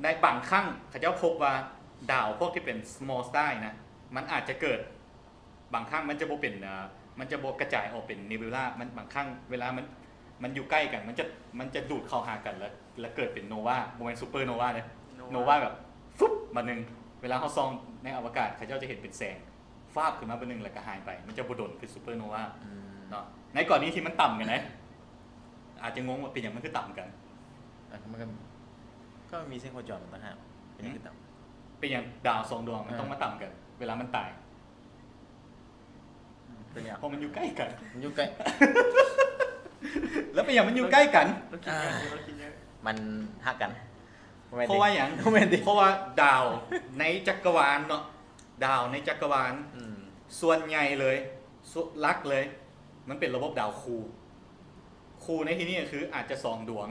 ໃນບາງຄັ້ງເຂົາເຈົ້າພົບວ່າດາວພວກທີ່ເປັນ small star ນະ ມັນອາດຈະເກີດ ບາງຄັ້ງມັນຈະບໍ່ເປັນ ເອີ ມັນຈະບໍ່ກະຈາຍອອກເປັນ nebula ມັນ ບາງຄັ້ງເວລາມັນ ມັນຢູ່ໃກ້ກັນ ມັນຈະ ມັນຈະດູດເຂົ້າຫາກັນ ແລ້ວ ແລ້ວເກີດເປັນ nova ບໍ່ແມ່ນ supernova ເດ້ nova ແບບ ຟຶບ ບາດໜຶ່ງ ເວລາເຮົາສ່ອງໃນອະວະກາດ ເຂົາເຈົ້າຈະເຫັນເປັນແສງ ຟາບຂຶ້ນມາບາດໜຶ່ງ ແລ້ວກໍຫາຍໄປ ມັນຈະບໍ່ດົນຄື supernova ເນາະ ໃນກໍລະນີທີ່ມັນຕຳກັນນະ ອາດຈະງົງວ່າເປັນຫຍັງມັນຄືຕຳກັນ ອ່ະ ມັນກໍ ກໍມີເສັ້ນໂຄຈອນຕ່າງຫາກ ເປັນຫຍັງຄືຕຳ ເປັນຫຍັງດາວສອງດວງມັນຕ້ອງມາຕຳກັນ ເວລາມັນຕາຍ ເປັນຫຍັງ ເພາະມັນຢູ່ໃກ້ກັນ ມັນຢູ່ໃກ້ ແລ້ວເປັນຫຍັງມັນຢູ່ໃກ້ກັນ ລາວຄິດຫຍັງ ລາວຄິດຫຍັງ ມັນຮັກກັນ ເພາະວ່າຫຍັງ ບໍ່ແມ່ນຕິ ເພາະວ່າດາວໃນຈັກກະວານເນາະ ດາວໃນຈັກກະວານ ອືມ ສ່ວນໃຫຍ່ເລີຍ ສ່ວນຫຼັກເລີຍ ມັນເປັນລະບົບດາວຄູ່ ຄູ່ໃນທີ່ນີ້ກໍຄືອາດຈະສອງດວງ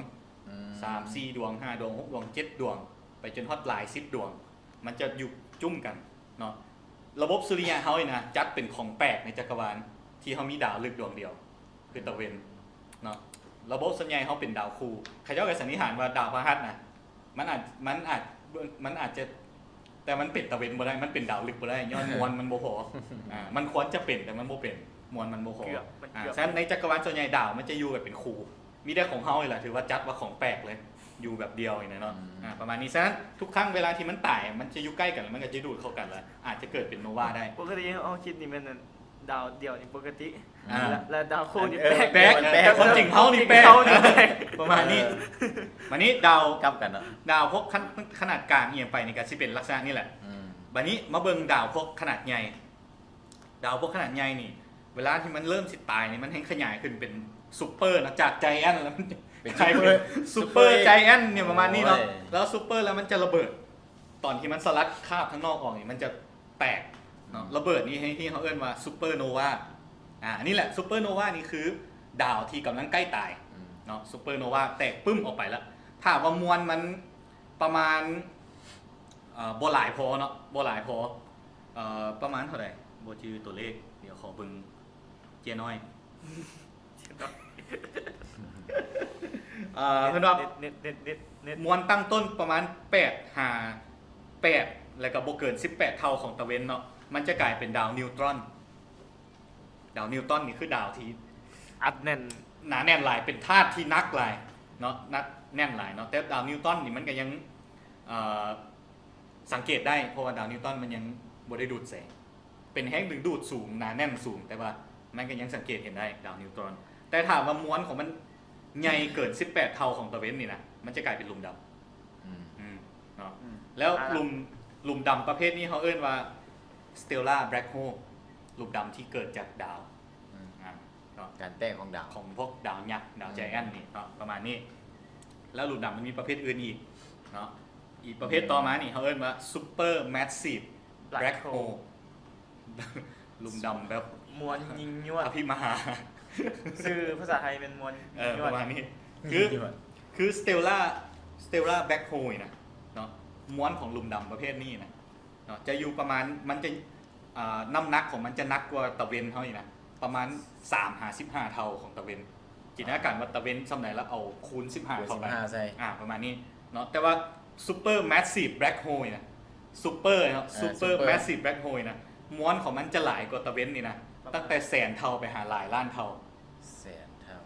ອືມ ສາມ ສີ່ດວງ ຫ້າດວງ ຫົກດວງ ເຈັດດວງ ໄປຈົນຮອດຫຼາຍສິບດວງ ມັນຈະຢູ່ຈຸ້ມກັນເນາະ ລະບົບສຸລິຍະເຮົານີ້ນະ ຈັດເປັນຂອງແປກໃນຈັກກະວານ ທີ່ເຮົາມີດາວລຶກດວງດຽວ ຄືຕາເວັນເນາະ ລະບົບສ່ວນໃຫຍ່ເຮົາເປັນດາວຄູ່ ເຂົາເຈົ້າກໍສັນນິຖານວ່າດາວພະຫັດນະ ມັນອາດ ມັນອາດ ມັນອາດຈະ ແຕ່ມັນເປັນຕາເວັນບໍ່ໄດ້ ມັນເປັນດາວລຶກບໍ່ໄດ້ ຍ້ອນມວນມັນບໍ່ພໍ ອ່າ ມັນຄວນຈະເປັນ ແຕ່ມັນບໍ່ເປັນ ມວນມັນບໍ່ພໍ ເກືອບ ມັນເກືອບ ອ່າ ສະນັ້ນໃນຈັກກະວານສ່ວນໃຫຍ່ດາວມັນຈະຢູ່ແບບເປັນຄູ່ ມີແຕ່ຂອງເຮົານີ້ແຫຼະ ຖືວ່າຈັດວ່າຂອງແປກເລີຍ ຢູ່ແບບດຽວນີ້ນະເນາະ ອືມ ອ່າ ປະມານນີ້ ສະນັ້ນທຸກຄັ້ງເວລາທີ່ມັນຕາຍ ມັນຈະຢູ່ໃກ້ກັນ ແລ້ວມັນກໍຈະດູດເຂົ້າກັນ ແລ້ວອາດຈະເກີດເປັນໂນວາໄດ້ ປົກກະຕິເຮົາຄິດນີ້ແມ່ນ ດາວດຽວນີ້ປົກກະຕິ ອ່າ ແລະ ແລະດາວຄູ່ນີ້ ເອີ ແປກ ແປກ ແປກ ແຕ່ຄວາມຈິງເຮົານີ້ແປກ ແປກ ປະມານນີ້ ບາດນີ້ດາວກັບກັນເນາະ ດາວພວກຂະໜາດກາງອີ່ຫຍັງໄປນີ້ກໍຊິເປັນລັກສະນະນີ້ແຫຼະ ອືມ ບາດນີ້ມາເບິ່ງດາວພວກຂະໜາດໃຫຍ່ ດາວພວກຂະໜາດໃຫຍ່ນີ້ ເວລາທີ່ມັນເລີ່ມຊິຕາຍນີ້ ມັນແຮ່ງຂະຫຍາຍຂຶ້ນເປັນຊຸບເປີນະ ຈາກໄຈແອນ ແລ້ວມັນ ເປັນ ກາຍເປັນ ຊຸບເປີ ຊຸບເປີ ໄຈແອນນີ້ ປະມານນີ້ເນາະ ໂອ້ຍ ແລ້ວຊຸບເປີແລ້ວມັນຈະລະເບີດ ຕອນທີ່ມັນສະຫຼັດຄາບທາງນອກອອກນີ້ ມັນຈະແຕກເນາະ ອືມ ລະເບີດນີ້ທີ່ເຮົາເອີ້ນວ່າຊຸບເປີໂນວາ ອ່າ ອັນນີ້ແຫຼະ ຊຸບເປີໂນວານີ້ຄືດາວທີ່ກຳລັງໃກ້ຕາຍ ອືມ ເນາະ ຊຸບເປີໂນວາແຕກປຶ້ມອອກໄປແລ້ວ ຖ້າວ່າມວນມັນປະມານ ເອີ ບໍ່ຫຼາຍພໍເນາະ ບໍ່ຫຼາຍພໍ ເອີ ປະມານເທົ່າໃດ ບໍ່ຈື່ຕົວເລກ ດຽວຂໍເບິ່ງເຈ້ຍນ້ອຍ ອ່າ ເພິ່ນວ່າ ເນັດ ເນັດ ເນັດ ເນັດ ເນັດ ມວນຕັ້ງຕົ້ນປະມານແປດຫາແປດ ແລ້ວກໍບໍ່ເກີນສິບແປດເທົ່າຂອງຕາເວັນເນາະ ມັນຈະກາຍເປັນດາວນິວຕຣອນ. ດາວນິວຕຣອນນີ້ຄືດາວທີ່ອັດແໜ້ນ ໜາແໜ້ນຫຼາຍ ເປັນທາດທີ່ໜັກຫຼາຍເນາະ ໜັກແໜ້ນຫຼາຍເນາະ. ແຕ່ດາວນິວຕຣອນນີ້ມັນກໍຍັງ ເອີ ສັງເກດໄດ້ ເພາະວ່າດາວນິວຕຣອນມັນຍັງບໍ່ໄດ້ດູດແສງ ເປັນແຮງດຶງດູດສູງ ໜາແໜ້ນສູງ ແຕ່ວ່າມັນກໍຍັງສັງເກດເຫັນໄດ້ ດາວນິວຕຣອນ. ແຕ່ຖ້າວ່າມວນຂອງມັນໃຫຍ່ເກີນສິບແປດເທົ່າຂອງຕາເວັນນີ້ນະ ມັນຈະກາຍເປັນຫຼຸມດຳ. ອືມ ອືມ ເນາະ ອືມ ແລ້ວ ອ່າ ຫຼຸມ ຫຼຸມດຳປະເພດນີ້ເຮົາເອີ້ນວ່າ ສະເຕລລາແບລັກໂຮລ ຫຼຸມດຳທີ່ເກີດຈາກດາວ ອືມ ອ່າ ເນາະ ການແຕກຂອງດາວ ຂອງພວກດາວຍັກ ດາວ ອືມ ໄຈແອນນີ້ເນາະ ປະມານນີ້. ແລ້ວຫຼຸມດຳມັນມີປະເພດອື່ນອີກເນາະ ອີກປະເພດ ອືມ ຕໍ່ມານີ້ເຮົາເອີ້ນວ່າ ຊຸບເປີແມັດຊີບແບລັກໂຮລ ແບລັກໂຮລ ຫຼຸມດຳແບບ ມວນຍິ່ງຍວດ ອະພິມະຫາ ຊື່ພາສາໄທແມ່ນມວນ ເອີ ຍິ່ງຍວດ ປະມານນີ້ ຄື ຄືສະເຕລລາ ສະເຕລລາແບລັກໂຮລນີ້ນະເນາະ ມວນຂອງຫຼຸມດຳປະເພດນີ້ນະເນາະ ຈະຢູ່ປະມານ ມັນຈະ ອ່າ ນ້ຳໜັກຂອງມັນຈະໜັກກວ່າຕາເວັນເຮົາອີກນະ ປະມານສາມຫາສິບຫ້າເທົ່າຂອງຕາເວັນ. ຈິນຕະນາການວ່າຕາເວັນສ່ຳໃດ ແລ້ວເອົາຄູນສິບຫ້າເຂົ້າໄປ ຄູນສິບຫ້າໃສ່ ອ່າ ປະມານນີ້ເນາະ. ແຕ່ວ່າ ຊຸບເປີແມັດຊີບແບລັກໂຮລນີ້ນະ ຊຸບເປີເນາະ ເອີ ຊຸບເປີ ຊຸບເປີແມັດຊີບແບລັກໂຮລນີ້ນະ ມວນຂອງມັນຈະຫຼາຍກວ່າຕາເວັນນີ້ນະ ປະມານ ຕັ້ງແຕ່ແສນເທົ່າໄປຫາຫຼາຍລ້ານເທົ່າ. ແສນເທົ່າ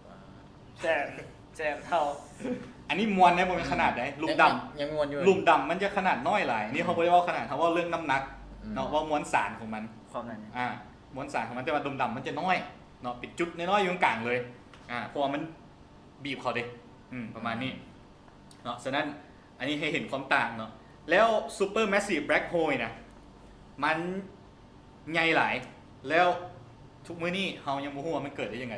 ວ້າ ແສນ ແສນເທົ່າ. ອັນນີ້ມວນເດ້ ບໍ່ແມ່ນຂະໜາດໃດ ອືມ ຫຼຸມດຳ ຍັງ ຍັງມວນຢູ່ ຫຼຸມດຳມັນຈະຂະໜາດນ້ອຍຫຼາຍ. ນີ້ເຮົາ ອືມ ບໍ່ໄດ້ເວົ້າຂະໜາດ ເຮົາເວົ້າເລື່ອງນ້ຳໜັກ ອືມ ເນາະ ເວົ້າມວນສານຂອງມັນ ຄວາມໜາແໜ້ນ ອ່າ ມວນສານຂອງມັນ. ແຕ່ວ່າຫຼຸມດຳມັນຈະນ້ອຍເນາະ ເປັນຈຸດນ້ອຍໆຢູ່ກາງໆເລີຍ ອ່າ ເພາະວ່າມັນ ບີບເຂົາເດ້ ອືມ ປະມານນີ້ ອືມ ເນາະ. ສະນັ້ນ ອັນນີ້ໃຫ້ເຫັນຄວາມຕ່າງເນາະ. ແລ້ວ ຊຸບເປີແມັດຊີບແບລັກໂຮລນີ້ນະ ມັນໃຫຍ່ຫຼາຍ ແລ້ວທຸກມື້ນີ້ເຮົາຍັງບໍ່ຮູ້ວ່າມັນເກີດໄດ້ຈັ່ງໃດ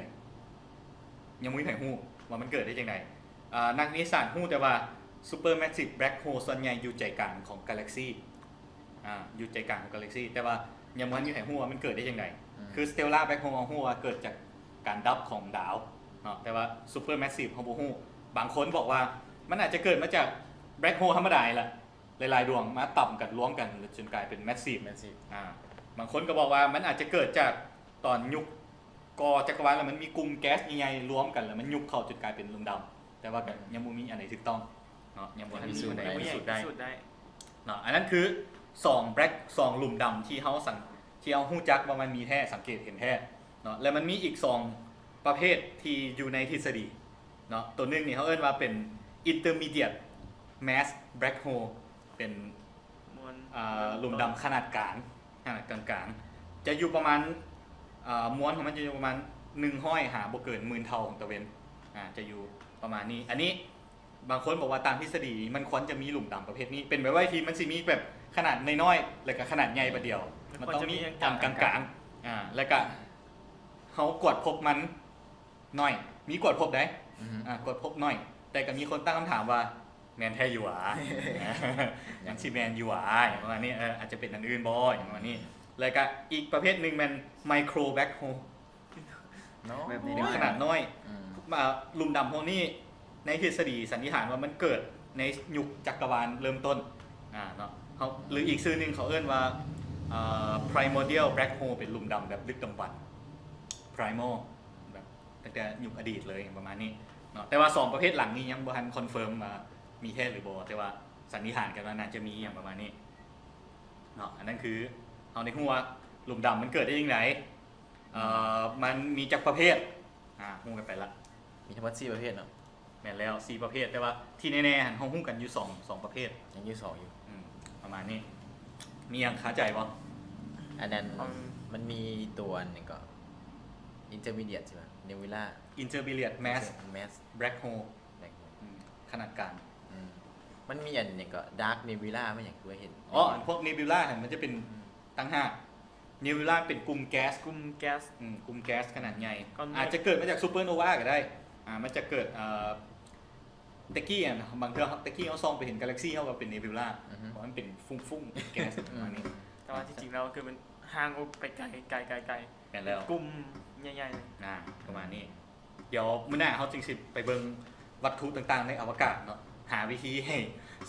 ຍັງບໍ່ມີໃຜຮູ້ວ່າມັນເກີດໄດ້ຈັ່ງໃດ. ອ່າ ນັກວິທະຍາສາດຮູ້ແຕ່ວ່າ ຊຸບເປີແມັດຊີບແບລັກໂຮລສ່ວນໃຫຍ່ຢູ່ໃຈກາງຂອງກາແລັກຊີ ອ່າ ຢູ່ໃຈກາງຂອງກາແລັກຊີ ແຕ່ວ່າຍັງບໍ່ທັນມີໃຜຮູ້ວ່າມັນເກີດໄດ້ຈັ່ງໃດ. ອືມ ຄືສະເຕລລາແບລັກໂຮລເຮົາຮູ້ວ່າເກີດຈາກການດັບຂອງດາວເນາະ ແຕ່ວ່າຊຸບເປີແມັດຊີບເຮົາບໍ່ຮູ້. ບາງຄົນບອກວ່າມັນອາດຈະເກີດມາຈາກແບລັກໂຮລທຳມະດານີ້ແຫຼະ ຫຼາຍໆດວງມາຕຳກັນລວມກັນຈົນກາຍເປັນແມັດຊີບ ແມັດຊີບ ອ່າ ບາງຄົນກໍບອກວ່າມັນອາດຈະເກີດຈາກຕອນຍຸກກໍ່ຈັກກະວານ ແລ້ວມັນມີກຸ່ມແກັສໃຫຍ່ໆລວມກັນ ແລ້ວມັນຍຸບເຂົ້າຈົນກາຍເປັນຫຼຸມດຳ. ແຕ່ວ່າກໍ ອືມ ຍັງບໍ່ມີອັນໃດຖືກຕ້ອງເນາະ ຍັງບໍ່ທັນມີ ຍັງບໍ່ທັນພິສູດໄດ້ ພິສູດໄດ້ເນາະ. ອັນນັ້ນຄືສອງແບລັກ ສອງຫຼຸມດຳທີ່ເຮົາສັງ ທີ່ເຮົາຮູ້ຈັກວ່າມັນມີແທ້ ສັງເກດເຫັນແທ້ເນາະ. ແລ້ວມັນມີອີກສອງປະເພດທີ່ຢູ່ໃນທິດສະດີເນາະ ໂຕໜຶ່ງນີ້ເຮົາເອີ້ນວ່າເປັນ ອິນເຕີມີດຽດແມັດຊີບແບລັກໂຮລ ເປັນ ມວນ ອ່າ ເລີ່ມຕົ້ນ ຫຼຸມດຳຂະໜາດກາງ ຂະໜາດກາງໆ ຈະຢູ່ປະມານ ອ່າ ມວນຂອງມັນຈະຢູ່ປະມານໜຶ່ງຮ້ອຍຫາບໍ່ເກີນໝື່ນເທົ່າຂອງຕາເວັນ ອ່າ ຈະຢູ່ປະມານນີ້. ອັນນີ້ບາງຄົນບອກວ່າຕາມທິດສະດີມັນຄວນຈະມີຫຼຸມດຳປະເພດນີ້ ເປັນໄປໄດ້ທີ່ມັນຊິມີແບບຂະໜາດນ້ອຍໆ ແລ້ວກໍຂະໜາດໃຫຍ່ບາດດຽວ ມັນຄວນຈະມີ ມັນຕ້ອງມີອັນກາງໆ ອ່າ ແລ້ວກໍເຮົາກວດພົບມັນ ໜ້ອຍ ມີກວດພົບໃດ໋ ອືຮຶ ອ່າ ກວດພົບໜ້ອຍ ແຕ່ກໍມີຄົນຕັ້ງຄຳຖາມວ່າ ແມ່ນແທ້ຢູ່ຫວາ? ມັນຊິແມ່ນຢູ່ຫວາ? ປະມານນີ້ ເອີ ອາດຈະເປັນອັນອື່ນບໍ່? ປະມານນີ້. ແລ້ວກໍອີກປະເພດໜຶ່ງແມ່ນໄມໂຄຣແບລັກໂຮລ ເນາະ ແບບນີ້ ເປັນຂະໜາດນ້ອຍ ອືມ ອ່າ ຫຼຸມດຳພວກນີ້ໃນທິດສະດີສັນນິຖານວ່າມັນເກີດໃນຍຸກຈັກກະວານເລີ່ມຕົ້ນ ອ່າ ເນາະ ເຮົາ ຫຼືອີກຊື່ໜຶ່ງເຂົາເອີ້ນວ່າ ອ່າ ໄພຣມໍດຽວແບລັກໂຮລ ເປັນຫຼຸມດຳແບບດຶກດຳບັນ ໄພຣມໍ ແບບ ຕັ້ງແຕ່ຍຸກອະດີດເລີຍ ຫຍັງປະມານນີ້ເນາະ. ແຕ່ວ່າສອງປະເພດຫຼັງນີ້ຍັງບໍ່ທັນຄອນເຟີມວ່າມີແທ້ຫຼືບໍ່ ແຕ່ວ່າສັນນິຖານກັນວ່າໜ້າຈະມີ ຫຍັງປະມານນີ້ເນາະ. ອັນນັ້ນຄືເຮົາໄດ້ຮູ້ວ່າຫຼຸມດຳມັນເກີດໄດ້ຈັ່ງໃດ ເອີ ມັນມີຈັກປະເພດ ອ່າ ຮູ້ກັນໄປລະ ມີທັງໝົດສີ່ປະເພດເນາະ. ແມ່ນແລ້ວ ສີ່ປະເພດ ແຕ່ວ່າທີ່ແນ່ໆຫັ້ນ ເຮົາຮູ້ກັນຢູ່ສອງ ສອງປະເພດ ຍັງຢູ່ສອງຢູ່ ອືມ ປະມານນີ້. ມີຫຍັງຄາໃຈບໍ່? ອັນນັ້ນ ອືມ ມັນມີຕົວອັນນີ້ກໍ ອິນເຕີມີດຽດ ໃຊ່ໄໝ? ເນບິວລາ ອິນເຕີມີດຽດແມັດ ແມັດ ແບລັກໂຮລ ແບລັກໂຮລ ອືມ ຂະໜາດກາງ ອືມ ມັນມີອັນຫຍັງກໍ ດາກເນບິວລາ ມັນຫຍັງຄືວ່າເຫັນ ອໍ ອັນພວກເນບິວລາຫັ້ນ ມັນຈະເປັນ ອືມ ຕ່າງຫາກ ເນບິວລາເປັນກຸ່ມແກັສ ກຸ່ມແກັສ ອືມ ກຸ່ມແກັສຂະໜາດໃຫຍ່ ອາດຈະເກີດມາຈາກຊຸບເປີໂນວາກໍໄດ້ ອ່າ ມັນຈະເກີດ ເອີ ແຕ່ກີ້ຫັ້ນ ບາງເທື່ອແຕ່ກີ້ເຮົາສ່ອງໄປເຫັນກາແລັກຊີ ເຮົາກໍເປັນເນບິວລາ ອືຮຶ ເພາະມັນເປັນຟຸ້ງໆ ແກັສ ອືມ ປະມານນີ້. ແຕ່ວ່າທີ່ຈິງແລ້ວຄືມັນຫ່າງອອກໄປໄກ ໄກໆໆ ແມ່ນແລ້ວ ກຸ່ມໃຫຍ່ໆ ອ່າ ປະມານນີ້. ດຽວມື້ໜ້າເຮົາຈຶ່ງຊິໄປເບິ່ງວັດຖຸຕ່າງໆໃນອະວະກາດເນາະ ຫາວິທີໃຫ້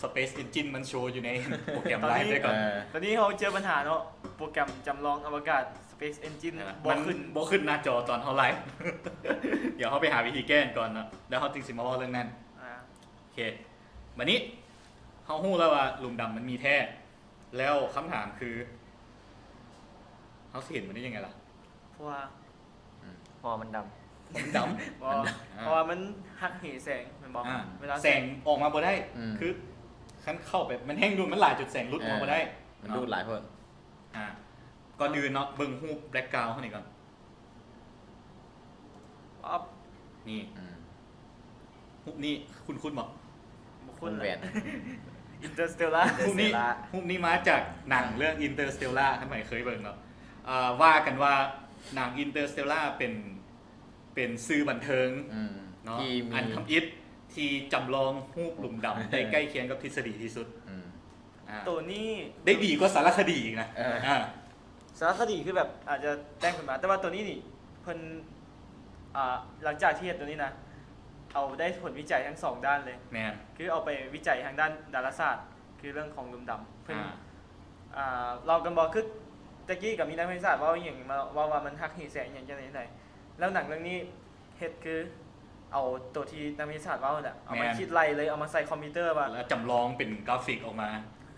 ສະເປສເອັນຈິນມັນໂຊຢູ່ໃນໂປຣແກຣມໄລຟ໌ໄດ້ກ່ອນ. ຕອນນີ້ເຮົາເຈີບັນຫາເນາະ ໂປຣແກຣມຈຳລອງອະວະກາດ Space Engine ເອີ ບໍ່ຂຶ້ນ ມັນບໍ່ຂຶ້ນໜ້າຈໍຕອນເຮົາໄລຟ໌ ດຽວເຮົາໄປຫາວິທີແກ້ກ່ອນເນາະ ແລ້ວເຮົາຈຶ່ງຊິມາເວົ້າເລື່ອງນັ້ນ. ອ່າ ໂອເຄ ບັດນີ້ເຮົາຮູ້ແລ້ວວ່າຫຼຸມດຳມັນມີແທ້ ແລ້ວຄຳຖາມຄື ເຮົາຊິເຫັນມັນໄດ້ຍັງໄງລະ? ເພາະວ່າ ອືມ ເພາະວ່າມັນດຳ ມັນດຳ ເພາະວ່າ ອ່າ ເພາະວ່າມັນຫັກເຫແສງແມ່ນບໍ່? ອ່າ ເວລາ ແສງອອກມາບໍ່ໄດ້ ອືມ ຄືຄັນເຂົ້າໄປ ມັນແຮງດູດມັນຫຼາຍຈົນແສງຫຼຸດອອກມາບໍ່ໄດ້ ເອີ ມັນດູດຫຼາຍໂພດ. ອ່າ ກ່ອນອື່ນເນາະ ເບິ່ງຮູບ background ເຮົານີ້ກ່ອນ. ປັບ ນີ້ ອືມ ຮູບນີ້ຄຸ້ນໆບໍ່? ບໍ່ຄຸ້ນແຫຼະ ແຫວນ Interstellar ຮູບນີ້ ຮູບນີ້ມາຈາກໜັງເລື່ອງ Interstellar ຄັນໃຜເຄີຍເບິ່ງເນາະ. ເອີ ວ່າກັນວ່າໜັງ Interstellar ເປັນ ເປັນສື່ບັນເທີງ ອືມ ເນາະ ທີ່ມີ ອັນທຳອິດທີ່ຈຳລອງຮູບຫຼຸມດຳໄດ້ໃກ້ຄຽງກັບທິດສະດີທີ່ສຸດ. ອືມ ອ່າ ໂຕນີ້ ໄດ້ດີກວ່າສາລະຄະດີອີກນະ. ເອີ ອ່າ ສາລະຄະດີຄືແບບອາດຈະແຕ່ງຂຶ້ນມາ ແຕ່ວ່າໂຕນີ້ນີ້ເພິ່ນ ອ່າ ຫຼັງຈາກທີ່ເຮັດໂຕນີ້ນະ ເອົາໄດ້ຜົນວິໄຈທັງສອງດ້ານເລີຍ. ແມ່ນ ຄືເອົາໄປວິໄຈທາງດ້ານດາລາສາດ ຄືເລື່ອງຂອງຫຼຸມດຳ. ເພິ່ນ ອ່າ ອ່າ ເລົ່າກັນບໍ່ ຄືແຕ່ກີ້ກໍມີນັກວິທະຍາສາດເວົ້າອີ່ຫຍັງມາເວົ້າວ່າມັນຫັກເຫແສງອີ່ຫຍັງຈັ່ງໃດຈັ່ງໃດ ແລ້ວໜັງເລື່ອງນີ້ເຮັດຄືເອົາໂຕທີ່ນັກວິທະຍາສາດເວົ້າຫັ້ນແຫຼະ ເອົາມາ ແມ່ນ ຄິດໄລ່ເລີຍ ເອົາມາໃສ່ຄອມພິວເຕີວ່າ ແລ້ວຈຳລອງເປັນກຣາຟິກອອກມາ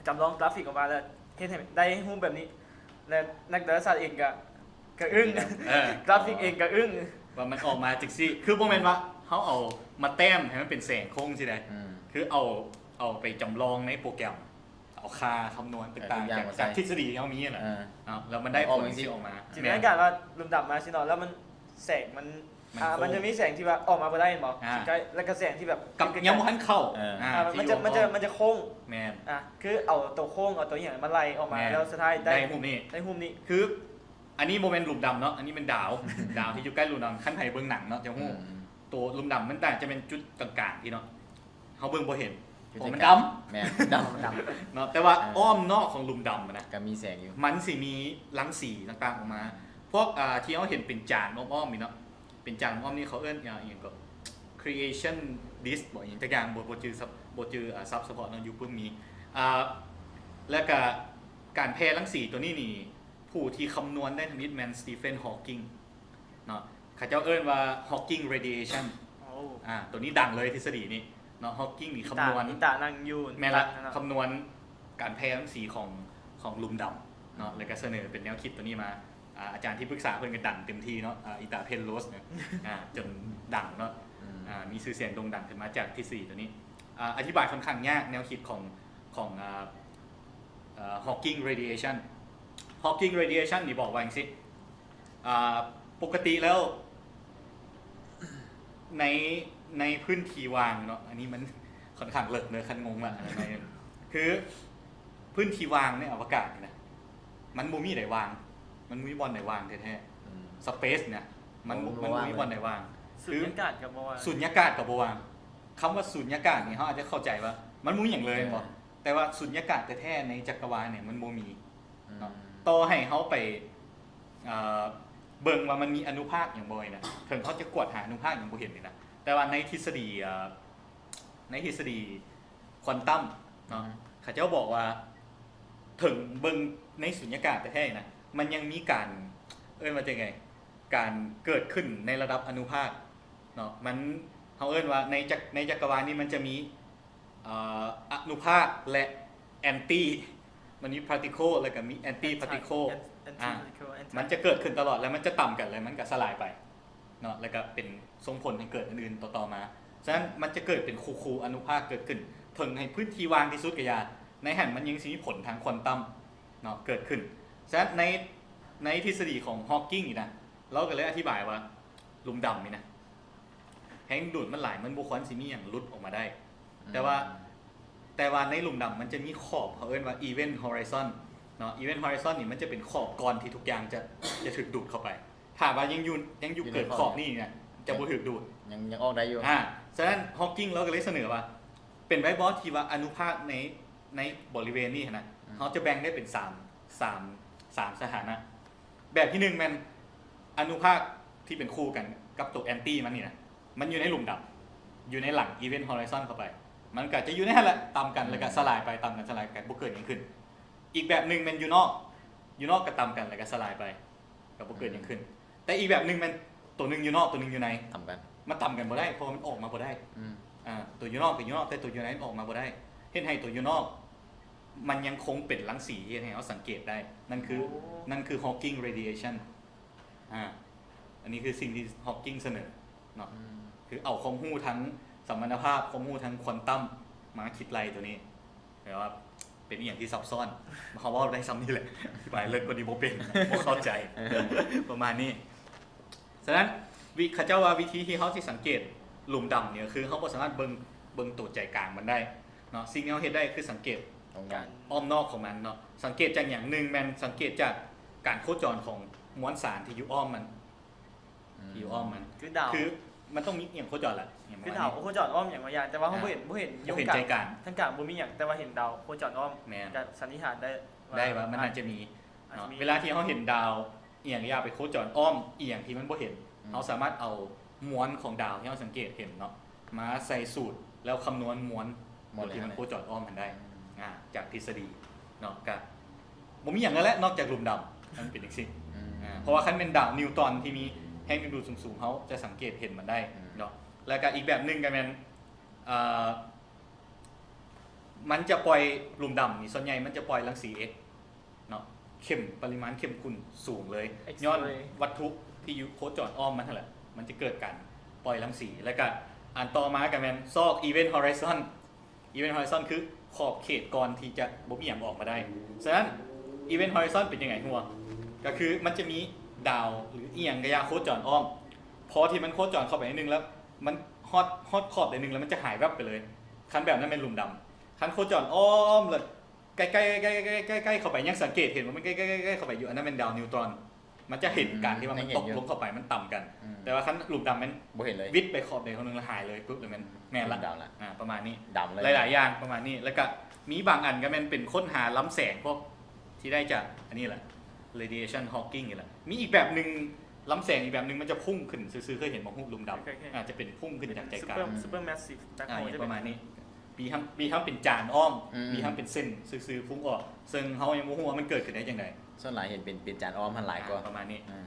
ຈຳລອງກຣາຟິກອອກມາ ແລ້ວເຮັດໃຫ້ໄດ້ຮູບແບບນີ້ ແລະ ນັກດາລາສາດເອງກໍ ກໍອຶ້ງ ເອີ ກຣາຟິກເອງກໍອຶ້ງ ວ່າມັນອອກມາຈັ່ງຊີ້ ຄືບໍ່ແມ່ນວ່າເຮົາເອົາມາແຕ້ມໃຫ້ມັນເປັນແສງໂຄ້ງຊີ້ໃດ ອືມ ຄືເອົາ ເອົາໄປຈຳລອງໃນໂປຣແກຣມ ເອົາຄ່າຄຳນວນຕ່າງໆ ເອີ ທຸກຢ່າງ ຈາກ ມາໃສ່ ຈາກທິດສະດີທີ່ເຮົາມີຫັ້ນນະ ເອີ ເນາະ ແລ້ວມັນໄດ້ຜົນຈັ່ງຊີ້ອອກມາ. ຈິນຕະນາການວ່າຫຼຸມດຳມາຊີ້ເນາະ ແລ້ວມັນ ແສງມັນ ມັນ ອ່າ ໂຄ້ງ ມັນຈະມີແສງທີ່ວ່າອອກມາບໍ່ໄດ້ແມ່ນບໍ່? ອ່າ ໃກ້ ແລ້ວກໍແສງທີ່ແບບ ກັບ ໃກ້ ຍັງບໍ່ທັນເຂົ້າ ເອີ ອ່າ ອ່າ ມັນຈະ ທີ່ ມັນຈະ ມັນຈະໂຄ້ງ ແມ່ນ ອ່າ ຄືເອົາໂຕໂຄ້ງ ເອົາໂຕຫຍັງມາໄລ່ອອກມາ ແມ່ນ ແລ້ວສຸດທ້າຍໄດ້ ໄດ້ຮູບນີ້ ໄດ້ຮູບນີ້ ຄື ອັນນີ້ບໍ່ແມ່ນຫຼຸມດຳເນາະ ອັນນີ້ແມ່ນດາວ ດາວທີ່ຢູ່ໃກ້ຫຼຸມດຳ ຄັນໃຜເບິ່ງໜັງເນາະຈະຮູ້ ອືມ ໂຕຫຼຸມດຳມັນຕ່າງຈະແມ່ນຈຸດກາງໆທີ່ເນາະ ເຮົາເບິ່ງບໍ່ເຫັນ ເພາະມັນດຳ ແມ່ນ ດຳ ເນາະ ແຕ່ວ່າ ເອີ ອ້ອມນອກຂອງຫຼຸມດຳນະ ກໍມີແສງຢູ່ ມັນຊິມີລັງສີຕ່າງໆອອກມາ ພວກ ອ່າ ທີ່ເຮົາເຫັນເປັນຈານອ້ອມໆນີ້ເນາະ ເປັນຈານອ້ອມນີ້ເຂົາເອີ້ນຫຍັງ ອີ່ຫຍັງກໍ creation disk ບໍ ອີ່ຫຍັງຈັກຢ່າງ ບໍ່ ບໍ່ຈື່ສັບ ບໍ່ຈື່ ອ່າ ສັບສະເພາະເນາະ ຢູ່ປຶ້ມມີ ອ່າ ແລ້ວກະການແຜ່ລັງສີຕົວນີ້ນີ້ ຜູ້ທີ່ຄຳນວນໄດ້ທຳອິດແມ່ນ Stephen Hawking ເນາະ ເຂົາເຈົ້າເອີ້ນວ່າ Hawking radiation ໂອ້ ອ່າ ຕົວນີ້ດັງເລີຍທິດສະດີນີ້ເນາະ Hawking ນີ້ຄຳນວນ ອີຕາ ອີຕານັ່ງຢູ່ ແມ່ນລະ ເນາະ ຄຳນວນການແຜ່ລັງສີຂອງ ຂອງຫຼຸມດຳເນາະ ອືມ ແລ້ວກໍສະເໜີເປັນແນວຄິດຕົວນີ້ມາ ອ່າ ອາຈານທີ່ປຶກສາເພິ່ນກໍດັງເຕັມທີ່ເນາະ ອ່າ ອີຕາ Penrose ເນາະ ອ່າ ຈົນດັງເນາະ ອືມ ອ່າ ມີຊື່ສຽງໂດ່ງດັງຂຶ້ນມາຈາກທິດສະດີຕົວນີ້ ອ່າ ອະທິບາຍຄ່ອນຂ້າງຍາກແນວຄິດຂອງ ຂອງ ອ່າ ເອີ Hawking radiation Hawking radiation ນີ້ບອກວ່າຈັ່ງຊີ້ ອ່າ ປົກກະຕິແລ້ວ ໃນ ໃນພື້ນທີ່ວ່າງເນາະ ອັນນີ້ມັນຄ່ອນຂ້າງເລິກເດີ ຄັນງົງລະ ຄືພື້ນທີ່ວ່າງໃນອະວະກາດນີ້ນະ ມັນບໍ່ມີໃດວ່າງ ມັນບໍ່ມີບ່ອນໃດວ່າງແທ້ໆ ອືມ space ນະ ມັນ ມັນບໍ່ມີບ່ອນໃດວ່າງ ສຸນຍາກາດກໍບໍ່ວ່າງ ສຸນຍາກາດກໍບໍ່ວ່າງ ຄຳວ່າສຸນຍາກາດນີ້ ເຮົາອາດຈະເຂົ້າໃຈວ່າມັນບໍ່ມີຫຍັງເລີຍ ເອີ ແມ່ນບໍ່? ແຕ່ວ່າສຸນຍາກາດແທ້ໆໃນຈັກກະວານນີ້ມັນບໍ່ມີເນາະ ອືມ ຕໍ່ໃຫ້ເຮົາໄປ ເອີ ເບິ່ງວ່າມັນມີອະນຸພາກຫຍັງບໍ່ນີ້ນະ ເຖິງເຮົາຈະກວດຫາອະນຸພາກຫຍັງບໍ່ເຫັນນີ້ນະ ແຕ່ວ່າໃນທິດສະດີ ເອີ ໃນທິດສະດີຄວອນຕັມເນາະ ອືມ ເຂົາເຈົ້າບອກວ່າ ເຖິງເບິ່ງໃນສຸນຍາກາດແທ້ໆນະ ມັນຍັງມີການ ເອີ້ນວ່າຈັ່ງໃດ ການເກີດຂຶ້ນໃນລະດັບອະນຸພາກເນາະ ມັນ ເຮົາເອີ້ນວ່າໃນຈັກ ໃນຈັກກະວານນີ້ມັນຈະມີ ເອີ ອະນຸພາກ ແລະ anti ມັນມີ particle ແລ້ວກໍມີ anti particle ແອນ ແອນ ອ່າ particle ແອນ ມັນຈະເກີດຂຶ້ນຕະຫຼອດ ແລ້ວມັນຈະຕຳກັນ ແລ້ວມັນກໍສະຫຼາຍໄປເນາະ ແລ້ວກໍເປັນສົ່ງຜົນໃຫ້ເກີດອັນອື່ນຕໍ່ໆມາ. ສະນັ້ນມັນຈະເກີດເປັນຄູ່ໆອະນຸພາກເກີດຂຶ້ນ ເຖິງໃຫ້ພື້ນທີ່ວ່າງທີ່ສຸດກໍຢ່າ ໃນຫັ້ນມັນຍັງຊິມີຜົນທາງຄວອນຕັມເນາະເກີດຂຶ້ນ. ສະນັ້ນໃນ ໃນທິດສະດີຂອງ Hawking ນີ້ນະ ລາວກໍເລີຍອະທິບາຍວ່າ ຫຼຸມດຳນີ້ນະ ແຮງດຶງດູດມັນຫຼາຍ ມັນບໍ່ຄວນຊິມີຫຍັງຫຼຸດອອກມາໄດ້ ອືມ ແຕ່ວ່າ ແຕ່ວ່າໃນຫຼຸມດຳມັນຈະມີຂອບ ເຂົາເອີ້ນວ່າ event horizon ເນາະ event horizon ນີ້ມັນຈະເປັນຂອບກ່ອນທີ່ທຸກຢ່າງຈະ ຈະຖືກດູດເຂົ້າໄປ. ຖ້າວ່າຍັງຢູ່ ຍັງຢູ່ເກີນຂອບນີ້ນະ ຈະບໍ່ຖືກດູດ ຍັງ ຍັງອອກໄດ້ຢູ່ ອ່າ ສະນັ້ນ Hawking ລາວກໍເລີຍສະເໜີວ່າ ເປັນໄດ້ບໍ່ທີ່ວ່າອະນຸພາກໃນ ໃນບໍລິເວນນີ້ຫັ້ນນະ ອືມ ເຮົາຈະແບ່ງໄດ້ເປັນສາມ ສາມ ສາມສະຖານະ ແບບທີໜຶ່ງແມ່ນອະນຸພາກທີ່ເປັນຄູ່ກັນກັບຕົວ anti ມັນນີ້ນະ ມັນຢູ່ໃນຫຼຸມດຳ ຢູ່ໃນຫຼັງ event horizon ເຂົ້າໄປ ມັນກໍຈະຢູ່ໃນຫັ້ນແຫຼະ ຕຳກັນ ອືມ ແລ້ວກໍສະຫຼາຍໄປ ຕຳກັນສະຫຼາຍໄປ ບໍ່ເກີດຫຍັງຂຶ້ນ. ອີກແບບໜຶ່ງແມ່ນຢູ່ນອກ ຢູ່ນອກກໍຕຳກັນ ແລ້ວກໍສະຫຼາຍໄປ ກໍບໍ່ເກີດຫຍັງຂຶ້ນ. ແຕ່ອີກແບບໜຶ່ງແມ່ນ ໂຕໜຶ່ງຢູ່ນອກ ໂຕໜຶ່ງຢູ່ໃນ ຕຳກັນ ມັນຕຳກັນບໍ່ໄດ້ ເພາະວ່າມັນອອກມາບໍ່ໄດ້. ອືມ ອ່າ ໂຕຢູ່ນອກກໍຢູ່ນອກ ແຕ່ໂຕຢູ່ໃນອອກມາບໍ່ໄດ້ ເຮັດໃຫ້ໂຕຢູ່ນອກ ມັນຍັງຄົງເປັນລັງສີທີ່ເຮັດໃຫ້ເຮົາສັງເກດໄດ້. ນັ້ນຄື ໂອ້ ນັ້ນຄື Hawking radiation. ອ່າ ອັນນີ້ຄືສິ່ງທີ່ Hawking ສະເໜີເນາະ. ອືມ ຄືເອົາຄວາມຮູ້ທາງສຳພັນທະພາບ ຄວາມຮູ້ທາງຄວອນຕັມມາຄິດໄລ່ໂຕນີ້ ແບບວ່າເປັນອີ່ຫຍັງທີ່ຊັບຊ້ອນ. ເຮົາເວົ້າໄດ້ຊ່ຳນີ້ແຫຼະ ອະທິບາຍເລິກກວ່ານີ້ບໍ່ເປັນ ບໍ່ເຂົ້າໃຈ ປະມານນີ້. ສະນັ້ນ ວິ ເຂົາເຈົ້າວ່າວິທີທີ່ເຮົາຊິສັງເກດຫຼຸມດຳນີ້ ກໍຄືເຮົາບໍ່ສາມາດເບິ່ງ ເບິ່ງໂຕໃຈກາງມັນໄດ້ເນາະ. ສິ່ງທີ່ເຮົາເຮັດໄດ້ຄືສັງເກດອ້ອມນອກຂອງມັນເນາະ. ສັງເກດຈາກຫຍັງ? ໜຶ່ງແມ່ນສັງເກດຈາກການໂຄຈອນຂອງມວນສານທີ່ຢູ່ອ້ອມມັນ ອືມ ທີ່ຢູ່ອ້ອມມັນ ຄືດາວ ຄືມັນຕ້ອງມີອີ່ຫຍັງໂຄຈອນລະ ອີ່ຫຍັງປະມານນີ້ ຄືດາວໂຄຈອນອ້ອມຫຍັງບາງຢ່າງ ແຕ່ວ່າເຮົາ ອ່າ ບໍ່ເຫັນ ບໍ່ເຫັນ ບໍ່ເຫັນໃຈກາງ ທາງກາງບໍ່ມີຫຍັງ ແຕ່ວ່າເຫັນດາວໂຄຈອນອ້ອມ. ແມ່ນ ກໍສັນນິຖານໄດ້ວ່າ ໄດ້ວ່າມັນໜ້າຈະມີເນາະ. ເວລາທີ່ເຮົາເຫັນດາວ ອີ່ຫຍັງຢ່າໄປໂຄຈອນອ້ອມອີ່ຫຍັງທີ່ມັນບໍ່ເຫັນ. ອືມ ເຮົາສາມາດເອົາມວນຂອງດາວທີ່ເຮົາສັງເກດເຫັນເນາະ ມາໃສ່ສູດ ແລ້ວຄຳນວນມວນ ມວນທີ່ມັນໂຄຈອນອ້ອມຫັ້ນໄດ້. ອືມ ອ່າ ຈາກທິດສະດີເນາະ ກະບໍ່ມີຫຍັງແລ້ວແຫຼະ ນອກຈາກຫຼຸມດຳ ມັນເປັນຈັ່ງຊີ້. ອືມ ອ່າ ເພາະວ່າຄັນແມ່ນດາວນິວຕອນທີ່ມີແຮງດຶງດູດສູງໆ ເຮົາຈະສັງເກດເຫັນມັນໄດ້ເນາະ. ອືມ ແລ້ວກະອີກແບບໜຶ່ງກໍແມ່ນ ເອີ ມັນຈະປ່ອຍ ຫຼຸມດຳນີ້ສ່ວນໃຫຍ່ມັນຈະປ່ອຍລັງສີ X ເນາະ ເຂັ້ມ ປະລິມານເຂັ້ມຂຸ້ນສູງເລີຍ X-ray ຍ້ອນວັດຖຸທີ່ຢູ່ໂຄຈອນອ້ອມມັນຫັ້ນແຫຼະ ມັນຈະເກີດການປ່ອຍລັງສີ. ແລ້ວກະອັນຕໍ່ມາກໍແມ່ນຊອກ event horizon. event horizon ຄືຂອບເຂດກ່ອນທີ່ຈະບໍ່ມີຫຍັງອອກມາໄດ້. ສະນັ້ນ event horizon ເປັນຈັ່ງໃດຮູ້ບໍ່? ກໍຄືມັນຈະມີດາວ ຫຼື ອີ່ຫຍັງກໍຢ່າໂຄຈອນອ້ອມ ພໍທີ່ມັນໂຄຈອນເຂົ້າໄປໜ້ອຍໜຶ່ງແລ້ວ ມັນຮອດ ຮອດຂອບໜ້ອຍໜຶ່ງແລ້ວ ມັນຈະຫາຍແວບໄປເລີຍ. ຄັນແບບນັ້ນແມ່ນຫຼຸມດຳ. ຄັນໂຄຈອນອ້ອມແລ້ວ ໃກ້ໆ ໃກ້ໆ ໃກ້ໆ ໃກ້ໆ ເຂົ້າໄປ ຍັງສັງເກດເຫັນວ່າມັນໃກ້ໆ ໃກ້ໆ ເຂົ້າໄປຢູ່ ອັນນັ້ນແມ່ນດາວນິວຕອນ ມັນຈະເຫັນ ອືມ ການທີ່ວ່າມັນ ຍັງເຫັນຢູ່ ຕົກລົງເຂົ້າໄປ ມັນຕຳກັນ. ອືມ ແຕ່ວ່າຄັນຫຼຸມດຳແມ່ນ ບໍ່ເຫັນເລີຍ ວິດໄປຂອບໃດຂອບໜຶ່ງແລ້ວຫາຍເລີຍ ປຶບ ແລ້ວແມ່ນ ອືມ ແມ່ນລະ ດຳລະ. ອ່າ ປະມານນີ້ ດຳເລີຍ ຫຼາຍໆຢ່າງປະມານນີ້. ແລ້ວກະມີບາງອັນກໍແມ່ນເປັນຄົ້ນຫາລຳແສງພວກທີ່ໄດ້ຈາກອັນນີ້ລະ radiation Hawking ນີ້ລະ. ມີອີກແບບໜຶ່ງ ລຳແສງອີກແບບໜຶ່ງມັນຈະພຸ່ງຂຶ້ນຊື່ໆ ເຄີຍເຫັນບໍ່? ຮູບຫຼຸມດຳ ເຄີຍໆ ອາດຈະເປັນພຸ່ງຂຶ້ນຈາກໃຈກາງ super super massive black hole ອາ ປະມານນີ້. ມີທັງ ມີທັງເປັນຈານອ້ອມ ອືມ ມີທັງເປັນເສັ້ນຊື່ໆ ພຸ່ງອອກ ເຊິ່ງເຮົາຍັງບໍ່ຮູ້ວ່າມັນເກີດຂຶ້ນໄດ້ຈັ່ງໃດ. ສ່ວນຫຼາຍເຫັນເປັນ ເປັນຈານອ້ອມຫັ້ນຫຼາຍກວ່າ ອາ ປະມານນີ້. ອືມ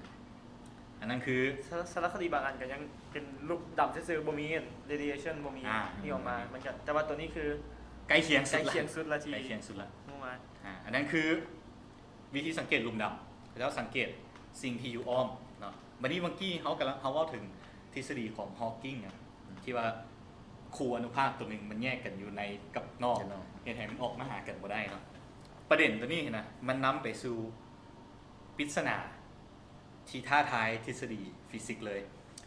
ອັນນັ້ນຄື ສາ ສາລະຄະດີບາງອັນກໍຍັງເປັນຫຼຸມດຳຊື່ໆ ບໍ່ມີ radiation ບໍ່ມີ ອາ ທີ່ອອກມາ ອືມ ມັນກໍ ແຕ່ວ່າຕົວນີ້ຄື ໃກ້ຄຽງສຸດ ໃກ້ຄຽງສຸດລະ ທີ່ ໃກ້ຄຽງສຸດລະ ຮູ້ມາ. ອາ ອັນນັ້ນຄື ວິທີສັງເກດຫຼຸມດຳ ເຂົາເຈົ້າສັງເກດສິ່ງທີ່ຢູ່ອ້ອມເນາະ. ບັດນີ້ເມື່ອກີ້ເຮົາກຳລັງ ເຮົາເວົ້າເຖິງທິດສະດີຂອງ Hawking ນະ ອືມ ທີ່ວ່າຄູ່ອະນຸພາກຕົວໜຶ່ງມັນແຍກກັນຢູ່ໃນກັບນອກ ກັບນອກ ເຮັດໃຫ້ມັນອອກມາຫາກັນບໍ່ໄດ້ເນາະ. ປະເດັນຕົວນີ້ນະ ມັນນຳໄປສູ່ປິດສະໜາທີ່ທ້າທາຍທິດສະດີຟີຊິກເລີຍ.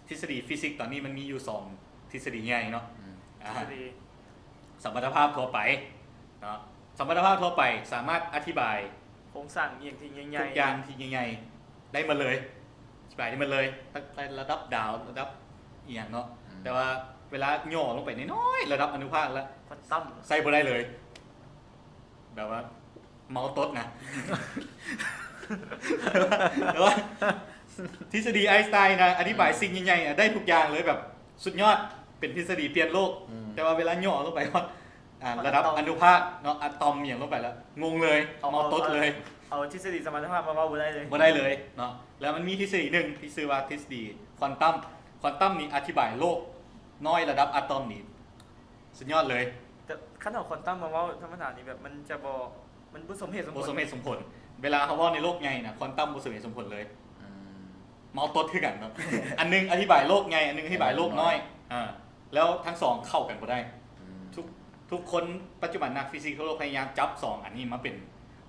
ທິດສະດີຟີຊິກຕອນນີ້ມັນມີຢູ່ສອງທິດສະດີໃຫຍ່ເນາະ. ອືມ ອ່າ ທິດສະດີສຳພັນທະພາບທົ່ວໄປເນາະ. ສຳພັນທະພາບທົ່ວໄປສາມາດອະທິບາຍໂຄງສ້າງອີ່ຫຍັງທີ່ໃຫຍ່ໆ ທຸກຢ່າງທີ່ໃຫຍ່ໆ ໄດ້ໝົດເລີຍ ອະທິບາຍໄດ້ໝົດເລີຍ ແຕ່ລະດັບດາວ ລະດັບອີ່ຫຍັງເນາະ. ອືມ ແຕ່ວ່າເວລາຫຍໍ້ລົງໄປນ້ອຍໆ ລະດັບອະນຸພາກລະ ຄວອນຕັມ ໃຊ້ບໍ່ໄດ້ເລີຍ ແບບວ່າເມົາຕົດນະ. ແຕ່ວ່າທິດສະດີໄອນສະໄຕນະ ອະທິບາຍ ອືມ ສິ່ງໃຫຍ່ໆນະ ໄດ້ທຸກຢ່າງເລີຍ ແບບສຸດຍອດ ເປັນທິດສະດີປ່ຽນໂລກ. ອືມ ແຕ່ວ່າເວລາຫຍໍ້ລົງໄປຮອດ ອ່າ ຄວອນຕັມ ລະດັບອະນຸພາກເນາະ ອາຕອມຫຍັງລົງໄປແລ້ວ ງົງເລີຍ ເອົາ ເມົາຕົດເລີຍ. ເອົາ ເອົາທິດສະດີສຳພັນທະພາບມາເວົ້າບໍ່ໄດ້ເລີຍ ບໍ່ໄດ້ເລີຍເນາະ. ແລ້ວມັນມີທິດສະດີໜຶ່ງທີ່ຊື່ວ່າທິດສະດີຄວອນຕັມ. ຄວອນຕັມນີ້ອະທິບາຍໂລກນ້ອຍລະດັບອາຕອມນີ້ ສຸດຍອດເລີຍ. ແຕ່ຄັນເອົາຄວອນຕັມມາເວົ້າທຳມະດານີ້ ແບບມັນຈະບໍ່ ມັນບໍ່ສົມເຫດສົມຜົນ ບໍ່ສົມເຫດສົມຜົນ. ເວລາເຮົາເວົ້າໃນໂລກໃຫຍ່ນະ ຄວອນຕັມບໍ່ສົມເຫດສົມຜົນເລີຍ. ອືມ ເມົາຕົດຄືກັນເນາະ ອັນໜຶ່ງອະທິບາຍໂລກໃຫຍ່ ອັນໜຶ່ງອະທິບາຍໂລກນ້ອຍ. ອືມ ອ່າ ແລ້ວທັງສອງເຂົ້າກັນບໍ່ໄດ້. ອືມ ທຸກ ທຸກຄົນປັດຈຸບັນນັກຟີຊິກທົ່ວໂລກພະຍາຍາມຈັບສອງອັນນີ້ມາເປັນ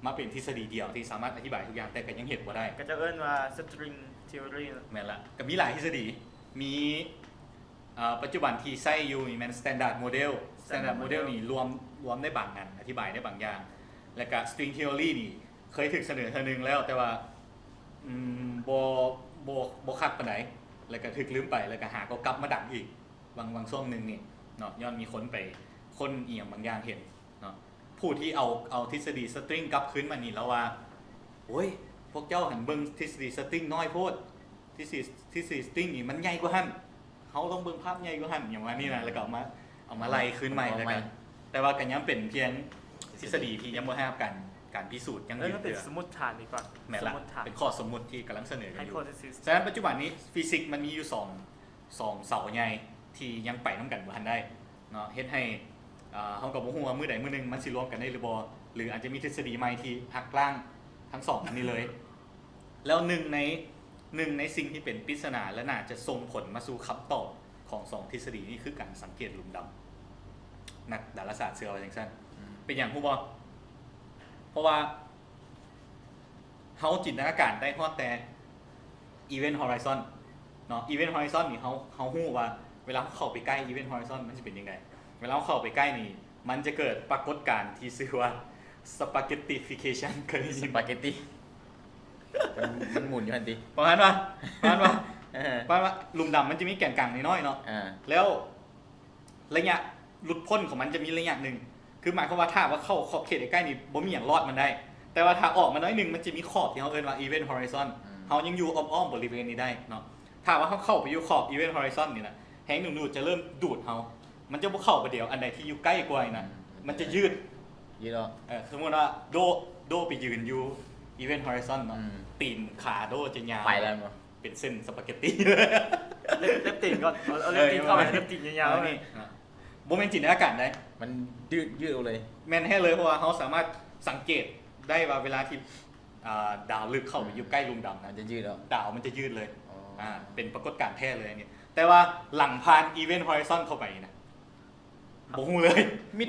ມາເປັນທິດສະດີດຽວທີ່ສາມາດອະທິບາຍທຸກຢ່າງ ແຕ່ກໍຍັງເຫັນບໍ່ໄດ້. ກໍຈະເອີ້ນວ່າ string theory ແມ່ນລະ. ກໍມີຫຼາຍທິດສະດີ ມີ ເອີ ປັດຈຸບັນທີ່ໃຊ້ຢູ່ນີ້ແມ່ນ standard model. standard model ນີ້ລວມ ລວມໄດ້ບາງອັນ ອະທິບາຍໄດ້ບາງຢ່າງ. ແລ້ວກະ string theory ນີ້ເຄີຍຖືກສະເໜີເທື່ອໜຶ່ງແລ້ວ ແຕ່ວ່າ ອືມ ບໍ່ ບໍ່ ບໍ່ຄັກປານໃດ ແລ້ວກະຖືກລືມໄປ ແລ້ວກະຫາກໍກັບມາດັງອີກ ຫວ່າງ ຫວ່າງຊ່ວງໜຶ່ງນີ້ເນາະ ຍ້ອນມີຄົນໄປຄົ້ນອີ່ຫຍັງບາງຢ່າງເຫັນເນາະ. ຜູ້ທີ່ເອົາ ເອົາທິດສະດີ string ກັບຄືນມານີ້ ລາວວ່າ ໂອ້ຍ ພວກເຈົ້າຫັ້ນເບິ່ງທິດສະດີ string ນ້ອຍໂພດ ທິດສະດີ string ນີ້ມັນໃຫຍ່ກວ່າຫັ້ນ ເຮົາຕ້ອງເບິ່ງພາບໃຫຍ່ກວ່າຫັ້ນ ຫຍັງວ່ານີ້ນະ. ແລ້ວກໍເອົາມາ ເອົາມາໄລ່ຄືນໃໝ່ ເອົາມາ ແລ້ວກໍ ແຕ່ວ່າກໍຍັງເປັນພຽງທິດສະດີທີ່ຍັງບໍ່ໄດ້ຮັບການ ການພິສູດຍັ່ງຍືນເທື່ອ. ເອີ ມັນເປັນສົມມຸດຖານດີກວ່າ. ແມ່ນລະ ສົມມຸດຖານ ເປັນຂໍ້ສົມມຸດທີ່ກຳລັງສະເໜີກັນຢູ່. Hypothesis. ສະນັ້ນປັດຈຸບັນນີ້ຟີຊິກມັນມີຢູ່ສອງ ສອງເສົາໃຫຍ່ທີ່ຍັງໄປນຳກັນບໍ່ທັນໄດ້ເນາະ ເຮັດໃຫ້ ເອີ ເຮົາກໍບໍ່ຮູ້ວ່າມື້ໃດມື້ໜຶ່ງມັນຊິລວມກັນໄດ້ຫຼືບໍ່ ຫຼືອາດຈະມີທິດສະດີໃໝ່ທີ່ຫັກລ້າງທັງສອງອັນນີ້ເລີຍ. ແລ້ວໜຶ່ງໃນ ໜຶ່ງໃນສິ່ງທີ່ເປັນປິດສະໜາ ແລະ ໜ້າຈະສົ່ງຜົນມາສູ່ຄຳຕອບຂອງສອງທິດສະດີນີ້ ຄືການສັງເກດຫຼຸມດຳ. ນັກດາລາສາດເຊື່ອວ່າຈັ່ງຊັ້ນ. ອືມ ເປັນຫຍັງຮູ້ບໍ່? ເພາະວ່າເຮົາຈິນຕະນາການໄດ້ຮອດແຕ່ event horizon ເນາະ. Event horizon ນີ້ເຮົາ ເຮົາຮູ້ວ່າເວລາເຮົາເຂົ້າໄປໃກ້ event horizon ມັນຊິເປັນຈັ່ງໃດ. ເວລາເຮົາເຂົ້າໄປໃກ້ນີ້ ມັນຈະເກີດປາກົດການທີ່ຊື່ວ່າ spaghettification ເຄີຍໄດ້ຍິນ? ສະປາເກັດຕີ ມັນ ມັນໝູນຢູ່ຫັ້ນຕິ? ປະມານວ່າ ປະມານວ່າ ເອີ ປະມານວ່າ ຫຼຸມດຳມັນຈະມີແກນກາງນ້ອຍໆເນາະ. ເອີ ແລ້ວໄລຍະຫຼຸດພົ້ນຂອງມັນຈະມີໄລຍະໜຶ່ງ ຄືໝາຍຄວາມວ່າຖ້າວ່າເຂົ້າຂອບເຂດໃກ້ໆນີ້ ບໍ່ມີຫຍັງລອດມັນໄດ້ ແຕ່ວ່າຖ້າອອກມາໜ້ອຍໜຶ່ງ ມັນຈະມີຂອບທີ່ເຮົາເອີ້ນວ່າ event horizon. ອືມ ເຮົາຍັງຢູ່ອ້ອມໆບໍລິເວນນີ້ໄດ້ເນາະ. ຖ້າວ່າເຮົາເຂົ້າໄປຢູ່ຂອບ event horizon ນີ້ນະ ແຮງດຶງດູດຈະເລີ່ມດູດເຮົາ ມັນຈະບໍ່ເຂົ້າໄປດຽວ ອັນໃດທີ່ຢູ່ໃກ້ກວ່ານີ້ນະ ອືມ ມັນຈະຍືດ ຍືດອອກ. ເອີ ສົມມຸດວ່າໂດ ໂດໄປຢືນຢູ່ event horizon ເນາະ. ອືມ ຕີນຂາໂດຈະຍາວ ໄປແລ້ວເນາະ ເປັນເສັ້ນສະປາເກັດຕີ. ເລັບ ເລັບຕີນກ່ອນ ເອົາ ເອົາເລັບຕີນເຂົ້າໄປ ເອີ ເລັບຕີນຍາວໆ ອັນນີ້ເນາະ ບໍ່ແມ່ນຈິນຕະນາການໃດ໋ ມັນຍືດ ຍືດອອກເລີຍ. ແມ່ນແທ້ເລີຍ ເພາະວ່າເຮົາສາມາດສັງເກດໄດ້ວ່າເວລາທີ່ ອ່າ ດາວລຶກເຂົ້າໄປຢູ່ໃກ້ຫຼຸມດຳນະ ມັນຈະຍືດອອກ ດາວມັນຈະຍືດເລີຍ. ອໍ ອ່າ ເປັນປາກົດການແທ້ເລີຍອັນນີ້. ແຕ່ວ່າຫຼັງຜ່ານ event horizon ເຂົ້າໄປນະ ບໍ່ຮູ້ເລີຍ.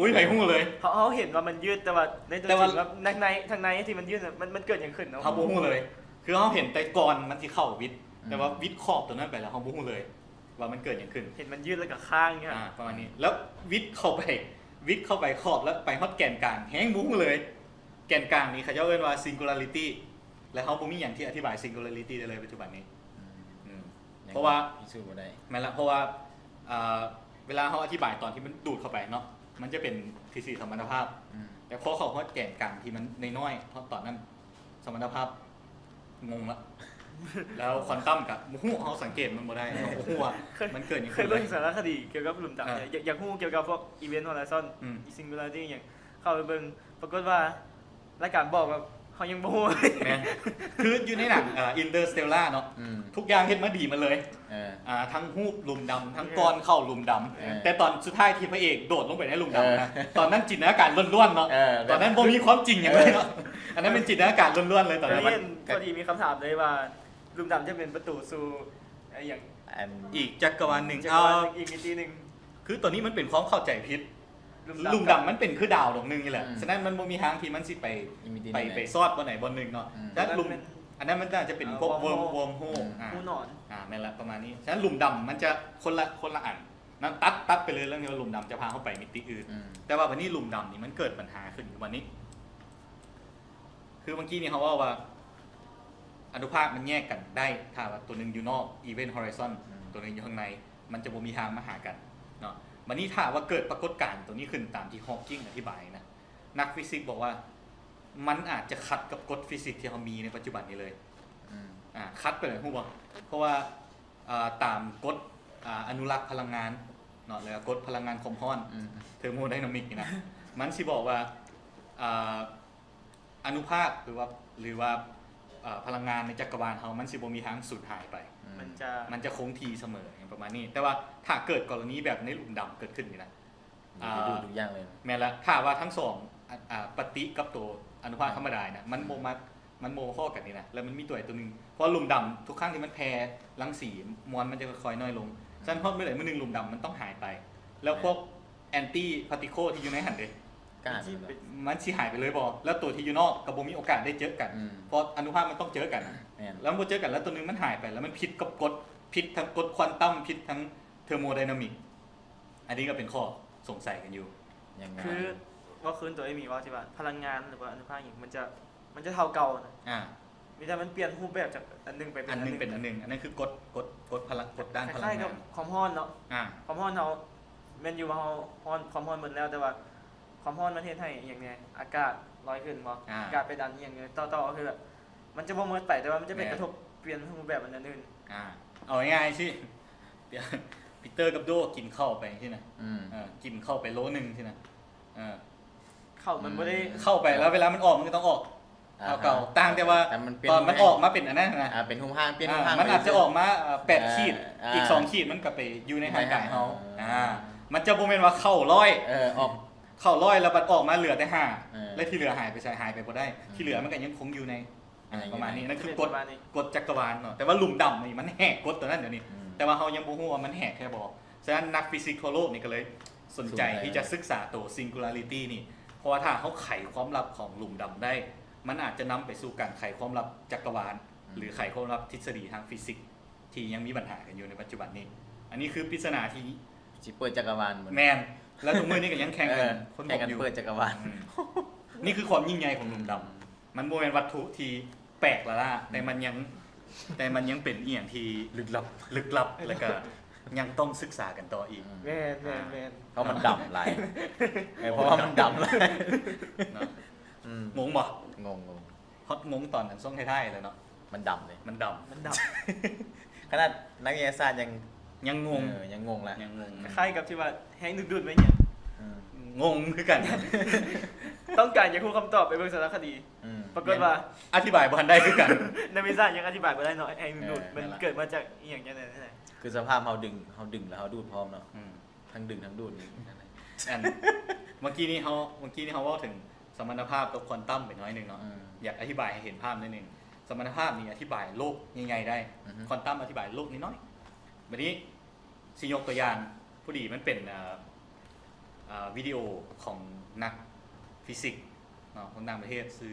ອຸ້ຍ ໃຜຮູ້ເລີຍ? ເຮົາ ເຮົາເຫັນວ່າມັນຍືດ ແຕ່ວ່າໃນຕົວຈິງ ໃນ ໃນ ທາງໃນທີ່ມັນຍືດນະ ມັນ ມັນເກີດຫຍັງຂຶ້ນເນາະ ເຮົາບໍ່ຮູ້ເລີຍ. ຄືເຮົາເຫັນແຕ່ກ່ອນມັນຊິເຂົ້າວິດ ອືມ ແຕ່ວ່າວິດຂອບຕົວນັ້ນໄປແລ້ວ ເຮົາບໍ່ຮູ້ເລີຍວ່າມັນເກີດຫຍັງຂຶ້ນ. ເຫັນມັນຍືດແລ້ວກໍຄ້າງຢູ່ ອ່າ ປະມານນີ້. ແລ້ວວິດເຂົ້າໄປ ວິດເຂົ້າໄປຂອບ ແລ້ວໄປຮອດແກນກາງ ແຮງບໍ່ຮູ້ເລີຍ. ແກນກາງນີ້ເຂົາເຈົ້າເອີ້ນວ່າ singularity ແລະ ເຮົາບໍ່ມີຫຍັງທີ່ອະທິບາຍ singularity ໄດ້ເລີຍປັດຈຸບັນນີ້. ອືມ ອືມ ຍັງ ເພາະວ່າ ພິສູດບໍ່ໄດ້. ແມ່ນລະ ເພາະວ່າ ອ່າ ເວລາເຮົາອະທິບາຍຕອນທີ່ມັນດູດເຂົ້າໄປເນາະ ມັນຈະເປັນທິດສະດີສຳພັນທະພາບ. ອືມ ແຕ່ພໍເຂົ້າຮອດແກນກາງທີ່ມັນນ້ອຍໆ ຮອດຕອນນັ້ນ ສຳພັນທະພາບງົງລະ ແລ້ວຄວອນຕັມກະບໍ່ຮູ້ ເຮົາສັງເກດມັນບໍ່ໄດ້ ເຮົາບໍ່ຮູ້ວ່າມັນເກີດຫຍັງຂຶ້ນເລີຍ. ເຄີຍເບິ່ງສາລະຄະດີກ່ຽວກັບຫຼຸມດຳ ເອີ ຢາກ ຢາກຮູ້ກ່ຽວກັບພວກ event horizon ອືມ singularity ຫຍັງ ເຂົ້າໄປເບິ່ງ ປາກົດວ່າລາຍການບອກແບບເຮົາຍັງບໍ່ຮູ້. ແມ່ນ ຄືຢູ່ໃນໜັງ ເອີ Interstellar ເນາະ ອືມ ທຸກຢ່າງເຮັດມາດີໝົດເລີຍ. ເອີ ອ່າ ທັງຮູບຫຼຸມດຳ ທັງ ເອີ ກ່ອນເຂົ້າຫຼຸມດຳ ເອີ ແຕ່ຕອນສຸດທ້າຍທີ່ພະເອກໂດດລົງໄປໃນຫຼຸມດຳນະ ເອີ ຕອນນັ້ນຈິນຕະນາການລ້ວນໆເນາະ. ເອີ ຕອນນັ້ນບໍ່ມີຄວາມຈິງຫຍັງເລີຍເນາະ. ເອີ ອັນນັ້ນແມ່ນຈິນຕະນາການລ້ວນໆເລີຍຕອນນັ້ນ. ພໍດີມີຄຳຖາມເລີຍວ່າ ຫຼຸມດຳຈະເປັນປະຕູສູ່ ອີ່ຫຍັງ ອັນ ອີກຈັກກະວານໜຶ່ງ ອີກຈັກກະວານໜຶ່ງ ເອີ ອີກມິຕິໜຶ່ງ. ຄືຕອນນີ້ມັນເປັນຄວາມເຂົ້າໃຈຜິດ ຫຼຸມດຳ ຫຼຸມດຳມັນເປັນຄືດາວດວງໜຶ່ງນີ້ແຫຼະ. ອືມ ສະນັ້ນມັນບໍ່ມີທາງທີ່ມັນຊິໄປ ໄປ ໄປຊອດບ່ອນໃດບ່ອນໜຶ່ງເນາະ. ອືມ ສະນັ້ນຫຼຸມ ອັນນັ້ນມັນ ອັນນັ້ນມັນໜ້າຈະເປັນ ເອີ ພວກ wormhole wormhole ອືມ ອ່າ ຮູໜອນ ອ່າ ແມ່ນລະ ປະມານນີ້. ສະນັ້ນຫຼຸມດຳມັນຈະຄົນລະ ຄົນລະອັນ ນັ້ນຕັດ ຕັດໄປເລີຍ ເລື່ອງທີ່ວ່າຫຼຸມດຳຈະພາເຮົາໄປມິຕິອື່ນ. ອືມ ແຕ່ວ່າບັດນີ້ຫຼຸມດຳນີ້ມັນເກີດບັນຫາຂຶ້ນຢູ່ບັດນີ້ ຄືເມື່ອກີ້ນີ້ເຮົາເວົ້າວ່າອະນຸພາກມັນແຍກກັນໄດ້ ຖ້າວ່າຕົວໜຶ່ງຢູ່ນອກ event horizon ອືມ ຕົວໜຶ່ງຢູ່ຂ້າງໃນ ມັນຈະບໍ່ມີທາງມາຫາກັນເນາະ. ບັດນີ້ຖ້າວ່າເກີດປາກົດການຕົວນີ້ຂຶ້ນຕາມທີ່ Hawking ອະທິບາຍນະ ນັກຟີຊິກບອກວ່າມັນອາດຈະຂັດກັບກົດຟີຊິກທີ່ເຮົາມີໃນປັດຈຸບັນນີ້ເລີຍ. ອືມ ອ່າ ຂັດໄປເລີຍ ຮູ້ບໍ່? ເພາະວ່າ ອ່າ ຕາມກົດ ອ່າ ອະນຸລັກພະລັງງານເນາະ ແລ້ວກໍກົດພະລັງງານຄວາມຮ້ອນ ອືມ thermodynamic ນີ້ນະ ມັນຊິບອກວ່າ ອ່າ ອະນຸພາກ ຫຼືວ່າ ຫຼືວ່າ ເອີ ພະລັງງານໃນຈັກກະວານເຮົາ ມັນຊິບໍ່ມີທາງສູນຫາຍໄປ. ອືມ ມັນຈະ ມັນຈະຄົງທີ່ສະເໝີ ຫຍັງປະມານນີ້. ແຕ່ວ່າຖ້າເກີດກໍລະນີແບບໃນຫຼຸມດຳເກີດຂຶ້ນນີ້ນະ ມັນຈະ ອ່າ ດູດທຸກຢ່າງເລີຍ. ແມ່ນລະ ຖ້າວ່າທັງສອງ ອາ ອາ ປະຕິກັບໂຕອະນຸພາກທຳມະດານະ ມັນບໍ່ມາ ມັນບໍ່ພໍ້ກັນນີ້ນະ ແລ້ວມັນມີຕົວໃດຕົວໜຶ່ງ ເພາະວ່າຫຼຸມດຳທຸກຄັ້ງທີ່ມັນແຜ່ລັງສີ ມວນມັນຈະຄ່ອຍໆນ້ອຍລົງ. ສະນັ້ນຮອດມື້ໃດມື້ໜຶ່ງ ຫຼຸມດຳມັນຕ້ອງຫາຍໄປ ແລ້ວພວກ anti particle ທີ່ຢູ່ໃນຫັ້ນເດ ມັນຊິຫາຍໄປເລີຍບໍ່? ແລ້ວໂຕທີ່ຢູ່ນອກກໍບໍ່ມີໂອກາດໄດ້ເຈີກັນ ອືມ ເພາະອະນຸພາກມັນຕ້ອງເຈີກັນນະ. ແມ່ນ ແລ້ວມັນບໍ່ເຈີກັນ ແລ້ວໂຕໜຶ່ງມັນຫາຍໄປ ແລ້ວມັນຜິດກັບກົດ ຜິດທັງກົດຄວານຕັມ ຜິດທັງ thermodynamic. ອັນນີ້ກໍເປັນຂໍ້ສົງໄສກັນຢູ່. ຍັງ ຄື ເວົ້າຄືນຕົວເອມີເວົ້າທີ່ວ່າພະລັງງານ ຫຼືວ່າອະນຸພາກຫຍັງ ມັນຈະ ມັນຈະເທົ່າເກົ່ານະ. ອ່າ ມີແຕ່ມັນປ່ຽນຮູບແບບຈາກອັນໜຶ່ງໄປເປັນອັນໜຶ່ງ ອັນໜຶ່ງເປັນອັນໜຶ່ງ. ອັນນັ້ນຄືກົດ ກົດ ກົດພະລັງ ກົດດ້ານພະລັງງານ. ຄ້າຍໆກັບຄວາມຮ້ອນເນາະ. ອ່າ ຄວາມຮ້ອນເຮົາແມ່ນຢູ່ວ່າເຮົາຮ້ອນ ຄວາມຮ້ອນໝົດແລ້ວ ແຕ່ວ່າຄວາມຮ້ອນມັນເຮັດໃຫ້ອີ່ຫຍັງແດ່ ອາກາດລອຍຂຶ້ນບໍ່? ອ່າ ອາກາດໄປດັນອີ່ຫຍັງຕໍ່ໆ ຄືແບບ ມັນຈະບໍ່ໝົດໄປ ແຕ່ວ່າມັນຈະໄປ ແມ່ນ ກະທົບປ່ຽນຮູບແບບອັນອື່ນ. ອ່າ ເອົາງ່າຍໆຊິ ປີເຕີກັບໂດກິນເຂົ້າໄປຊີ້ນະ. ອືມ ເອີ ກິນເຂົ້າໄປໂລໜຶ່ງຊີ້ນະ. ເອີ ເຂົ້າມັນບໍ່ໄດ້ ເຂົ້າໄປແລ້ວເວລາມັນອອກມັນກໍຕ້ອງອອກ ອ່າ ເທົ່າເກົ່າ ຕ່າງແຕ່ວ່າ ແຕ່ມັນປ່ຽນ ຕອນມັນອອກມາເປັນອັນນັ້ນນະ ອ່າ ເປັນຮູບຮ່າງ ປ່ຽນຮູບຮ່າງ ອ່າ ມັນອາດຈະອອກມາ ອ່າ ແປດຂີດ ອ່າ ອີກສອງຂີດມັນກໍໄປຢູ່ໃນຮ່າງກາຍເຮົາ ອ່າ ອ່າ ມັນຈະບໍ່ແມ່ນວ່າເຂົ້າຮ້ອຍ ເອີ ອອກ ເຂົ້າຮ້ອຍແລ້ວບັດອອກມາເຫຼືອແຕ່ຫ້າ ເອີ ແລ້ວທີ່ເຫຼືອຫາຍໄປໃສ? ຫາຍໄປບໍ່ໄດ້ ອືມ ທີ່ເຫຼືອມັນກໍຍັງຄົງຢູ່ໃນ ອ່າ ປະມານນີ້ ອັນນັ້ນຄືກົດ ກົດຈັກກະວານເນາະ ແຕ່ວ່າຫຼຸມດຳນີ້ມັນແຫກກົດຕົວນັ້ນດຽວນີ້ ອືມ ແຕ່ວ່າເຮົາຍັງບໍ່ຮູ້ວ່າມັນແຫກແທ້ບໍ່ ສະນັ້ນນັກຟີຊິກທົ່ວໂລກນີ້ກໍເລີຍສົນໃຈ ສົນໃຈ ທີ່ຈະສຶກສາໂຕ Singularity ນີ້ ເພາະວ່າຖ້າເຮົາໄຂຄວາມລັບຂອງຫຼຸມດຳໄດ້ ມັນອາດຈະນຳໄປສູ່ການໄຂຄວາມລັບຈັກກະວານ ອືມ ຫຼື ໄຂຄວາມລັບທິດສະດີທາງຟີຊິກ ທີ່ຍັງມີບັນຫາກັນຢູ່ໃນປັດຈຸບັນນີ້ ອັນນີ້ຄືປິດສະໜາທີ່ ຊິເປີດຈັກກະວານ ແມ່ນ ແລ້ວທຸກມື້ນີ້ກໍຍັງແຂ່ງກັນ ເອີ ຄົ້ນພົບຢູ່ ແຂ່ງກັນເປີດຈັກກະວານ ອືມ ນີ້ຄືຄວາມຍິ່ງໃຫຍ່ຂອງຫຼຸມດຳ ມັນບໍ່ແມ່ນວັດຖຸທີ່ແປກລະລ້າ ອືມ ແຕ່ມັນຍັງ ແຕ່ມັນຍັງເປັນອີ່ຫຍັງທີ່ ລຶກລັບ ລຶກລັບ ແລ້ວກໍຍັງຕ້ອງສຶກສາກັນຕໍ່ອີກ ອືມ ແມ່ນໆໆ ອ່າ ເພາະມັນດຳຫຼາຍ ເອີ ເພາະວ່າມັນດຳຫຼາຍເນາະ ອືມ ງົງບໍ່? ງົງໆ ຮອດງົງຕອນນັ້ນຊ່ວງທ້າຍໆແລ້ວເນາະ ມັນດຳເດ້ ມັນດຳ ມັນດຳ ຂະໜາດນັກວິທະຍາສາດຍັງ ຍັງງົງ ເອີ ຍັງງົງລະ ຍັງງົງ ຄ້າຍກັບທີ່ວ່າແຮງດຶງດູດແມ່ນຫຍັງ ອືມ ງົງຄືກັນ ຕ້ອງການຢາກຮູ້ຄຳຕອບໄປເບິ່ງສາລະຄະດີ ອືມ ປາກົດວ່າ ອະທິບາຍບໍ່ທັນໄດ້ຄືກັນ ນັກວິທະຍາສາດຍັງອະທິບາຍບໍ່ໄດ້ເນາະ ແຮງດຶງດູດ ເອີ ມັນເກີດມາຈາກອີ່ຫຍັງຈັ່ງໃດ ຄືສະພາບເຮົາດຶງ ເຮົາດຶງແລ້ວເຮົາດູດພ້ອມເນາະ ອືມ ທັງດຶງທັງດູດນີ້ ອັນ ເມື່ອກີ້ນີ້ເຮົາ ເມື່ອກີ້ນີ້ເຮົາເວົ້າເຖິງສະມານະພາບກັບຄວານຕັມໄປໜ້ອຍໜຶ່ງເນາະ ອືມ ຢາກອະທິບາຍໃຫ້ເຫັນພາບໜ້ອຍໜຶ່ງ ສະມານະພາບນີ້ອະທິບາຍໂລກໃຫຍ່ໆໄດ້ ອືຮຶ ຄວານຕັມອະທິບາຍໂລກນ້ອຍໆ ບັດນີ້ຊິຍົກຕົວຢ່າງ ພໍດີມັນເປັນ ເອີ ເອີ ວິດີໂອຂອງນັກຟີຊິກເນາະ ຂອງຕ່າງປະເທດ ຊື່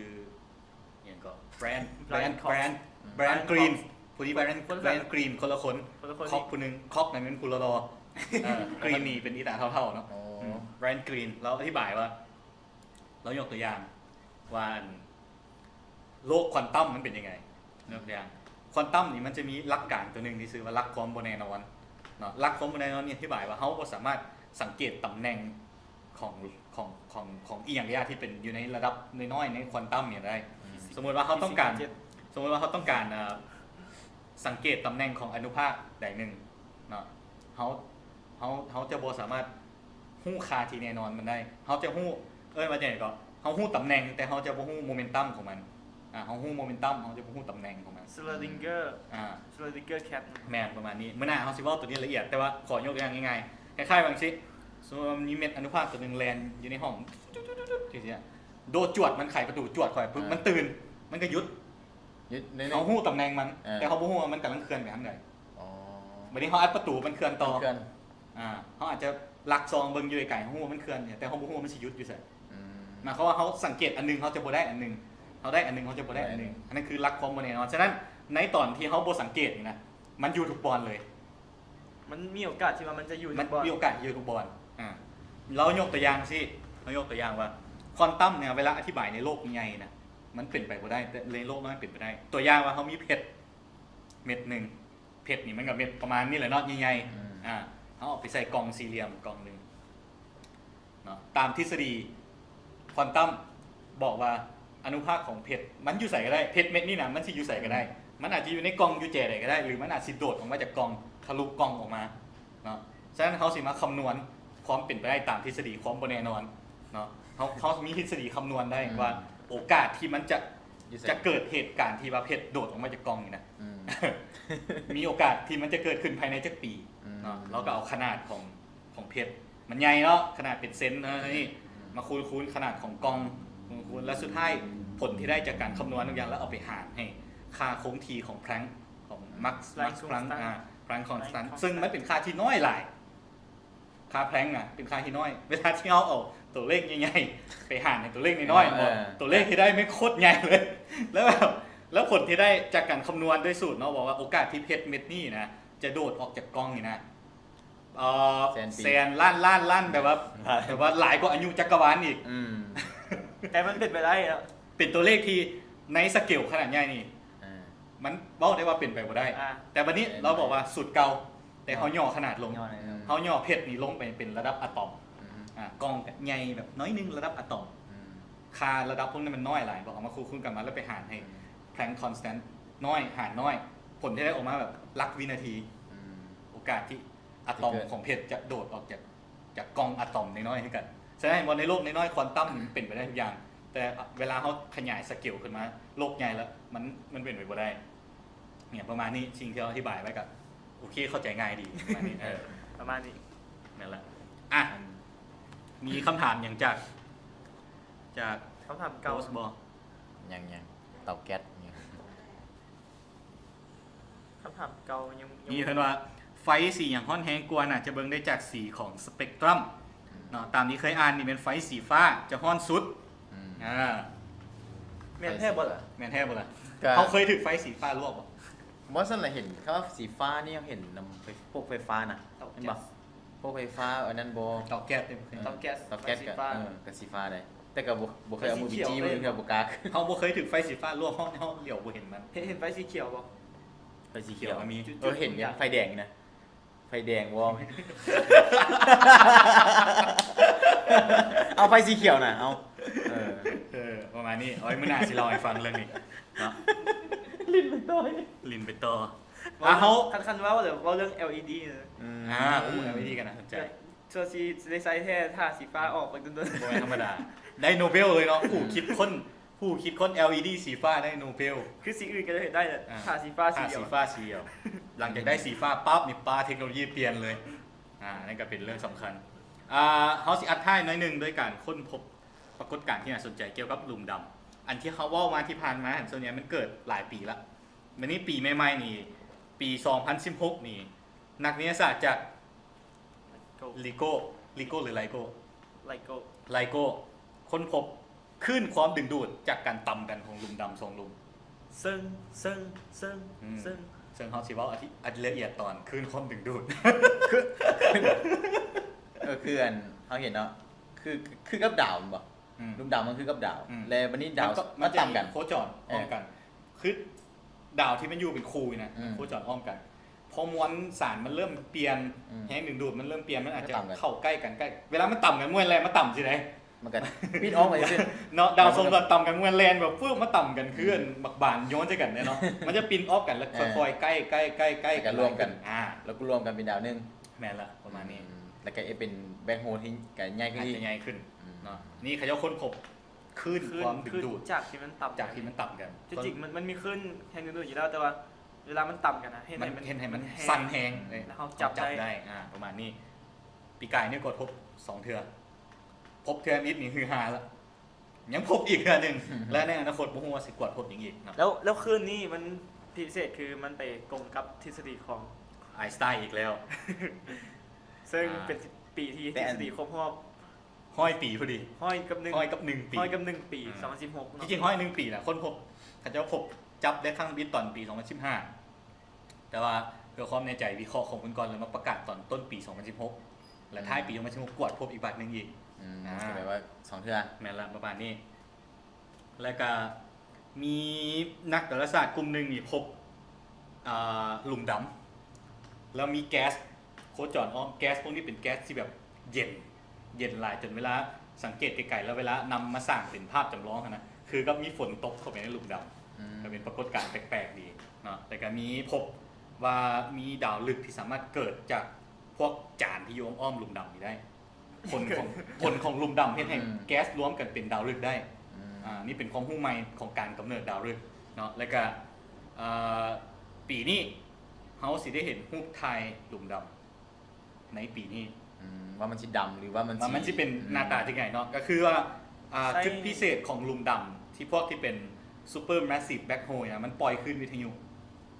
ອີ່ຫຍັງກໍ Brian Brian Brian Brian Greene ຜູ້ນີ້ Brian Brian Greene ຄົນລະຄົນ ຄົນລະຄົນ Koch ຜູ້ໜຶ່ງ Koch ນັ້ນແມ່ນຜູ້ຫຼໍ່ໆ ເອີ Greene ນີ້ເປັນອີຕາເຖົ້າໆເນາະ ໂອ້ ອືມ Brian Greene ລາວອະທິບາຍວ່າ ລາວຍົກຕົວຢ່າງວ່າ ອັນ ໂລກຄວານຕັມມັນເປັນຍັງໄງ ຍົກຕົວຢ່າງ ຄວານຕັມນີ້ມັນຈະມີຫຼັກການຕົວໜຶ່ງທີ່ຊື່ວ່າຫຼັກຄວາມບໍ່ແນ່ນອນເນາະ ຫຼັກຄວາມບໍ່ແນ່ນອນນີ້ອະທິບາຍວ່າເຮົາບໍ່ສາມາດສັງເກດຕຳແໜ່ງຂອງ ຂອງ ຂອງ ຂອງອີ່ຫຍັງກໍຢ່າທີ່ເປັນຢູ່ໃນລະດັບນ້ອຍໆໃນຄວານຕັມນີ້ໄດ້ ອືມ ສົມມຸດວ່າເຮົາຕ້ອງການ ສົມມຸດວ່າເຮົາຕ້ອງການ ເອີ ສັງເກດຕຳແໜ່ງຂອງອະນຸພາກໃດໜຶ່ງເນາະ ເຮົາ ເຮົາ ເຮົາຈະບໍ່ສາມາດຮູ້ຄ່າທີ່ແນ່ນອນມັນໄດ້ ເຮົາຈະຮູ້ ເອີ້ນວ່າຈັ່ງໃດກໍ ເຮົາຮູ້ຕຳແໜ່ງ ແຕ່ເຮົາຈະບໍ່ຮູ້ໂມເມັນຕັມຂອງມັນ ອ່າ ເຮົາຮູ້ໂມເມັນຕັມ ເຮົາຈະບໍ່ຮູ້ຕຳແໜ່ງຂອງມັນ Schrödinger ອ່າ Schrödinger cat ແມ່ນ ປະມານນີ້ ມື້ໜ້າເຮົາຊິເວົ້າໂຕນີ້ລະອຽດ ແຕ່ວ່າຂໍຍົກຕົວຢ່າງງ່າຍໆ ຄ້າຍໆວ່າຈັ່ງຊີ້ ສົມມຸດວ່າມີເມັດອະນຸພາກຕົວໜຶ່ງແລ່ນຢູ່ໃນຫ້ອງ ຈັ່ງຊີ້ ໂດດຈວດ ມັນໄຂປະຕູຈວດເຂົ້າໄປປຶບ ອ່າ ມັນຕື່ນ ມັນກໍຢຸດ ຢຸດ ເຮົາຮູ້ຕຳແໜ່ງມັນ ເອີ ແຕ່ເຮົາບໍ່ຮູ້ວ່າມັນກຳລັງເຄື່ອນໄປທາງໃດ ອໍ ບັດນີ້ເຮົາອັດປະຕູ ມັນເຄື່ອນຕໍ່ ເຄື່ອນ ອ່າ ເຮົາອາດຈະລັກຊອງເບິ່ງຢູ່ໄກໆ ເຮົາຮູ້ວ່າມັນເຄື່ອນ ແຕ່ເຮົາບໍ່ຮູ້ວ່າມັນຊິຢຸດຢູ່ໃສ ອືມ ໝາຍຄວາມວ່າເຮົາສັງເກດອັນໜຶ່ງ ເຮົາຈະບໍ່ໄດ້ອັນໜຶ່ງ ເຮົາໄດ້ອັນໜຶ່ງ ເຮົາຈະບໍ່ໄດ້ອັນໜຶ່ງ ບໍ່ໄດ້ອັນໜຶ່ງ ອັນນັ້ນຄືຫຼັກຄວາມບໍ່ແນ່ນອນ ສະນັ້ນ ໃນຕອນທີ່ເຮົາບໍ່ສັງເກດນີ້ນະ ມັນຢູ່ທຸກບ່ອນເລີຍ ມັນມີໂອກາດທີ່ວ່າມັນຈະຢູ່ ມັນມີໂອກາດຢູ່ທຸກບ່ອນ ອ່າ ລາວຍົກຕົວຢ່າງຊີ້ ລາວຍົກຕົວຢ່າງວ່າ ຄວານຕັມເນຍ ເວລາອະທິບາຍໃນໂລກໃຫຍ່ນະ ມັນເປັນໄປບໍ່ໄດ້ ແຕ່ໃນໂລກນ້ອຍເປັນໄປໄດ້ ຕົວຢ່າງວ່າເຮົາມີເພັດເມັດໜຶ່ງ ເພັດນີ້ມັນກໍເມັດປະມານນີ້ແຫຼະເນາະ ໃຫຍ່ໆ ອືມ ອ່າ ເຮົາເອົາໄປໃສ່ກ່ອງສີ່ຫຼ່ຽມກ່ອງໜຶ່ງເນາະ ຕາມທິດສະດີຄວານຕັມບອກວ່າ ອະນຸພາກຂອງເພັດ ມັນຢູ່ໃສກໍໄດ້ ເພັດເມັດນີ້ນະ ມັນຊິຢູ່ໃສກໍໄດ້ ມັນອາດຈະຢູ່ໃນກ່ອງ ຢູ່ແຈໃດກໍໄດ້ ຫຼື ມັນອາດຊິໂດດອອກມາຈາກກ່ອງ ທະລຸກ່ອງອອກມາເນາະ ສະນັ້ນເຮົາຊິມາຄຳນວນຄວາມເປັນໄປໄດ້ຕາມທິດສະດີຄວາມບໍ່ແນ່ນອນເນາະ ເຮົາ ເຮົາມີທິດສະດີຄຳນວນໄດ້ ອືມ ວ່າໂອກາດທີ່ມັນຈະ ຢູ່ໃສ ຈະເກີດເຫດການທີ່ວ່າເພັດໂດດອອກມາຈາກກ່ອງນີ້ນະ ອືມ ມີໂອກາດທີ່ມັນຈະເກີດຂຶ້ນພາຍໃນຈັກປີ ອືມ ເນາະ ເຮົາກໍເອົາຂະໜາດຂອງ ຂອງເພັດ ມັນໃຫຍ່ເນາະ ຂະໜາດເປັນເຊັນເນາະ ນີ້ ອືມ ມາຄູນໆຂະໜາດຂອງກ່ອງ ຄູນໆ ແລ້ວສຸດທ້າຍຜົນທີ່ໄດ້ຈາກການຄຳນວນທຸກຢ່າງ ແລ້ວເອົາໄປຫານໃຫ້ຄ່າຄົງທີ່ຂອງ Planck ຂອງ Max Planck Max Planck ອ່າ Planck constant Planck constant ຊຶ່ງມັນເປັນຄ່າທີ່ນ້ອຍຫຼາຍ ຄ່າ Planck ນະ ເປັນຄ່າທີ່ນ້ອຍ ເວລາທີ່ເຮົາເອົາຕົວເລກໃຫຍ່ໆໄປຫານໃຫ້ຕົວເລກນ້ອຍໆ ເອີ ຕົວເລກທີ່ໄດ້ແມ່ງໂຄດໃຫຍ່ເລີຍ ແລ້ວແບບ ແລ້ວຜົນທີ່ໄດ້ຈາກການຄຳນວນດ້ວຍສູດເນາະ ບອກວ່າໂອກາດທີ່ເພັດເມັດນີ້ນະ ຈະໂດດອອກຈາກກ່ອງນີ້ນະ ເອີ ແສນປີ ແສນລ້ານລ້ານລ້ານ ແບບວ່າ ແບບວ່າຫຼາຍກວ່າອາຍຸຈັກກະວານອີກ ອືມ ແຕ່ມັນເປັນໄປໄດ້ເນາະ ເປັນຕົວເລກທີ່ໃນສະເກວຂະໜາດໃຫຍ່ນີ້ ອ່າ ມັນເວົ້າໄດ້ວ່າເປັນໄປບໍ່ໄດ້ ອ່າ ແຕ່ບັດນີ້ ເອີ ລາວບອກວ່າສູດເກົ່າ ແຕ່ເຮົາຫຍໍ້ຂະໜາດລົງ ຫຍໍ້ໜ້ອຍລົງ ເຮົາຫຍໍ້ເພັດນີ້ລົງໄປເປັນລະດັບອາຕອມ ອືມ ອ່າ ກ່ອງກໍໃຫຍ່ແບບໜ້ອຍໜຶ່ງ ລະດັບອາຕອມ ອືມ ຄ່າລະດັບພວກນັ້ນມັນນ້ອຍຫຼາຍ ບອກເອົາມາຄູນກັນມາ ແລ້ວໄປຫານໃຫ້ ອືມ Planck constant ນ້ອຍຫານນ້ອຍ ຜົນທີ່ໄດ້ອອກມາແບບຫຼັກວິນາທີ ອືມ ໂອກາດທີ່ອາຕອມຂອງເພັດຈະໂດດອອກຈາກ ຈາກກ່ອງອາຕອມນ້ອຍໆຄືກັນ ສະນັ້ນ ເຫັນບໍ່ ໃນໂລກນ້ອຍໆຄວານຕັມນີ້ມັນເປັນໄປໄດ້ທຸກຢ່າງ, ແຕ່ເວລາເຮົາຂະຫຍາຍສະເກວຂຶ້ນມາໂລກໃຫຍ່ແລ້ວ ມັນ ມັນເປັນໄປບໍ່ໄດ້. ເນີ້ຍ ປະມານນີ້ ສິ່ງທີ່ເຮົາອະທິບາຍໄວ້ກໍໂອເຄ ເຂົ້າໃຈງ່າຍດີ ປະມານນີ້ ເອີ ປະມານນີ້ ນັ້ນແຫຼະ. ອ່ະ ມີຄຳຖາມຫຍັງຈາກ ຈາກ ຄຳຖາມເກົ່າ ໂພສບໍ່? ຍັງໆ ເຕົາແກັສ ຄຳຖາມເກົ່າຍັງ ນີ້ເພິ່ນວ່າ ໄຟສີຫຍັງຮ້ອນແຮງກວ່າ? ໜ້າຈະເບິ່ງໄດ້ຈາກສີຂອງສະເປັກຕຣຳເນາະ. ຕາມທີ່ເຄີຍອ່ານນີ້ແມ່ນໄຟສີຟ້າຈະຮ້ອນສຸດ. ອືມ ອ່າ ແມ່ນແທ້ບໍ່ລະ? ແມ່ນແທ້ບໍ່ລະ? ເຮົາເຄີຍຖືກໄຟສີຟ້າລວກບໍ່? ບໍ່ ຊັ້ນລະເຫັນຄຳວ່າສີຟ້ານີ້ ເຮົາເຫັນນຳພວກໄຟຟ້ານະ ເຕົາແກັສ ແມ່ນບໍ່? ພວກໄຟຟ້າອັນນັ້ນບໍ່? ເຕົາແກັສ ເຕົາແກັສ ເຕົາແກັສກໍ ເອີ ກໍສີຟ້າໄດ໋ ແຕ່ກໍບໍ່ ບໍ່ເຄີຍເອົາມືໄປຈີ້ເບິ່ງເທື່ອ ບໍ່ກ້າ. ເຮົາບໍ່ເຄີຍຖືກໄຟສີຟ້າລວກ ເຮົາ ເຮົາຫຼຽວບໍ່ເຫັນມັນ. ເຫັນ ເຫັນໄຟສີຂຽວບໍ່? ໄຟສີຂຽວກໍມີ ເອີ ເຫັນໄຟແດງນະ ໄຟແດງບໍ່? ເອົາໄຟສີຂຽວນະ ເອົາ ເອີ ເອີ ປະມານນີ້. ເອົາໄວ້ມື້ໜ້າຊິເລົ່າໃຫ້ຟັງເລື່ອງນີ້ເນາະ. ຫຼິ້ນໄປຕໍ່ ຫຼິ້ນໄປຕໍ່. ວ່າ ວ່າເຮົາ ຄັນ ຄັນເວົ້າແລ້ວ ເວົ້າເລື່ອງ ແອລອີດີ ນະ. ອືມ ອ່າ ໂອ້ ແອລອີດີກໍໜ້າສົນໃຈ. ສ່ວນຊິ ຊິໄດ້ໃຊ້ແທ້ ຖ້າສີຟ້າອອກໄປດົນໆ ບໍ່ແມ່ນທຳມະດາ ໄດ້ໂນເບລເລີຍເນາະ. ຜູ້ຄິດຄົ້ນ ຜູ້ຄິດຄົ້ນ ແອລອີດີ ສີຟ້າໄດ້ໂນເບລ. ຄືສີອື່ນກໍເຮັດໄດ້ແຫຼະ ອ່າ ຖ້າສີຟ້າສີດຽວ ຖ້າສີຟ້າສີດຽວ. ຫຼັງຈາກໄດ້ສີຟ້າປັບນີ້ ປາ ເທັກໂນໂລຢີປ່ຽນເລີຍ. ອ່າ ນັ້ນກໍເປັນເລື່ອງສຳຄັນ. ອ່າ ເຮົາຊິອັດທ້າຍໜ້ອຍໜຶ່ງດ້ວຍການຄົ້ນພົບປາກົດການທີ່ໜ້າສົນໃຈກ່ຽວກັບຫຼຸມດຳ. ອັນທີ່ເຮົາເວົ້າມາທີ່ຜ່ານມາຫັ້ນ ສ່ວນໃຫຍ່ມັນເກີດຫຼາຍປີລະ. ບັດນີ້ປີໃໝ່ໆນີ້ ປີສອງພັນສິບຫົກນີ້ ນັກວິທະຍາສາດຈາກ LIGO LIGO ຫຼື LIGO LIGO LIGO ຄົ້ນພົບຄື້ນຄວາມດຶງດູດຈາກການຕຳກັນຂອງຫຼຸມດຳສອງຫຼຸມ. ເຊິ່ງ ເຊິ່ງ ເຊິ່ງ ອືມ ເຊິ່ງ ເຊິ່ງເຮົາຊິເວົ້າອະທິ ລະອຽດຕອນຄື້ນຄວາມດຶງດູດ. ເອີ ຄືອັນເຮົາເຫັນເນາະ ຄື ຄືກັບດາວແມ່ນບໍ່? ອືມ ຫຼຸມດຳມັນຄືກັບດາວ ອືມ ແລະບັດນີ້ດາວ ມັນກໍ ມັນຕຳກັນ ໂຄຈອນ ເອີ ອ້ອມກັນ ຄືດາວທີ່ມັນຢູ່ເປັນຄູ່ນີ້ນະ ອືມ ໂຄຈອນອ້ອມກັນ ພໍມວນສານມັນເລີ່ມປ່ຽນ ອືມ ແຮງດຶງດູດມັນເລີ່ມປ່ຽນ ມັນອາດຈະ ມັນກໍຕຳກັນ ເຂົ້າໃກ້ກັນ ໃກ້ ເວລາມັນຕຳກັນ ມັນແລ່ນມາຕຳຊີ້ໃດ໋ ມັນກໍປິດອອກໄປຊື່ເນາະ. ດາວສົມ ມັນກໍຕຳກັນ ມັນແລ່ນແບບຟຶບມາຕຳກັນ ອືມ ຄືອັນບັກບານໂຍນໃສ່ກັນເດ້ເນາະ ມັນຈະປິ່ນອອກກັນ ແລ້ວ ເອີ ຄ່ອຍໆ ໃກ້ໆໆໆ ແລ້ວກໍລວມກັນ ອ່າ ແລ້ວກໍລວມກັນເປັນດາວໜຶ່ງ. ແມ່ນລະ ປະມານນີ້ ອືມ ແລ້ວກໍເປັນແບລັກໂຮທີ່ກໍໃຫຍ່ຂຶ້ນອີກ ອາດຈະໃຫຍ່ຂຶ້ນ ອືມ ເນາະ. ນີ້ເຂົາເຈົ້າຄົ້ນພົບຄື້ນຄວາມດຶງດູດ ຈາກທີ່ມັນຕຳ ຈາກທີ່ມັນຕຳກັນ ທີ່ຈິງມັນ ມັນມີຄື້ນແຮງດຶງດູດຢູ່ແລ້ວ ແຕ່ວ່າເວລາມັນຕຳກັນນະ ເຮັດໃຫ້ມັນ ມັນ ເຮັດໃຫ້ມັນ ມັນແຮງ ສັ່ນແຮງ ເອີ ແລ້ວເຮົາຈັບໄດ້ ຈັບໄດ້ ອ່າ ປະມານນີ້. ປີກາຍນີ້ກວດພົບສອງເທື່ອ ພົບເທື່ອທຳອິດນີ້ຮືຮາລະ ຍັງພົບອີກເທື່ອໜຶ່ງ ແລະ ໃນອະນາຄົດບໍ່ຮູ້ວ່າຊິກວດພົບຫຍັງອີກເນາະ. ແລ້ວ ແລ້ວຄື້ນນີ້ມັນພິເສດຄືມັນໄປກົງກັບທິດສະດີຂອງໄອນສະໄຕນ໌ອີກແລ້ວ ເຊິ່ງ ອ່າ ເປັນປີທີ່ທິດສະດີຄົບຮອບຮ້ອຍປີພໍດີ ຮ້ອຍກັບໜຶ່ງ ຮ້ອຍກັບໜຶ່ງປີ ຮ້ອຍກັບໜຶ່ງປີ ອືມ ສອງພັນສິບຫົກເນາະ. ທີ່ຈິງຮ້ອຍໜຶ່ງປີນະ ຄົ້ນພົບ ເຂົາເຈົ້າພົບ ຈັບໄດ້ຄັ້ງທຳອິດຕອນປີສອງພັນສິບຫ້າ ແຕ່ວ່າເພື່ອຄວາມແນ່ໃຈ ວິເຄາະຂໍ້ມູນກ່ອນ ແລ້ວມາປະກາດຕອນຕົ້ນປີສອງພັນສິບຫົກ ແລະ ອືມ ທ້າຍປີສອງພັນສິບຫົກ ກວດພົບອີກບັດໜຶ່ງອີກ ອືມ ອ່າ ກໍແປວ່າສອງເທື່ອ ແມ່ນລະ ປະມານນີ້. ແລ້ວກະມີນັກດາລາສາດກຸ່ມໜຶ່ງນີ້ພົບ ອ່າ ຫຼຸມດຳ ແລ້ວມີແກັສໂຄຈອນອ້ອມ. ແກັສພວກນີ້ເປັນແກັສທີ່ແບບເຢັນ ເຢັນຫຼາຍ ຈົນເວລາສັງເກດໄກໆ ແລ້ວເວລານຳມາສ້າງເປັນພາບຈຳລອງຫັ້ນນະ ຄືກັບມີຝົນຕົກເຂົ້າໄປໃນຫຼຸມດຳ ອືມ ກໍເປັນປາກົດການແປກໆດີເນາະ. ແລ້ວກໍມີພົບວ່າມີດາວລຶກທີ່ສາມາດເກີດຈາກພວກຈານທີ່ຢູ່ອ້ອມໆ ຫຼຸມດຳນີ້ໄດ້. ຜົນຂອງ ຜົນຂອງຫຼຸມດຳເຮັດໃຫ້ ອືມ ແກັສລວມກັນເປັນດາວລຶກໄດ້ ອືມ ອ່າ ນີ້ເປັນຄວາມຮູ້ໃໝ່ຂອງການກຳເນີດດາວລຶກເນາະ. ແລ້ວກະ ເອີ ປີນີ້ເຮົາຊິໄດ້ເຫັນຮູບຖ່າຍຫຼຸມດຳໃນປີນີ້ ອືມ ວ່າມັນຊິດຳ ຫຼືວ່າມັນ ວ່າມັນຊິເປັນ ອືມ ໜ້າຕາຈັ່ງໃດເນາະ. ກໍຄືວ່າ ອ່າ ໃຊ້ ຈຸດພິເສດຂອງຫຼຸມດຳທີ່ພວກທີ່ເປັນ supermassive black hole ນະ ມັນປ່ອຍຄື້ນວິທະຍຸ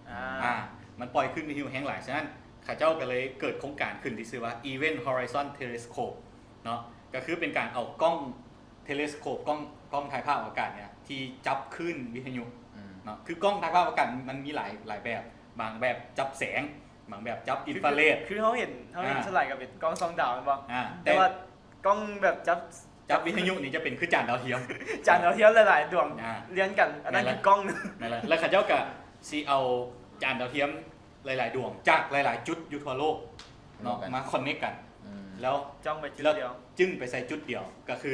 ອ່າ ອ່າ ມັນປ່ອຍຄື້ນວິທະຍຸແຮງຫຼາຍ. ສະນັ້ນ ເຂົາເຈົ້າກໍເລີຍເກີດໂຄງການຂຶ້ນທີ່ຊື່ວ່າ Event Horizon Telescope ເນາະ ກໍຄືເປັນການເອົາກ້ອງ telescope ກ້ອງ ກ້ອງຖ່າຍພາບອະວະກາດນີ້ນະ ທີ່ຈັບຄື້ນວິທະຍຸ ອືມ ເນາະ. ຄືກ້ອງຖ່າຍພາບອະວະກາດມັນມີຫຼາຍ ຫຼາຍແບບ ບາງແບບຈັບແສງ ບາງແບບຈັບອິນຟາເຣດ ຄື ຄືເຮົາເຫັນ ເຮົາເຫັນ ອ່າ ສ່ວນຫຼາຍກໍເປັນກ້ອງສ່ອງດາວແມ່ນບໍ່? ອ່າ ແຕ່ ແຕ່ວ່າກ້ອງແບບຈັບ ຈັບວິທະຍຸນີ້ຈະເປັນຄືຈານດາວທຽມ ຈານດາວທຽມຫຼາຍໆດວງ ອ່າ ລຽນກັນ ອັນນັ້ນຄືກ້ອງ ແມ່ນລະ ແມ່ນລະ. ແລ້ວເຂົາເຈົ້າກໍຊິເອົາຈານດາວທຽມຫຼາຍໆດວງ ຈາກຫຼາຍໆຈຸດຢູ່ທົ່ວໂລກເນາະ ມາ connect ກັນ ອືມ ແລ້ວຈ້ອງໄປຈຸດດຽວ ແລ້ວຈຶ່ງໄປໃສ່ຈຸດດຽວ ກໍຄື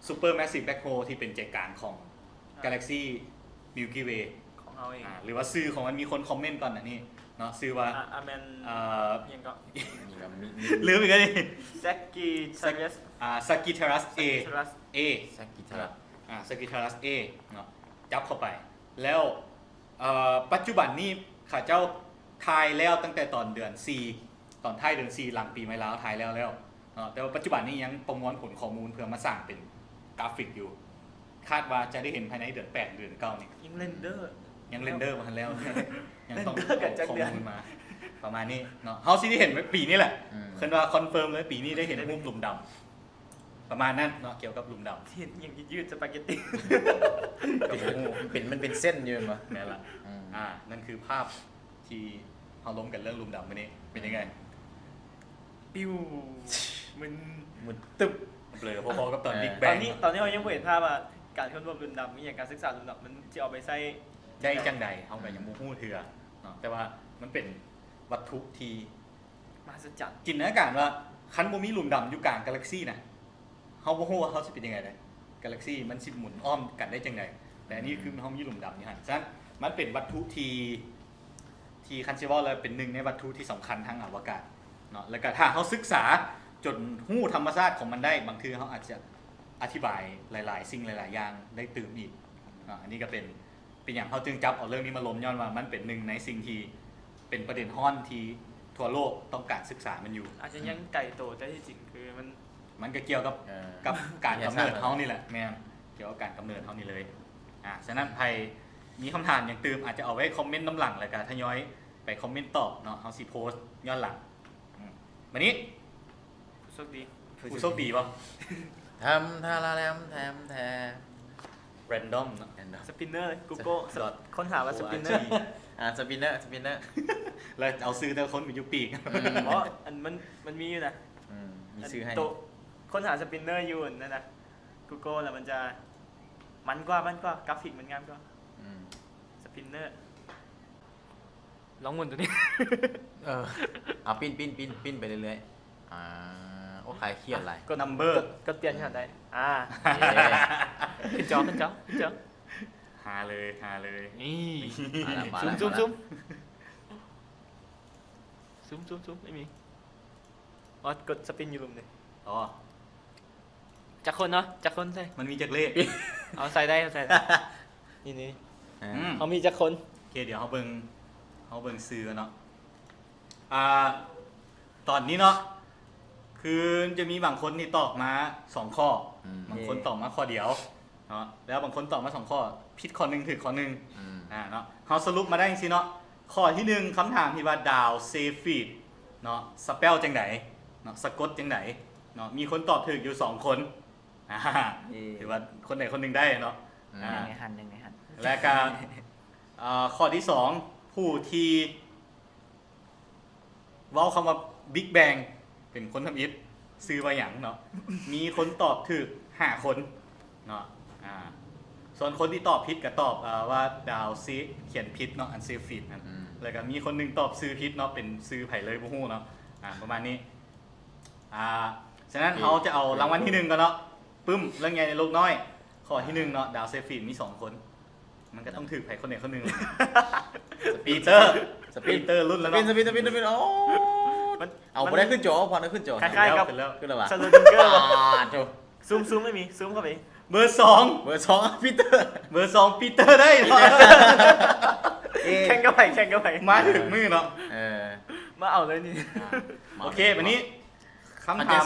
supermassive black hole ທີ່ເປັນໃຈກາງຂອງ ອ່າ galaxy Milky Way ຂອງເຮົາເອງ ອ່າ ຫຼືວ່າຊື່ຂອງມັນ ມີຄົນຄອມເມັນກ່ອນໜ້ານີ້ ເນາະ ຊື່ວ່າ ອາ ອາແມນ ເອີ ຫຍັງເກາະ ມີ ມີ ມີ ລືມອີກແລ້ວນີ້ Sagittarius ອາ Sagittarius A Sagittarius A Sagittarius ອາ Sagittarius A ເນາະ ຈັບເຂົ້າໄປ ແລ້ວ ເອີ ປັດຈຸບັນນີ້ເຂົາເຈົ້າຖ່າຍແລ້ວຕັ້ງແຕ່ຕອນເດືອນສີ່ ຕອນທ້າຍເດືອນສີ່ ຫຼັງປີໃໝ່ລາວ ຖ່າຍແລ້ວແລ້ວເນາະ ແຕ່ວ່າປັດຈຸບັນນີ້ຍັງປະມວນຜົນຂໍ້ມູນເພື່ອມາສ້າງເປັນກຣາຟິກຢູ່ ຄາດວ່າຈະໄດ້ເຫັນພາຍໃນເດືອນແປດ ເດືອນເກົ້ານີ້ ຍັງເຣນເດີ ຍັງເຣນເດີບໍ່ທັນແລ້ວ ຍັງຕ້ອງເອົາຂໍ້ມູນມາ ປະມານນີ້ເນາະ ເຮົາຊິໄດ້ເຫັນປີນີ້ແຫຼະ ອືມ ເພິ່ນວ່າຄອນເຟີມເລີຍ ປີນີ້ໄດ້ເຫັນຮູບຫຼຸມດຳ ປະມານນັ້ນເນາະ ກ່ຽວກັບຫຼຸມດຳ ເຫັນຫຍັງຍືດໆ ສະປາເກັດຕີ ກໍບໍ່ຮູ້ ເປັນ ມັນເປັນເສັ້ນຢູ່ແມ່ນບໍ່? ແມ່ນລະ ອືມ ອ່າ ນັ້ນຄືພາບທີ່ເຮົາລົມກັນເລື່ອງຫຼຸມດຳມື້ນີ້ ເປັນຍັງໄງ? ປິວ ມຶນ ມຶນຕຶບ ເບລີພໍໆກັບຕອນ ເອີ Big Bang ຕອນນີ້ ຕອນນີ້ເຮົາຍັງບໍ່ເຫັນພາບວ່າການຄົ້ນພົບຫຼຸມດຳ ອີ່ຫຍັງ ການສຶກສາຫຼຸມດຳ ມັນຊິເອົາໄປໃຊ້ໄດ້ຈັ່ງໃດ ເຮົາກໍຍັງບໍ່ຮູ້ເທື່ອເນາະ ແຕ່ວ່າມັນເປັນວັດຖຸທີ່ ມະຫັດສະຈັນ ຈິນຕະນາການວ່າ ຄັນບໍ່ມີຫຼຸມດຳຢູ່ກາງກາແລັກຊີນະ ເຮົາບໍ່ຮູ້ວ່າເຮົາຊິເປັນຈັ່ງໃດເດ້ ກາແລັກຊີມັນຊິໝູນອ້ອມກັນໄດ້ຈັ່ງໃດ ແຕ່ອັນນີ້ ອືມ ຄືເຮົາມີຫຼຸມດຳຢູ່ຫັ້ນ ສະນັ້ນມັນເປັນວັດຖຸທີ່ ທີ່ຄັນຊິເວົ້າແລ້ວເປັນໜຶ່ງໃນວັດຖຸທີ່ສຳຄັນທາງອະວະກາດເນາະ ແລ້ວກໍຖ້າເຮົາສຶກສາຈົນຮູ້ທຳມະຊາດຂອງມັນໄດ້ ບາງເທື່ອເຮົາອາດຈະອະທິບາຍຫຼາຍໆສິ່ງຫຼາຍໆຢ່າງໄດ້ຕື່ມອີກເນາະ ອັນນີ້ກໍເປັນ ເປັນຫຍັງເຮົາຈຶ່ງຈັບເອົາເລື່ອງນີ້ມາລົມ ຍ້ອນວ່າມັນເປັນໜຶ່ງໃນສິ່ງທີ່ເປັນປະເດັນຮ້ອນທີ່ທົ່ວໂລກຕ້ອງການສຶກສາມັນຢູ່ ອາດຈະຍັງໄກໂຕ ແຕ່ທີ່ຈິງຄືມັນ ມັນກໍກ່ຽວກັບ ເອີ ກັບການກຳເນີດເຮົານີ້ແຫຼະ ແມ່ນ ກ່ຽວກັບການກຳເນີດເຮົານີ້ເລີຍ ອາ ສະນັ້ນໃຜມີຄຳຖາມຫຍັງຕື່ມ ອາດຈະເອົາໄວ້ຄອມເມັນນຳຫຼັງ ແລ້ວກໍທະຍອຍໄປຄອມເມັນຕອບເນາະ ເຮົາຊິໂພສຍ້ອນຫຼັງ ອືມ ບາດນີ້ ຜູ້ໂຊກດີ ຜູ້ໂຊກດີບໍ່? ທຳທາລາແລມແທມແທມ random ເນາະ random ສະປິນເນີ Google ຄົ້ນຫາວ່າສະປິນເນີ ອ່າ ສະປິນເນີ ສະປິນເນີ ແລ້ວເອົາຊື່ແຕ່ລະຄົນໄປຢູ່ປີກ ອືມ ບໍ່ ອັນມັນ ມັນມີຢູ່ນະ ອືມ ມີຊື່ໃຫ້ ໂຕ ຄົ້ນຫາສະປິນເນີຢູ່ນັ້ນນະ Google ແລ້ວມັນຈະ ມັນກວ່າ ມັນກວ່າ ກຣາຟິກມັນງາມກວ່າ ອືມ ສະປິນເນີ ລອງໝູນຕົວນີ້ ເອີ ເອົາ ປິ່ນ ປິ່ນ ປິ່ນ ປິ່ນໄປເລື້ອຍໆ ອ່າ ໂອ້ ຄາຍຄຽດຫຼາຍ ກົດ number ກົດປ່ຽນຍອດໄດ້ ອ່າ ເຢ້ ຂຶ້ນຈໍ ຂຶ້ນຈໍ ຂຶ້ນຈໍ ຫາເລີຍ ຫາເລີຍ ນີ້ ມາລະ ມາລະ ຊູມ ຊູມ ມາລະ ຊູມ ຊູມ ຊູມ ຊູມ ໄອ້ໝີ ອໍ ກົດສະປິນຢູ່ລຸ່ມນີ້ ອໍ ຈັກຄົນເນາະ ຈັກຄົນໃສ່ ມັນມີຈັກເລກ ເອົາໃສ່ໄດ້ ເອົາໃສ່ໄດ້ ນີ້ ນີ້ ອືມ ເຮົາມີຈັກຄົນ ໂອເຄ ດຽວເຮົາເບິ່ງ ເຮົາເບິ່ງຊື່ກັນເນາະ ອ່າ ຕອນນີ້ເນາະ ຄືຈະມີບາງຄົນນີ້ຕອບມາສອງຂໍ້ ອືມ ບາງຄົນຕອບມາຂໍ້ດຽວເນາະ ແລ້ວບາງຄົນຕອບມາສອງຂໍ້ ຜິດຂໍ້ໜຶ່ງ ຖືກຂໍ້ໜຶ່ງ ອືມ ອ່າ ເນາະ ເຮົາສະຫຼຸບມາໄດ້ຈັ່ງຊີ້ເນາະ ຂໍ້ທີໜຶ່ງ ຄຳຖາມທີ່ວ່າ Down Safe Feed ເນາະ ສະເປວຈັ່ງໃດເນາະ ສະກົດຈັ່ງໃດເນາະ ມີຄົນຕອບຖືກຢູ່ສອງຄົນ ອ່າ ເອີ ຖືວ່າຄົນໃດຄົນໜຶ່ງໄດ້ເນາະ ອືມ ອ່າ ໜຶ່ງໃນຫັ້ນ ໜຶ່ງໃນຫັ້ນ ແລະກະ ເອີ ຂໍ້ທີສອງ ຜູ້ທີ່ເວົ້າຄຳວ່າ Big Bang ເປັນຄົນທຳອິດ ຊື່ວ່າຫຍັງເນາະ ມີຄົນຕອບຖືກຫ້າຄົນເນາະ ອ່າ ສ່ວນຄົນທີ່ຕອບຜິດກໍຕອບ ເອີ ວ່າ Down Safe ຂຽນຜິດເນາະ Unsafe Feed ນັ້ນ ອືມ ແລ້ວກໍມີຄົນໜຶ່ງຕອບຊື່ຜິດເນາະ ເປັນຊື່ໃຜເລີຍບໍ່ຮູ້ເນາະ ອ່າ ປະມານນີ້ ອ່າ ສະນັ້ນ ໂອເຄ ເຮົາຈະເອົາລາງວັນທີໜຶ່ງກ່ອນເນາະ ປຶ້ມ ເລື່ອງໃຫຍ່ໃນໂລກນ້ອຍ ຂໍ້ທີໜຶ່ງເນາະ Down Safe Feed ມີສອງຄົນ ມັນກໍຕ້ອງຖືກໃຜຄົນໃດຄົນໜຶ່ງ ສະປິນ ປີເຕີ ສະປິນ ປີເຕີລຸ້ນແລ້ວເນາະ ສະປິນ ສະປິນ ສະປິນ ໂອ້ ມັນ ເອົາ ມັນບໍ່ໄດ້ຂຶ້ນຈໍ ພອນໄດ້ຂຶ້ນຈໍ ຄ້າຍໆກັບ ຂຶ້ນແລ້ວ ສະໂລດິງເກີ ອ່າ ໂທ້ ຊູມ ຊູມ ໄດ້ມີ ຊູມເຂົ້າໄປ ເບີສອງ ເບີສອງ ປີເຕີ ເບີສອງ ປີເຕີໄດ້ ເອີ ແຂ່ງກັບໃຜ ແຂ່ງກັບໃຜ ມາຖືກມື້ເນາະ ເອີ ມາເອົາເລີຍນີ້ ອ່າ ໂອເຄ ບາດນີ້ ຄຳຖາມ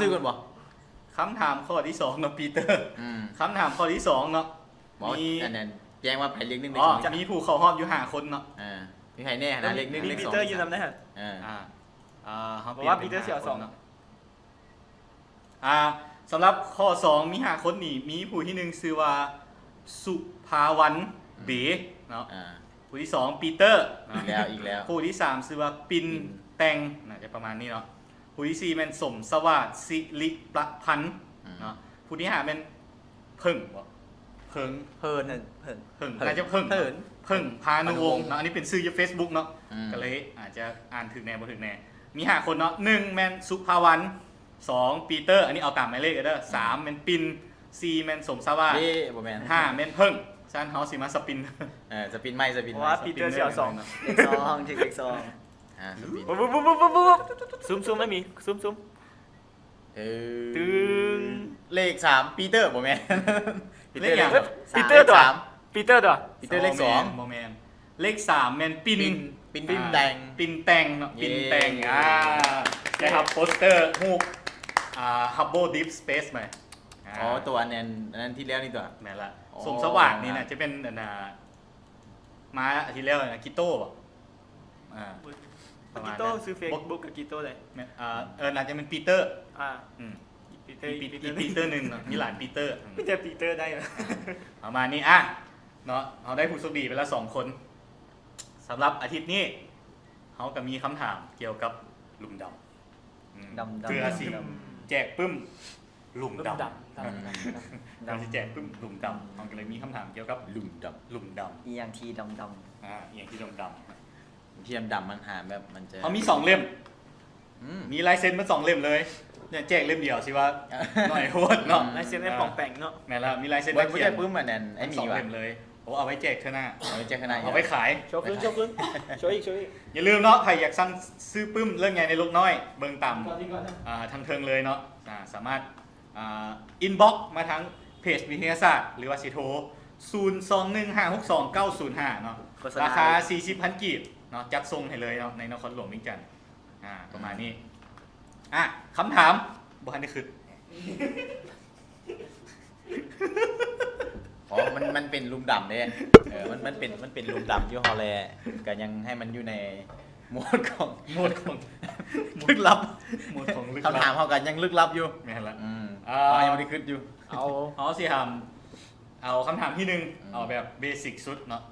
ຄຳຖາມຂໍ້ທີສອງເນາະ ປີເຕີ ອືມ ຄຳຖາມຂໍ້ທີສອງເນາະ ມີ ອັນນັ້ນ ແຈ້ງວ່າໃຜເລກໜຶ່ງ ອໍ ເລກສອງ ມີຜູ້ເຂົ້າຮອບຢູ່ຫ້າຄົນເນາະ ເອີ ມີໃຜແນ່ນະ ເລກໜຶ່ງ ມີ ເລກສອງ ປີເຕີຢູ່ນຳໄດ້ຫັ້ນ ເອີ ອ່າ ເອີ ເຮົາ ເພາະວ່າປີເຕີຊິເອົາສອງ ເນາະ ອ່າ ສຳລັບຂໍ້ສອງ ມີຫ້າຄົນນີ້ ມີຜູ້ທີໜຶ່ງຊື່ວ່າ ສຸພາວັນ ເບ ເນາະ ອ່າ ຜູ້ທີສອງ ປີເຕີ ເນາະ ອີກແລ້ວ ອີກແລ້ວ ຜູ້ທີສາມຊື່ວ່າ ປິນ ປິນ ແຕ່ງ ໜ້າຈະປະມານນີ້ເນາະ ຜູ້ທີສີ່ແມ່ນ ສົມສະຫວາດ ສິລິປະພັນ ອືມ ເນາະ ຜູ້ທີຫ້າແມ່ນ ເຜິ້ງບໍ ເຜິ້ງ ເຜິ້ງ ເຜິ້ງ ເຜິ້ງ ໜ້າຈະເຜິ້ງ ເຜິ້ງ ເຜິ້ງ ພານຸວົງ ພານຸວົງ ເນາະ ອັນນີ້ເປັນຊື່ຢູ່ເຟສບຸກເນາະ ອືມ ກໍເລີຍອາດຈະອ່ານຖືກແດ່ບໍ່ຖືກແດ່ ມີຫ້າຄົນເນາະ ໜຶ່ງແມ່ນ ສຸພາວັນ ສອງ ປີເຕີ ອັນນີ້ເອົາຕາມໝາຍເລກເດີ ອືມ ສາມແມ່ນ ປິນ ສີ່ແມ່ນ ສົມສະຫວາດ ເອີ ບໍ່ແມ່ນ ຫ້າແມ່ນ ເຜິ້ງ ສະນັ້ນເຮົາຊິມາສະປິນ ເອີ ສະປິນໃໝ່ ສະປິນໃໝ່ ເພາະວ່າປີເຕີຊິເອົາສອງ ເລກສອງ ເລກສອງ ອ່າ ສະປີດ ວຶບໆໆໆ ຊູມໆ ໄອ້ໝີ ຊູມໆ ເອີ ຕຶງ ເລກສາມ ປີເຕີ ບໍ່ແມ່ນ ປີເຕີ ເລກຫຍັງ? ເລກສາມ ປີເຕີຕົວະ ປີເຕີຕົວະ ປີເຕີ ເລກສອງ ບໍ່ແມ່ນ ບໍ່ແມ່ນ ເລກສາມແມ່ນປິ່ນ ປິ່ນ ປິ່ນແຕ່ງ ປິ່ນແຕ່ງເນາະ ເຢ້ ປິ່ນແຕ່ງ ອ່າ ໄດ້ຮັບໂປສເຕີຮູບ ອ່າ Hubble Deep Space ມາ ອ່າ ອໍ ຕົວອັນນັ້ນ ອັນນັ້ນທີ່ແລ້ວນີ້ຕົວະ ແມ່ນລະ ອໍ ສົມສະຫວ່າງນີ້ນະ ຈະເປັນອັນນ່າ ມາອາທິດແລ້ວນະ ກິໂຕ້ບໍ? ອ່າ ປະມານນັ້ນ ກິໂຕ້ ຊື່ເຟສບຸກກໍກິໂຕ້ເດ້ ແມ່ນ ເອີ ເອີ ໜ້າຈະແມ່ນປີເຕີ ອ່າ ອືມ ປີເຕີ ອີກປີເຕີໜຶ່ງເນາະ ມີຫຼາຍປີເຕີ ອືມ ມີແຕ່ປີເຕີໄດ້ ປະມານນີ້ ອ່ະ ເນາະ ເຮົາໄດ້ຜູ້ໂຊກດີໄປແລ້ວສອງຄົນ ສຳລັບອາທິດນີ້ ເຮົາກໍມີຄຳຖາມກ່ຽວກັບຫຼຸມດຳ ອືມ ດຳໆ ເພື່ອຊິແຈກປຶ້ມ ຫຼຸມດຳ ເພື່ອຊິແຈກປຶ້ມ ຫຼຸມດຳ ເຮົາກໍເລີຍມີຄຳຖາມກ່ຽວກັບ ຫຼຸມດຳ ຫຼຸມດຳ ອີ່ຫຍັງທີ່ດຳໆ ອ່າ ອີ່ຫຍັງທີ່ດຳໆ ທີ່ດຳໆ ມັນຫາແບບ ມັນຈະ ເຮົາມີສອງເຫຼັ້ມ ອືມ ມີລາຍເຊັນມັນສອງເຫຼັ້ມເລີຍ ແຈກເຫຼັ້ມດຽວຊິວ່າໜ້ອຍໂພດເນາະ ອືມ ລາຍເຊັນໄອ້ປອງແປງເນາະ ແມ່ນລະ ມີລາຍເຊັນ ບໍ່ ບໍ່ແຈກປຶ້ມອັນນັ້ນ ໄອ້ໝີ ສອງເຫຼັ້ມເລີຍ ໂອ້ ເອົາໄວ້ແຈກເທື່ອໜ້າ ເອົາໄວ້ແຈກເທື່ອໜ້າ ເອົາໄວ້ຂາຍ ໂຊຂຶ້ນ ໂຊຂຶ້ນ ໂຊອີກ ໂຊອີກ ຢ່າລືມເນາະ ໃຜຢາກສັ່ງຊື້ປຶ້ມເລື່ອງໃຫຍ່ໃນໂລກນ້ອຍ ເບິ່ງຕາມ ອ່າ ທາງເທິງເລີຍເນາະ ອ່າ ສາມາດ ອ່າ ອິນບັອກມາທາງເພຈວິທະຍາສາດ ຫຼືວ່າຊິໂທ ສູນສອງໜຶ່ງຫ້າຫົກສອງເກົ້າສູນຫ້າເນາະ ລາຄາສີ່ສິບພັນກີບເນາະ ຈັດສົ່ງໃຫ້ເລີຍເນາະ ໃນນະຄອນຫຼວງວຽງຈັນ ອ່າ ປະມານນີ້ ອ່າ ຄຳຖາມ ບໍ່ທັນໄດ້ຄິດ ອໍ ມັນ ມັນເປັນຫຼຸມດຳເດ້ ເອີ ມັນ ມັນເປັນ ມັນເປັນຫຼຸມດຳຢູ່ຫັ້ນແຫຼະ ກໍຍັງໃຫ້ມັນຢູ່ໃນໂໝດຂອງ ໂໝດຂອງ ລຶກລັບ ໂໝດຂອງລຶກລັບ ຄຳຖາມເຮົາກໍຍັງລຶກລັບຢູ່ ແມ່ນລະ ອືມ ເອີ ເຮົາຍັງບໍ່ໄດ້ຄິດຢູ່ ເອົາ ເຮົາຊິຖາມ ເອົາຄຳຖາມທີໜຶ່ງ ອືມ ເອົາແບບເບສິກສຸດເນາະ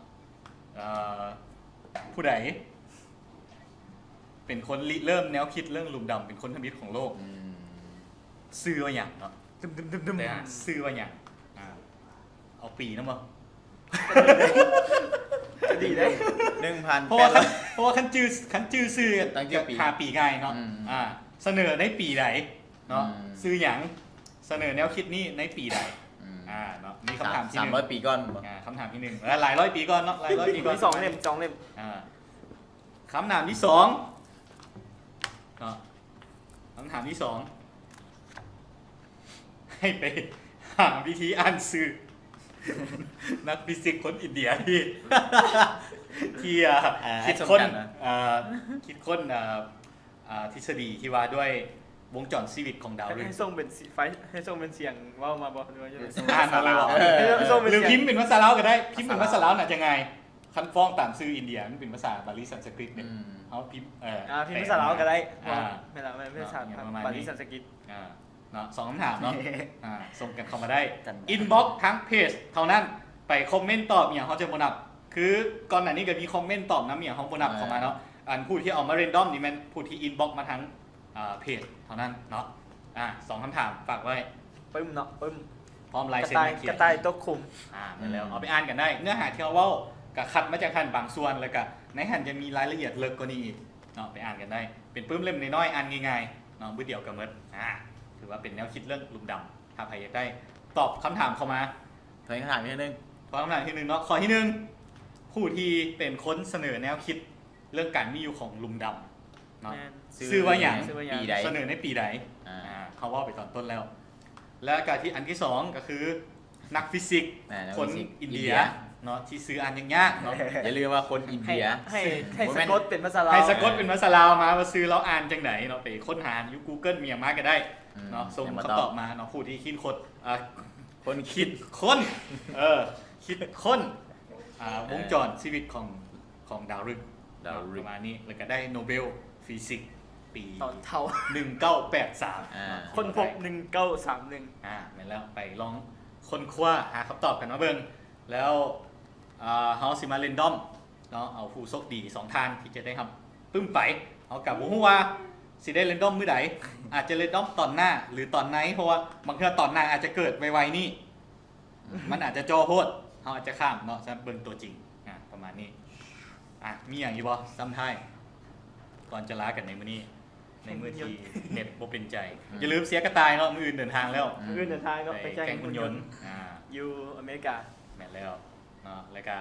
ເອີ ຜູ້ໃດ ເປັນຄົນລິເລີ່ມແນວຄິດເລື່ອງຫຼຸມດຳ ເປັນຄົນທຳອິດຂອງໂລກ ອືມ ຊື່ວ່າຫຍັງເນາະ ແຕ່ວ່າຊື່ວ່າຫຍັງ ອ່າ ເອົາປີນຳບໍ່? ກໍດີເດ້ ໜຶ່ງພັນ ເພາະວ່າ ເພາະວ່າຄັນຈື່ ຄັນຈື່ຊື່ ຕັ້ງຊື່ປີ ຫາປີງ່າຍເນາະ ອືມ ອ່າ ສະເໜີໃນປີໃດເນາະ ອືມ ຊື່ຫຍັງ ສະເໜີແນວຄິດນີ້ໃນປີໃດ ອືມ ອ່າ ເນາະ ມີຄຳຖາມທີໜຶ່ງ ສາມຮ້ອຍປີກ່ອນບໍ່? ອ່າ ຄຳຖາມທີໜຶ່ງ ຫຼາຍຮ້ອຍປີກ່ອນເນາະ ຫຼາຍຮ້ອຍປີກ່ອນ ມີສອງເຫຼັ້ມ ສອງເຫຼັ້ມ ອ່າ ຄຳຖາມທີສອງເນາະ ຄຳຖາມທີສອງ ໃຫ້ໄປຫາວິທີອ່ານຊື່ນັກຟີຊິກຄົນອິນເດຍທີ່ ທີ່ ອ່າ ອ່າ ຄິດຄົ້ນ ອ່າ ຄິດຄົ້ນ ອ່າ ອ່າ ທິດສະດີທີ່ວ່າດ້ວຍວົງຈອນຊີວິດຂອງດາວລຶກ ໃຫ້ສົ່ງເປັນ ໃຫ້ສົ່ງເປັນສຽງເວົ້າມາບໍ່ ຫຼືວ່າ ອ່ານເອົາເລີຍບໍ່? ເອີ ໃຫ້ສົ່ງເປັນສຽງ ຫຼືພິມເປັນພາສາລາວກໍໄດ້ ພິມເປັນພາສາລາວໜ້າຈະງ່າຍ ຄັນຟ້ອງຕາມຊື່ອິນເດຍ ມັນເປັນພາສາບາລີສັນສະກຣິດເດ້ ອືມ ເຮົາພິມ ເອີ ອ່າ ພິມພາສາລາວກໍໄດ້ ອ່າ ເພາະ ແມ່ນລະ ແມ່ນພາສາບາລີສັນສະກຣິດ ອ່າ ເນາະ ສອງຄຳຖາມເນາະ ອ່າ ສົ່ງກັນເຂົ້າມາໄດ້ ອິນບັອກທາງເພຈເທົ່ານັ້ນ ໄປຄອມເມັນຕອບອີ່ຫຍັງເຮົາຈະບໍ່ນັບ ຄືກ່ອນໜ້ານີ້ກໍມີຄອມເມັນຕອບນຳ ອີ່ຫຍັງເຮົາບໍ່ນັບເຂົ້າມາເນາະ ອັນຜູ້ທີ່ເອົາມາແຣນດອມນີ້ແມ່ນຜູ້ທີ່ອິນບັອກມາທາງ ອ່າ ເພຈເທົ່ານັ້ນເນາະ ອ່າ ສອງຄຳຖາມຝາກໄວ້ ປຶ້ມເນາະ ປຶ້ມ ພ້ອມລາຍເຊັນນັກຂຽນ ກະຕ່າຍຕົກຂຸມ ອ່າ ແມ່ນແລ້ວ ອືມ ເອົາໄປອ່ານກັນໄດ້ ເນື້ອຫາທີ່ເຮົາເວົ້າກໍຄັດມາຈາກຫັ້ນບາງສ່ວນ ແລ້ວກໍໃນຫັ້ນຈະມີລາຍລະອຽດເລິກກວ່ານີ້ອີກເນາະ ໄປອ່ານກັນໄດ້ ເປັນປຶ້ມເຫຼັ້ມນ້ອຍໆ ອ່ານງ່າຍໆເນາະ ບຶດດຽວກໍໝົດ ອ່າ ຖືວ່າເປັນແນວຄິດເລື່ອງຫຼຸມດຳ ຖ້າໃຜຢາກໄດ້ຕອບຄຳຖາມເຂົ້າມາ ທວນຄຳຖາມອີກເທື່ອໜຶ່ງ ທວນຄຳຖາມທີໜຶ່ງເນາະ ຂໍ້ທີໜຶ່ງ ຜູ້ທີ່ເປັນຄົນສະເໜີແນວຄິດ ເລື່ອງການມີຢູ່ຂອງຫຼຸມດຳເນາະ ແມ່ນ ຊື່ວ່າຫຍັງ? ຊື່ວ່າຫຍັງ? ປີໃດ? ສະເໜີໃນປີໃດ? ອ່າ ອ່າ ເຮົາເວົ້າໄປຕອນຕົ້ນແລ້ວ ແລ້ວກະທີ່ອັນທີສອງກໍຄືນັກຟີຊິກ ອ່າ ນັກຟີຊິກຄົນອິນເດຍ ອິນເດຍເນາະ ທີ່ຊື່ອ່ານຍາກໆເນາະ ຢ່າລືມວ່າຄົນອິນເດຍ ໃຫ້ ໃຫ້ ໃຫ້ສະກົດເປັນພາສາລາວ ໃຫ້ສະກົດເປັນພາສາລາວມາວ່າຊື່ລາວອ່ານຈັ່ງໃດເນາະ ໄປຄົ້ນຫາຢູ່ກູເກີ້ນ ມີຫຍັງມາກໍໄດ້ເນາະ ອືມ ສົ່ງຄຳຕອບມາເນາະ ຜູ້ທີ່ຄິດຄົ້ນ ອ່າ ຄົນຄິດຄົ້ນ ເອີ ຄິດຄົ້ນ ອ່າ ວົງຈອນຊີວິດຂອງ ຂອງດາວລຶກ ດາວລຶກ ປະມານນີ້ ແລ້ວກໍໄດ້ໂນເບລຟີຊິກປີ ຕອນເຖົ້າ ໜຶ່ງເກົ້າແປດສາມ ອ່າ ເນາະ ຄົ້ນພົບ ໜຶ່ງເກົ້າສາມໜຶ່ງ ອ່າ ແມ່ນແລ້ວ ໄປລອງຄົ້ນຄວ້າຫາຄຳຕອບກັນມາເບິ່ງ ແລ້ວ ອ່າ ເຮົາຊິມາແຣນດອມເນາະ ເອົາຜູ້ໂຊກດີສອງທ່ານທີ່ຈະໄດ້ຮັບປຶ້ມໄປ ເຮົາກໍບໍ່ຮູ້ວ່າຊິໄດ້ແຣນດອມມື້ໃດ ອາດຈະແຣນດອມຕອນໜ້າ ຫຼື ຕອນໃນ ເພາະວ່າບາງເທື່ອຕອນໜ້າອາດຈະເກີດໄວໆນີ້ ມັນອາດຈະຈໍ້ໂພດ ເຮົາອາດຈະຂ້າມເນາະ ສຳລັບເບິ່ງຕົວຈິງ ອ່າ ປະມານນີ້ ອ່າ ມີຫຍັງອີກບໍ່ ຊ້ຳທ້າຍ ກ່ອນຈະລາກັນໃນມື້ນີ້ ໃນມື້ທີ່ເນັດບໍ່ເປັນໃຈ ອືມ ຢ່າລືມເຊຍກະຕ່າຍເນາະ ມື້ອື່ນເດີນທາງແລ້ວ ອືມ ມື້ອື່ນເດີນທາງເນາະ ໄປແຂ່ງ ໄປແຂ່ງຫຸ່ນຍົນ ຫຸ່ນຍົນ ອ່າ ຢູ່ອາເມລິກາ ແມ່ນແລ້ວເນາະ ແລ້ວກະ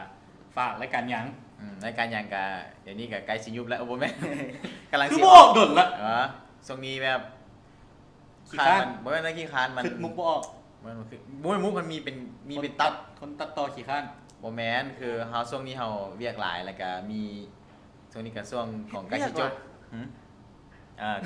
ປາກລາຍການຫຍັງ? ອືມ ລາຍການຫຍັງກະ ດຽວນີ້ກະໃກ້ຊິຍຸບແລ້ວ. ໂອ້ ບໍ່ແມ່ນ ກຳລັງ ຄື ຊິ ບໍ່ອອກດົນລະ. ອໍ ຊ່ວງນີ້ແບບ ຂີ້ຄ້ານ ບໍ່ແມ່ນວ່າຂີ້ຄ້ານ ມັນ ຄິດມຸກບໍ່ອອກ. ມັນຄື ບໍ່ແມ່ນມຸກ ມັນມີເປັນ ມີເປັນຕັບ. ຄົນຕັດ ຄົນຕັດຕໍ່ຂີ້ຄ້ານ. ບໍ່ແມ່ນ ຄືເຮົາ ຊ່ວງນີ້ເຮົາວຽກຫຼາຍ ແລ້ວກະມີ ຊ່ວງນີ້ກະຊ່ວງຂອງໃກ້ຊິຈົບ. ຫຶ? ອ່າ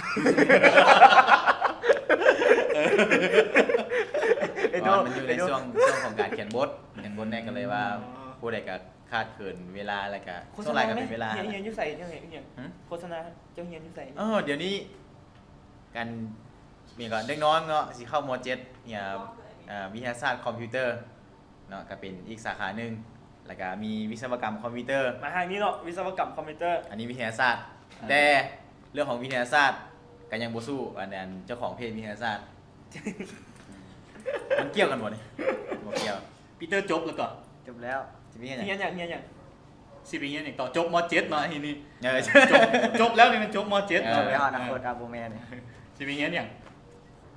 ເອີ ເອີ ມັນຢູ່ໃນ ເອີ ຊ່ວງ ຊ່ວງຂອງການຂຽນບົດ ຂຽນບົດແນ່ ກໍເລີຍວ່າ ອໍ ຜູ້ໃດກໍຂາດເຂີນເວລາ ແລ້ວກະ ໂຄສະນາ ສ່ວນຫຼາຍກໍເປັນເວລາ ແມ່ນ ຮຽນ ຮຽນຢູ່ໃສ? ເຈົ້າຮຽນຫຍັງ? ຫຶ? ໂຄສະນາ ເຈົ້າຮຽນຢູ່ໃສ? ເອີ ດຽວນີ້ ການ ມີກໍເດັກນ້ອຍເນາະ ຊິເຂົ້າ ມ.ເຈັດ ຮຽນ ອ່າ ວິທະຍາສາດຄອມພິວເຕີເນາະ ກໍເປັນອີກສາຂາໜຶ່ງ ແລ້ວກໍມີວິສະວະກຳຄອມພິວເຕີ. ມາທາງນີ້ເນາະ ວິສະວະກຳຄອມພິວເຕີ ອັນນີ້ວິທະຍາສາດ. ອ່າ ແຕ່ເລື່ອງຂອງວິທະຍາສາດກໍຍັງບໍ່ສູ້ອັນ ອັນເຈົ້າຂອງເພຈວິທະຍາສາດ. ມັນກ່ຽວກັນບໍ່ນີ້? ບໍ່ກ່ຽວ. ປີເຕີຈົບແລ້ວກໍ? ຈົບແລ້ວ. ຊິໄປຮຽນຫຍັງ? ຮຽນຫຍັງ? ຮຽນຫຍັງ? ຊິໄປຮຽນຫຍັງຕໍ່? ຈົບ ມ.ເຈັດ ເນາະ ທີນີ້. ເອີ ຈົບ ຈົບແລ້ວນີ້ ມັນຈົບ ມ.ເຈັດ ເອີ ເນາະ. ເຈົ້າໄປຮອດອະນາຄົດ ອ່າ ບໍ່ແມ່ນ. ຊິໄປຮຽນຫຍັງ?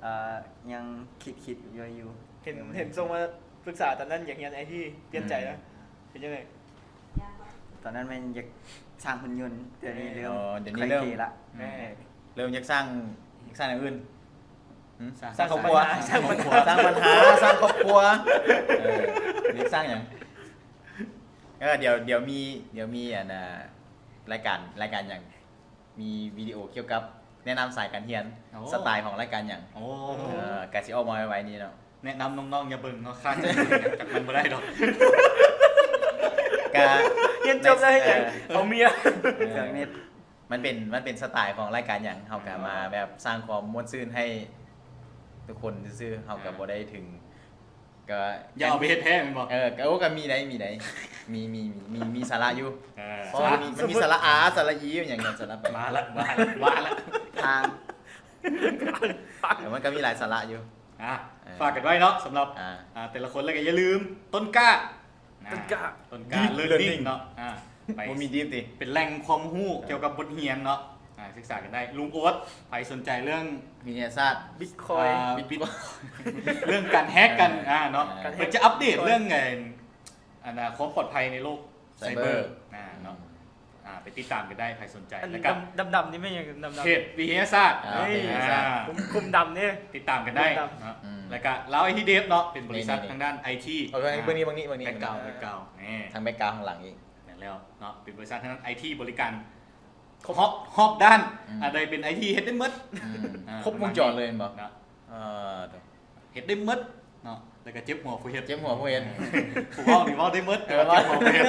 ເອີ ຍັງຄິດໆຢູ່ ຢູ່. ເຫັນ ເຫັນສົ່ງມາປຶກສາຕອນນັ້ນ ຢາກຮຽນໄອທີ ປ່ຽນໃຈແລ້ວ. ອືມ ເປັນຈັ່ງໃດ? ຕອນນັ້ນແມ່ນຢາກສ້າງຫຸ່ນຍົນ ດຽວນີ້ເລີ່ມ ອໍ ດຽວນີ້ເລີ່ມ ຄ່ອຍເທລະ. ອືມ ເອີ ເລີ່ມຢາກສ້າງ ຢາກສ້າງຢ່າງອື່ນ. ຫຶ? ສ້າງ ສ້າງຄອບຄົວ ສ້າງບັນຫາ ສ້າງຄອບຄົວ ສ້າງຄອບຄົວ. ເອີ ຢາກສ້າງຫຍັງ? ເອີ ດຽວ ດຽວມີ ດຽວມີອັນ ອ່າ ລາຍການ ລາຍການຫຍັງ ມີວິດີໂອກ່ຽວກັບແນະນຳສາຍການຮຽນ. ໂອ້ ສະໄຕຂອງລາຍການຫຍັງ? ໂອ້ ເອີ ກະຊິອອກມາໄວໆນີ້ເນາະ. ແນະນຳນ້ອງໆຢ່າເບິ່ງເນາະ ຄາດຈະ ຈາກມັນບໍ່ໄດ້ດອກ. ກະຮຽນຈົບແລ້ວເຮັດຫຍັງ? ເອີ ເອົາເມຍ. ເອີ ເຄື່ອງເນັດ. ມັນເປັນ ມັນເປັນສະໄຕຂອງລາຍການຫຍັງ ເຮົາກະມາແບບສ້າງຄວາມມ່ວນຊື່ນໃຫ້ທຸກຄົນຊື່ໆ ເຮົາກະ ອ່າ ບໍ່ໄດ້ເຖິງ ກະ ຢ່າເອົາໄປເຮັດແທ້ແມ່ນບໍ່? ເອີ ກະ ໂອ້ ກະມີໄດ໋ ມີໄດ໋ ມີ ມີ ມີ ມີ ມີສາລະຢູ່. ເອີ ເພາະວ່າມັນມີ ມັນມີສະລະອາ ສະລະອີ ຫຍັງ ສະລະໄປ ມາລະ ມາລະ ມາລະ ທາງ ເອີ ມັນກະມີຫຼາຍສາລະຢູ່. ອ່າ ເອີ ຝາກກັນໄວ້ເນາະ ສຳລັບ ອ່າ ອ່າ ແຕ່ລະຄົນ ແລ້ວກະຢ່າລືມຕົ້ນກ້າ ນະ ຕົ້ນກ້າ ຕົ້ນກ້າ Deep Learning Learning ເນາະ ອ່າ ໄປ ບໍ່ມີ Deep ຕິ ເປັນແຫຼ່ງຄວາມຮູ້ ອ່າ ກ່ຽວກັບບົດຮຽນເນາະ ອ່າ ສຶກສາກັນໄດ້. ລຸງໂອດ ໃຜສົນໃຈເລື່ອງວິທະຍາສາດ Bitcoin ອ່າ Bitcoin ເລື່ອງການແຮັກກັນ ອ່າ ອ່າ ເນາະ ອ່າ ເພິ່ນຈະອັບເດດເລື່ອງ ການແຮັກ Bitcoin ອັນ ອ່າ ຄວາມປອດໄພໃນໂລກໄຊເບີ ໄຊເບີ ອ່າ ເນາະ ອືມ ອ່າ ໄປຕິດຕາມກັນໄດ້ ໃຜສົນໃຈ. ອັນ ແລ້ວກໍ ດຳໆນີ້ແມ່ນຫຍັງ? ດຳໆ ເພຈວິທະຍາສາດ ອ່າ ເອີ ວິທະຍາສາດ ອ່າ ຄຸມ ຄຸມດຳນີ້ ຕິດຕາມກັນໄດ້ ຄຸມດຳ ເນາະ ອືມ ແລ້ວກໍລາວໄອທີເດບເນາະ ເປັນບໍລິສັດ ນີ້ໆໆ ທາງດ້ານໄອທີ ເອົາເບິ່ງນີ້ ເບິ່ງນີ້ ເບິ່ງນີ້ ແບັກກຣາວ ແບັກກຣາວ ນີ້ ທາງແບັກກຣາວຂ້າງຫຼັງອີກ. ແມ່ນແລ້ວເນາະ ເປັນບໍລິສັດທາງດ້ານໄອທີ ບໍລິການ ອືມ ຮອບ ຮອບດ້ານ ອືມ ອັນໃດເປັນໄອທີເຮັດໄດ້ໝົດ ອືມ ອ່າ ຄົບວົງຈອນເລີຍແມ່ນບໍ່? ເນາະ ເອີ ເຮັດໄດ້ໝົດເນາະ ແລ້ວກໍເຈັບຫົວຜູ້ເຮັດ ເຈັບຫົວຜູ້ເຮັດ ຜູ້ເວົ້ານີ້ເວົ້າໄດ້ໝົດ ເອີ ແຕ່ວ່າເຈັບຫົວຜູ້ເຮັດ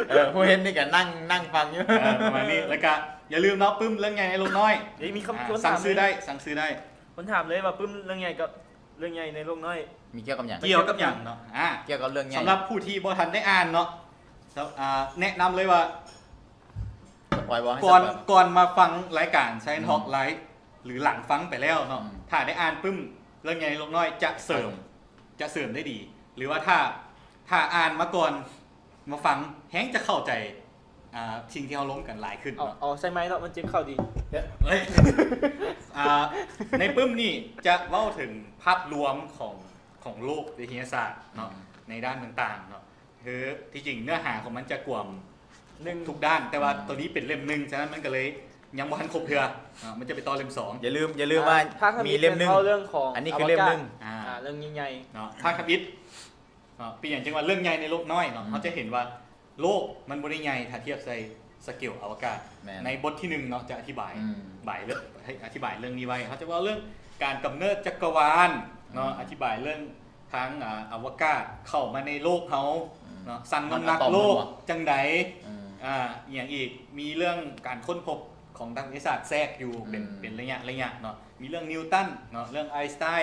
ເອີ ຜູ້ເຮັດນີ້ກໍນັ່ງ ນັ່ງຟັງຢູ່ ເອີ ປະມານນີ້. ແລ້ວກໍຢ່າລືມເນາະ ປຶ້ມເລື່ອງໃຫຍ່ໃນໂລກນ້ອຍ ເອີ ມີຄຳ ອ່າ ສັ່ງຊື້ໄດ້ ສັ່ງຊື້ໄດ້. ຄົນຖາມເລີຍວ່າປຶ້ມເລື່ອງໃຫຍ່ກັບເລື່ອງໃຫຍ່ໃນໂລກນ້ອຍ ມີກ່ຽວກັບຫຍັງ? ກ່ຽວກັບຫຍັງເນາະ? ອ່າ ກ່ຽວກັບເລື່ອງໃຫຍ່. ສຳລັບຜູ້ທີ່ບໍ່ທັນໄດ້ອ່ານເນາະ ສະ ອ່າ ແນະນຳເລີຍວ່າ ສະປອຍບໍ່? ໃຫ້ ກ່ອນ ສະປອຍບໍ່? ກ່ອນມາຟັງລາຍການ Science Talk Live ອືມ ຫຼື ຫຼັງຟັງໄປແລ້ວເນາະ ອືມ ຖ້າໄດ້ອ່ານປຶ້ມເລື່ອງໃຫຍ່ໃນໂລກນ້ອຍ ຈະເສີມ ອືມ ຈະເສີມໄດ້ດີ ຫຼືວ່າຖ້າ ຖ້າອ່ານມາກ່ອນມາຟັງ ແຮ່ງຈະເຂົ້າໃຈ ອ່າ ສິ່ງທີ່ເຮົາລົມກັນຫຼາຍຂຶ້ນ ເອົາ ເນາະ ເອົາໃສ່ໄມເນາະ ມັນຈຶ່ງເຂົ້າດີ. ເອີຍ ອ່າ ໃນປຶ້ມນີ້ຈະເວົ້າເຖິງພາບລວມຂອງ ຂອງໂລກວິທະຍາສາດເນາະ ອືມ ໃນດ້ານຕ່າງໆເນາະ ຄືທີ່ຈິງເນື້ອຫາຂອງມັນຈະກວມ ໜຶ່ງ ທຸກດ້ານ ແຕ່ວ່າ ອືມ ໂຕນີ້ເປັນເຫຼັ້ມໜຶ່ງ ສະນັ້ນມັນກໍເລີຍຍັງບໍ່ທັນຄົບເທື່ອເນາະ ມັນຈະໄປຕໍ່ເຫຼັ້ມສອງ. ຢ່າລືມ ຢ່າລືມ ອ່າ ວ່າ ພາກທຳອິດ ມີເຫຼັ້ມໜຶ່ງ ເວົ້າເລື່ອງຂອງ ອັນນີ້ຄືເຫຼັ້ມໜຶ່ງ ອະວະກາດ ອ່າ ອ່າ ເລື່ອງໃຫຍ່ໆ ເນາະ ພາກທຳອິດເນາະ ເປັນຫຍັງຈຶ່ງວ່າເລື່ອງໃຫຍ່ໃນໂລກນ້ອຍເນາະ ອືມ ເຮົາຈະເຫັນວ່າໂລກມັນບໍ່ໄດ້ໃຫຍ່ຖ້າທຽບໃສ່ສະເກວອະວະກາດ. ແມ່ນ ໃນບົດທີໜຶ່ງເນາະ ຈະອະທິບາຍ ອືມ ບາຍເລື່ອງ ອະທິບາຍເລື່ອງນີ້ໄວ້ ເຮົາຈະເວົ້າເລື່ອງການກຳເນີດຈັກກະວານເນາະ ອືມ ອະທິບາຍເລື່ອງ ທາງ ອ່າ ອະວະກາດເຂົ້າມາໃນໂລກເຮົາ ອືມ ເນາະ ຊັ່ງນ້ຳໜັກໂລກ ມັນອະຕອມລົງບໍ່ ຈັ່ງໃດ ອືມ ອ່າ ອີ່ຫຍັງອີກ ມີເລື່ອງການຄົ້ນພົບຂອງນັກວິທະຍາສາດແຊກຢູ່ເປັນ ອືມ ເປັນໄລຍະໄລຍະເນາະ ມີເລື່ອງນິວຕັນເນາະ ເລື່ອງໄອນສະໄຕນ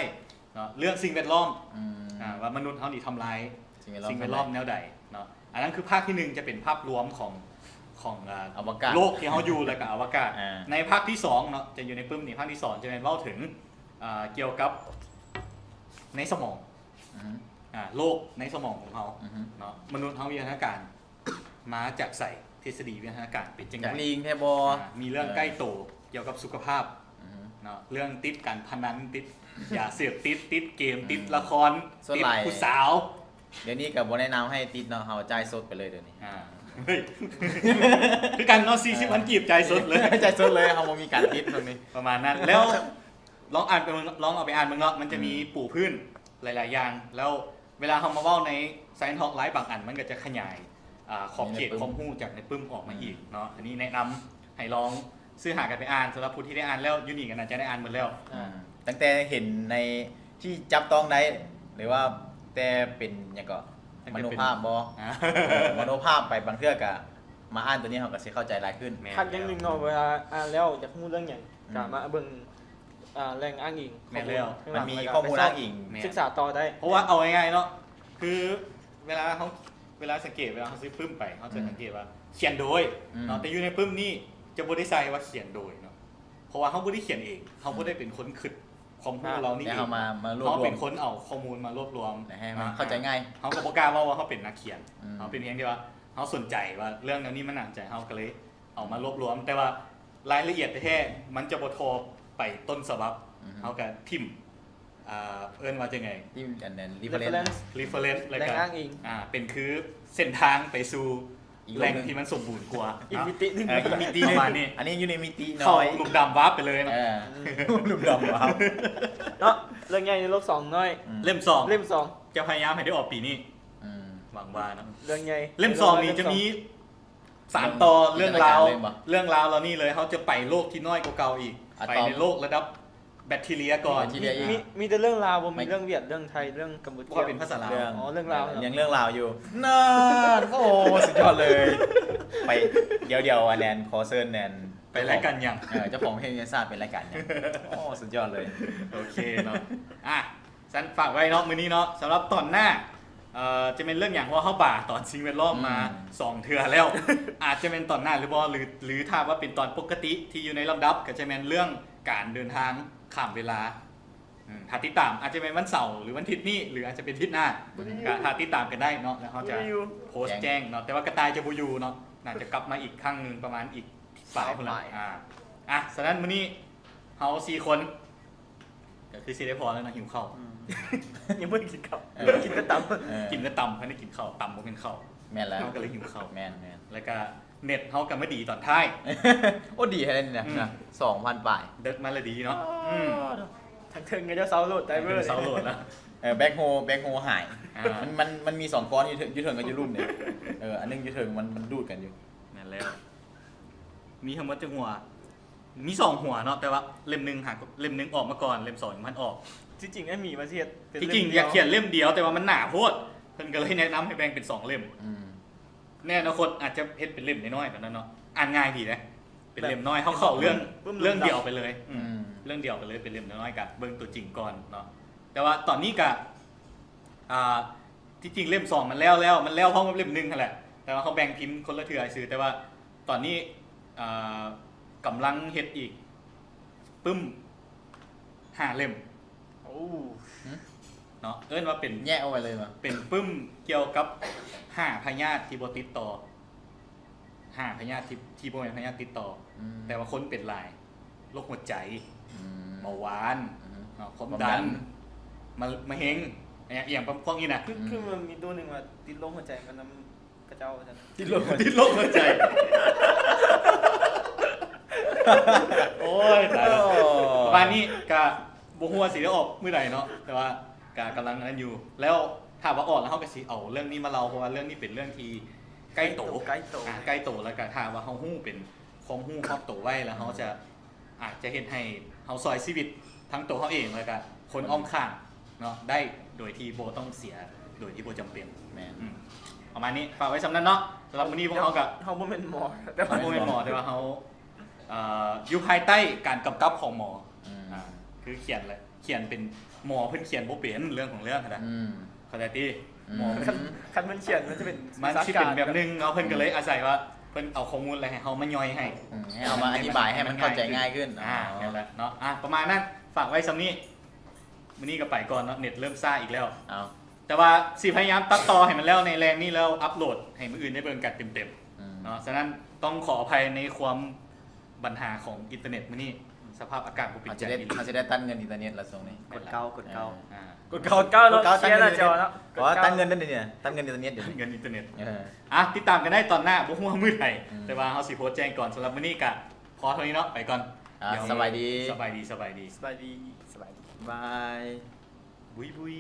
ເນາະ ເລື່ອງສິ່ງແວດລ້ອມ ອືມ ອ່າ ວ່າມະນຸດເຮົານີ້ທຳລາຍ ສິ່ງແວດລ້ອມ ສິ່ງແວດລ້ອມແນວໃດ ແນວໃດເນາະ. ອັນນັ້ນຄືພາກທີໜຶ່ງ ຈະເປັນພາບລວມຂອງ ຂອງ ອ່າ ອະວະກາດ ໂລກທີ່ເຮົາຢູ່ ແລ້ວກໍອະວະກາດ ອ່າ ໃນພາກທີສອງເນາະ ຈະຢູ່ໃນປຶ້ມນີ້ ພາກທີສອງຈະແມ່ນເວົ້າເຖິງ ອ່າ ກ່ຽວກັບໃນສະໝອງ ອືຮຶ ອ່າ ໂລກໃນສະໝອງຂອງເຮົາ ອືຮຶ ເນາະ ມະນຸດເຮົາວິວັດທະນາການມາຈາກໃສ? ທິດສະດີວິວັດທະນາການເປັນຈັ່ງໃດ? ຈັກລີງແທ້ບໍ່? ອ່າ ມີເລື່ອງ ເອີ ໃກ້ໂຕ ກ່ຽວກັບສຸຂະພາບ ອືຮຶ ເນາະ ເລື່ອງຕິດການພະນັນ ຕິດຢາເສບຕິດ ຕິດເກມ ອືມ ຕິດລະຄອນ ສ່ວນຫຼາຍ ຕິດຜູ້ສາວ ດຽວນີ້ກໍບໍ່ແນະນຳໃຫ້ຕິດເນາະ ເຮົາຈ່າຍສົດໄປເລີຍດຽວນີ້ ອ່າ ເຮີ້ຍ ຄືກັນເນາະ ສີ່ສິບພັນກີບ ຈ່າຍສົດເລີຍ ຈ່າຍສົດເລີຍ ເຮົາບໍ່ມີການຕິດ ແບບນີ້ ປະມານນັ້ນ ແລ້ວລອງອ່ານໄປເບິ່ງ ລອງເອົາໄປອ່ານເບິ່ງເນາະ ມັນຈະມີປູພື້ນຫຼາຍໆຢ່າງ ແລ້ວເວລາເຮົາມາເວົ້າໃນ Science Talk Live ບາງອັນ ມັນກໍຈະຂະຫຍາຍ ອ່າ ຂອບເຂດຄວາມຮູ້ຈາກໃນປຶ້ມອອກມາອີກເນາະ ອັນນີ້ແນະນຳໃຫ້ລອງຊື້ຫາກັນໄປອ່ານ ສຳລັບຜູ້ທີ່ໄດ້ອ່ານແລ້ວ ຢູ່ນີ້ກໍໜ້າຈະໄດ້ອ່ານໝົດແລ້ວ ຕັ້ງແຕ່ເຫັນໃນທີ່ຈັບຕ້ອງໄດ້ ຫຼືວ່າແຕ່ເປັນຫຍັງເກາະ ມະໂນພາບບໍ່ ມະໂນພາບໄປ ບາງເທື່ອກໍມາອ່ານໂຕນີ້ ເຮົາກໍຊິເຂົ້າໃຈຫຼາຍຂຶ້ນ ຄັກຢ່າງໜຶ່ງເນາະ ເວລາອ່ານແລ້ວຢາກຮູ້ເລື່ອງຫຍັງ ກໍມາເບິ່ງ ອ່າ ແຫຼ່ງອ້າງອີງ ແມ່ນແລ້ວ ມັນມີຂໍ້ມູນອ້າງອີງ ສຶກສາຕໍ່ໄດ້ ເພາະວ່າເອົາງ່າຍໆເນາະ ຄືເວລາເຮົາ ເວລາສັງເກດ ເວລາເຮົາຊື້ປຶ້ມໄປ ເຮົາຈະສັງເກດວ່າຂຽນໂດຍເນາະ ແຕ່ຢູ່ໃນປຶ້ມນີ້ຈະບໍ່ໄດ້ໃສ່ວ່າຂຽນໂດຍເນາະ ເພາະວ່າເຮົາບໍ່ໄດ້ຂຽນເອງ ເຮົາບໍ່ໄດ້ເປັນຄົນຄິດຄວາມຮູ້ເຫຼົ່ານີ້ເອງ ເຮົາເປັນຄົນເອົາຂໍ້ມູນມາລວບລວມ ໃຫ້ມັນເຂົ້າໃຈງ່າຍ ເຮົາກໍບໍ່ກ້າເວົ້າວ່າເຮົາເປັນນັກຂຽນ ເຮົາເປັນພຽງແຕ່ວ່າ ເຮົາສົນໃຈວ່າເລື່ອງແນວນີ້ມັນໜັກໃຈ ເຮົາກໍເລີຍເອົາມາລວບລວມ ແຕ່ວ່າລາຍລະອຽດແທ້ໆ ມັນຈະບໍ່ທໍ່ໄປຕົ້ນສະບັບ ເຮົາກໍຖິ້ມ ອ່າ ເອີ້ນວ່າຈັ່ງໃດ ຖິ້ມອັນນັ້ນ reference reference ແລ້ວກໍ ອ່າ ເປັນຄືເສັ້ນທາງໄປສູ່ແຫຼ່ງທີ່ມັນສົມບູນກວ່າ ອີກມິຕິໜຶ່ງ ເອີ ອີກມິຕິໜຶ່ງ ປະມານນີ້ ອັນນີ້ຢູ່ໃນມິຕິນ້ອຍ ເຂົ້າຫຼຸມດຳວາບໄປເລີຍເນາະ ເອີ ຫຼຸມດຳວາບເນາະ ເລື່ອງໃຫຍ່ໃນໂລກສອງນ້ອຍ ເຫຼັ້ມສອງ ເຫຼັ້ມສອງ ຈະພະຍາຍາມໃຫ້ໄດ້ອອກປີນີ້ ອືມ ຫວັງວ່າເນາະ ເລື່ອງໃຫຍ່ ເຫຼັ້ມສອງນີ້ຈະມີ ສານຕໍ່ເລື່ອງລາວ ເລື່ອງລາວເຫຼົ່ານີ້ເລີຍ ເຮົາຈະໄປໂລກທີ່ນ້ອຍກວ່າເກົ່າອີກ ໄປໃນໂລກລະດັບແບັກທີເຣຍກ່ອນ ມີມີແຕ່ເລື່ອງລາວ ບໍ່ມີເລື່ອງຫວຽດ ເລື່ອງໄທ ເລື່ອງກຳປູເຈຍ ເວົ້າເປັນພາສາລາວ ອໍ ເລື່ອງລາວ ຍັງເລື່ອງລາວຢູ່ ນັ້ນ ໂອ້ ສຸດຍອດເລີຍ ໄປດຽວໆ ອັນແນນ ຂໍເຊີນແນນ ໄປລາຍການຫຍັງ ເອີ ເຈົ້າຂອງເຮັດວິທະຍາສາດ ໄປລາຍການຫຍັງ ໂອ້ ສຸດຍອດເລີຍ ໂອເຄເນາະ ອ່ະ ຊັ້ນຝາກໄວ້ເນາະ ມື້ນີ້ເນາະ ສຳລັບຕອນໜ້າ ເອີ ຈະແມ່ນເລື່ອງຫຍັງ ເພາະວ່າເຮົາບາຕອນສິ່ງແວດລ້ອມມາສອງເທື່ອແລ້ວ ອາດຈະແມ່ນຕອນໜ້າຫຼືບໍ່ ຫຼື ຫຼືຖ້າວ່າເປັນຕອນປົກກະຕິທີ່ຢູ່ໃນລຳດັບ ກໍຈະແມ່ນເລື່ອງການເດີນທາງຂ້າມເວລາ ຖ້າຕິດຕາມ ອາດຈະແມ່ນວັນເສົາ ຫຼືວັນທິດນີ້ ຫຼືອາດຈະເປັນທິດໜ້າ ກໍຖ້າຕິດຕາມກັນໄດ້ເນາະ ແລ້ວເຮົາຈະໂພສແຈ້ງເນາະ ແຕ່ວ່າກະຕ່າຍຈະບໍ່ຢູ່ເນາະ ໜ້າຈະກັບມາອີກຄັ້ງໜຶ່ງ ປະມານອີກປາຍພຸ້ນລະ ອ່າ ອ່ະ ສະນັ້ນມື້ນີ້ເຮົາສີ່ຄົນ ກໍຄືຊິໄດ້ພໍແລ້ວເນາະ ຫິວເຂົ້າ ຍັງບໍ່ໄດ້ກິນເຂົ້າ ກິນແຕ່ຕຳ ກິນແຕ່ຕຳ ບໍ່ໄດ້ກິນເຂົ້າ ຕຳບໍ່ແມ່ນເຂົ້າ ແມ່ນແລ້ວ ເຮົາກໍເລີຍຫິວເຂົ້າ ແມ່ນໆ ແລ້ວກໍເນັດເຮົາກໍມາດີຕອນທ້າຍ ໂອ້ ດີແທ້ນີ້ນະ ສອງພັນປາຍ ເດິກມາລະດີເນາະ ທາງເທິງກໍເຈົ້າເຊົາໂຫຼດ ໄດເວີເຊົາໂຫຼດແລ້ວ ເອີ ແບັກໂຮ ແບັກໂຮຫາຍ ມັນ ມັນ ມັນມີສອງກ້ອນ ຢູ່ເທິງ ຢູ່ເທິງກັບຢູ່ລຸ່ມນີ້ ເອີ ອັນໜຶ່ງຢູ່ເທິງ ມັນ ມັນດູດກັນຢູ່ ແມ່ນແລ້ວ ມີທັງໝົດຈັກຫົວ? ມີສອງຫົວເນາະ ແຕ່ວ່າເຫຼັ້ມໜຶ່ງຫາ ເຫຼັ້ມໜຶ່ງອອກມາກ່ອນ ເຫຼັ້ມສອງຍັງບໍ່ທັນອອກ ທີ່ຈິງອ້າຍໝີວ່າຊິເຮັດເປັນ ທີ່ຈິງຢາກຂຽນເຫຼັ້ມດຽວ ແຕ່ວ່າມັນໜາໂພດ ເພິ່ນກໍເລີຍແນະນຳໃຫ້ແບ່ງເປັນສອງເຫຼັ້ມ ໃນອະນາຄົດອາດຈະເຮັດເປັນເຫຼັ້ມນ້ອຍໆ ແບບນັ້ນເນາະ ອ່ານງ່າຍດີເດ້ ເປັນເຫຼັ້ມນ້ອຍ ເຮົາເຂົ້າເລື່ອງ ເລື່ອງດຽວໄປເລີຍ ເລື່ອງດຽວໄປເລີຍ ເປັນເຫຼັ້ມນ້ອຍໆ ກະເບິ່ງຕົວຈິງກ່ອນເນາະ ແຕ່ວ່າຕອນນີ້ກະ ອ່າ ທີ່ຈິງເຫຼັ້ມສອງມັນແລ້ວແລ້ວ ມັນແລ້ວພ້ອມກັບເຫຼັ້ມໜຶ່ງຫັ້ນແຫຼະ ແຕ່ວ່າເຮົາແບ່ງພິມຄົນລະເທື່ອຊື່ ແຕ່ວ່າຕອນນີ້ ອ່າ ກຳລັງເຮັດອີກປຶ້ມຫ້າເຫຼັ້ມ ໂອ້ ເນາະ ເອີ້ນວ່າເປັນ ແຍກອອກໄປເລີຍ ເປັນປຶ້ມກ່ຽວກັບຫ້າພະຍາດທີ່ບໍ່ຕິດຕໍ່ ຫ້າພະຍາດທີ່ ທີ່ບໍ່ແມ່ນພະຍາດຕິດຕໍ່ ແຕ່ວ່າຄົນເປັນຫຼາຍ ໂລກຫົວໃຈ ເບົາຫວານ ຄວາມດັນ ມະເຮັງ ອີ່ຫຍັງພວກນີ້ນະ ຄື ຄືມັນມີໂຕໜຶ່ງວ່າຕິດໂລກຫົວໃຈມານຳຂະເຈົ້າວ່າຊັ້ນ ຕິດໂລກ ຕິດໂລກຫົວໃຈ ໂອ້ຍ ຕາຍແລ້ວ ປະມານນີ້ ກະບໍ່ຮູ້ວ່າຊິໄດ້ອອກມື້ໃດເນາະ ແຕ່ວ່າກະກຳລັງອັນນັ້ນຢູ່ ແລ້ວຖ້າວ່າອອກແລ້ວ ເຮົາກະຊິເອົາເລື່ອງນີ້ມາເລົ່າ ເພາະວ່າເລື່ອງນີ້ເປັນເລື່ອງທີ່ໃກ້ໂຕ ໃກ້ໂຕ ໃກ້ໂຕ ແລ້ວກະຖ້າວ່າເຮົາຮູ້ເປັນ ຄວາມຮູ້ຮອບໂຕໄວ້ ແລ້ວເຮົາຈະ ອາດຈະເຮັດໃຫ້ເຮົາຊ່ອຍຊີວິດທັງໂຕເຮົາເອງ ແລ້ວກະຄົນອ້ອມຂ້າງເນາະ ໄດ້ໂດຍທີ່ບໍ່ຕ້ອງເສຍ ໂດຍທີ່ບໍ່ຈຳເປັນ ແມ່ນ ອືມ ປະມານນີ້ ຝາກໄວ້ສ່ຳນັ້ນເນາະ ສຳລັບມື້ນີ້ພວກເຮົາກະ ເຮົາບໍ່ແມ່ນໝໍ ແຕ່ວ່າ ເຮົາບໍ່ແມ່ນໝໍ ແຕ່ວ່າເຮົາ ເອີ ຢູ່ພາຍໃຕ້ການກຳກັບຂອງໝໍ ອືມ ອ່າ ຄືຂຽນແຫຼະ ຂຽນເປັນ ໝໍເພິ່ນຂຽນບໍ່ເປັນ ເລື່ອງຂອງເລື່ອງຫັ້ນນະ ອືມ ເຂົ້າໃຈຕິ ໝໍ ຄັນ ຄັນເພິ່ນຂຽນມັນຈະເປັນ ມັນຊິເປັນແບບໜຶ່ງເນາະ ເພິ່ນກໍເລີຍອາໄສວ່າ ເພິ່ນເອົາຂໍ້ມູນແລ້ວໃຫ້ເຮົາມາຍ່ອຍໃຫ້ ອືມ ໃຫ້ເຮົາມາອະທິບາຍໃຫ້ມັນເຂົ້າໃຈງ່າຍຂຶ້ນ ອ່າ ອໍ ນັ້ນແຫຼະເນາະ ອ່າ ປະມານນັ້ນ ຝາກໄວ້ສ່ຳນີ້ ມື້ນີ້ກໍໄປກ່ອນເນາະ ເນັດເລີ່ມຊ້າອີກແລ້ວ ເອົາ ແຕ່ວ່າຊິພະຍາຍາມຕັດຕໍ່ໃຫ້ມັນແລ້ວໃນແລງນີ້ ແລ້ວອັບໂຫຼດໃຫ້ມື້ອື່ນໄດ້ເບິ່ງກັນເຕັມໆ ອືມ ເນາະ ສະນັ້ນຕ້ອງຂໍອະໄພໃນຄວາມ ບັນຫາຂອງອິນເຕີເນັດມື້ນີ້ ສ ສະພາບອາກາດບໍ່ເປັນ ເຮົາ ໃຈ ຈະໄດ້ ອີ່ ເຮົາຈະໄດ້ຕັດເງິນອິນເຕີເນັດລະຊ່ວງນີ້ ກົດເກົ້າກົດເກົ້າ ອ່າ ກົດເກົ້າ ກົດເກົ້າເນາະ ກົດເກົ້າ ເສຍໜ້າຈໍເນາະ ເພາະວ່າຕັດເງິນນັ້ນເດ ຕັດເງິນອິນເຕີເນັດເດ ເງິນອິນເຕີເນັດ ເອີ ອ່ະ ຕິດຕາມກັນໄດ້ຕອນໜ້າ ບໍ່ຮູ້ວ່າມື້ໃດ ອືມ ແຕ່ວ່າເຮົາຊິໂພສແຈ້ງກ່ອນ ສຳລັບມື້ນີ້ກະພໍເທົ່ານີ້ເນາະ ໄປກ່ອນ ອ່າ ສະບາຍດີ ສະບາຍດີ ສະບາຍດີ ສະບາຍດີ ບາຍ ບຸຍບຸຍ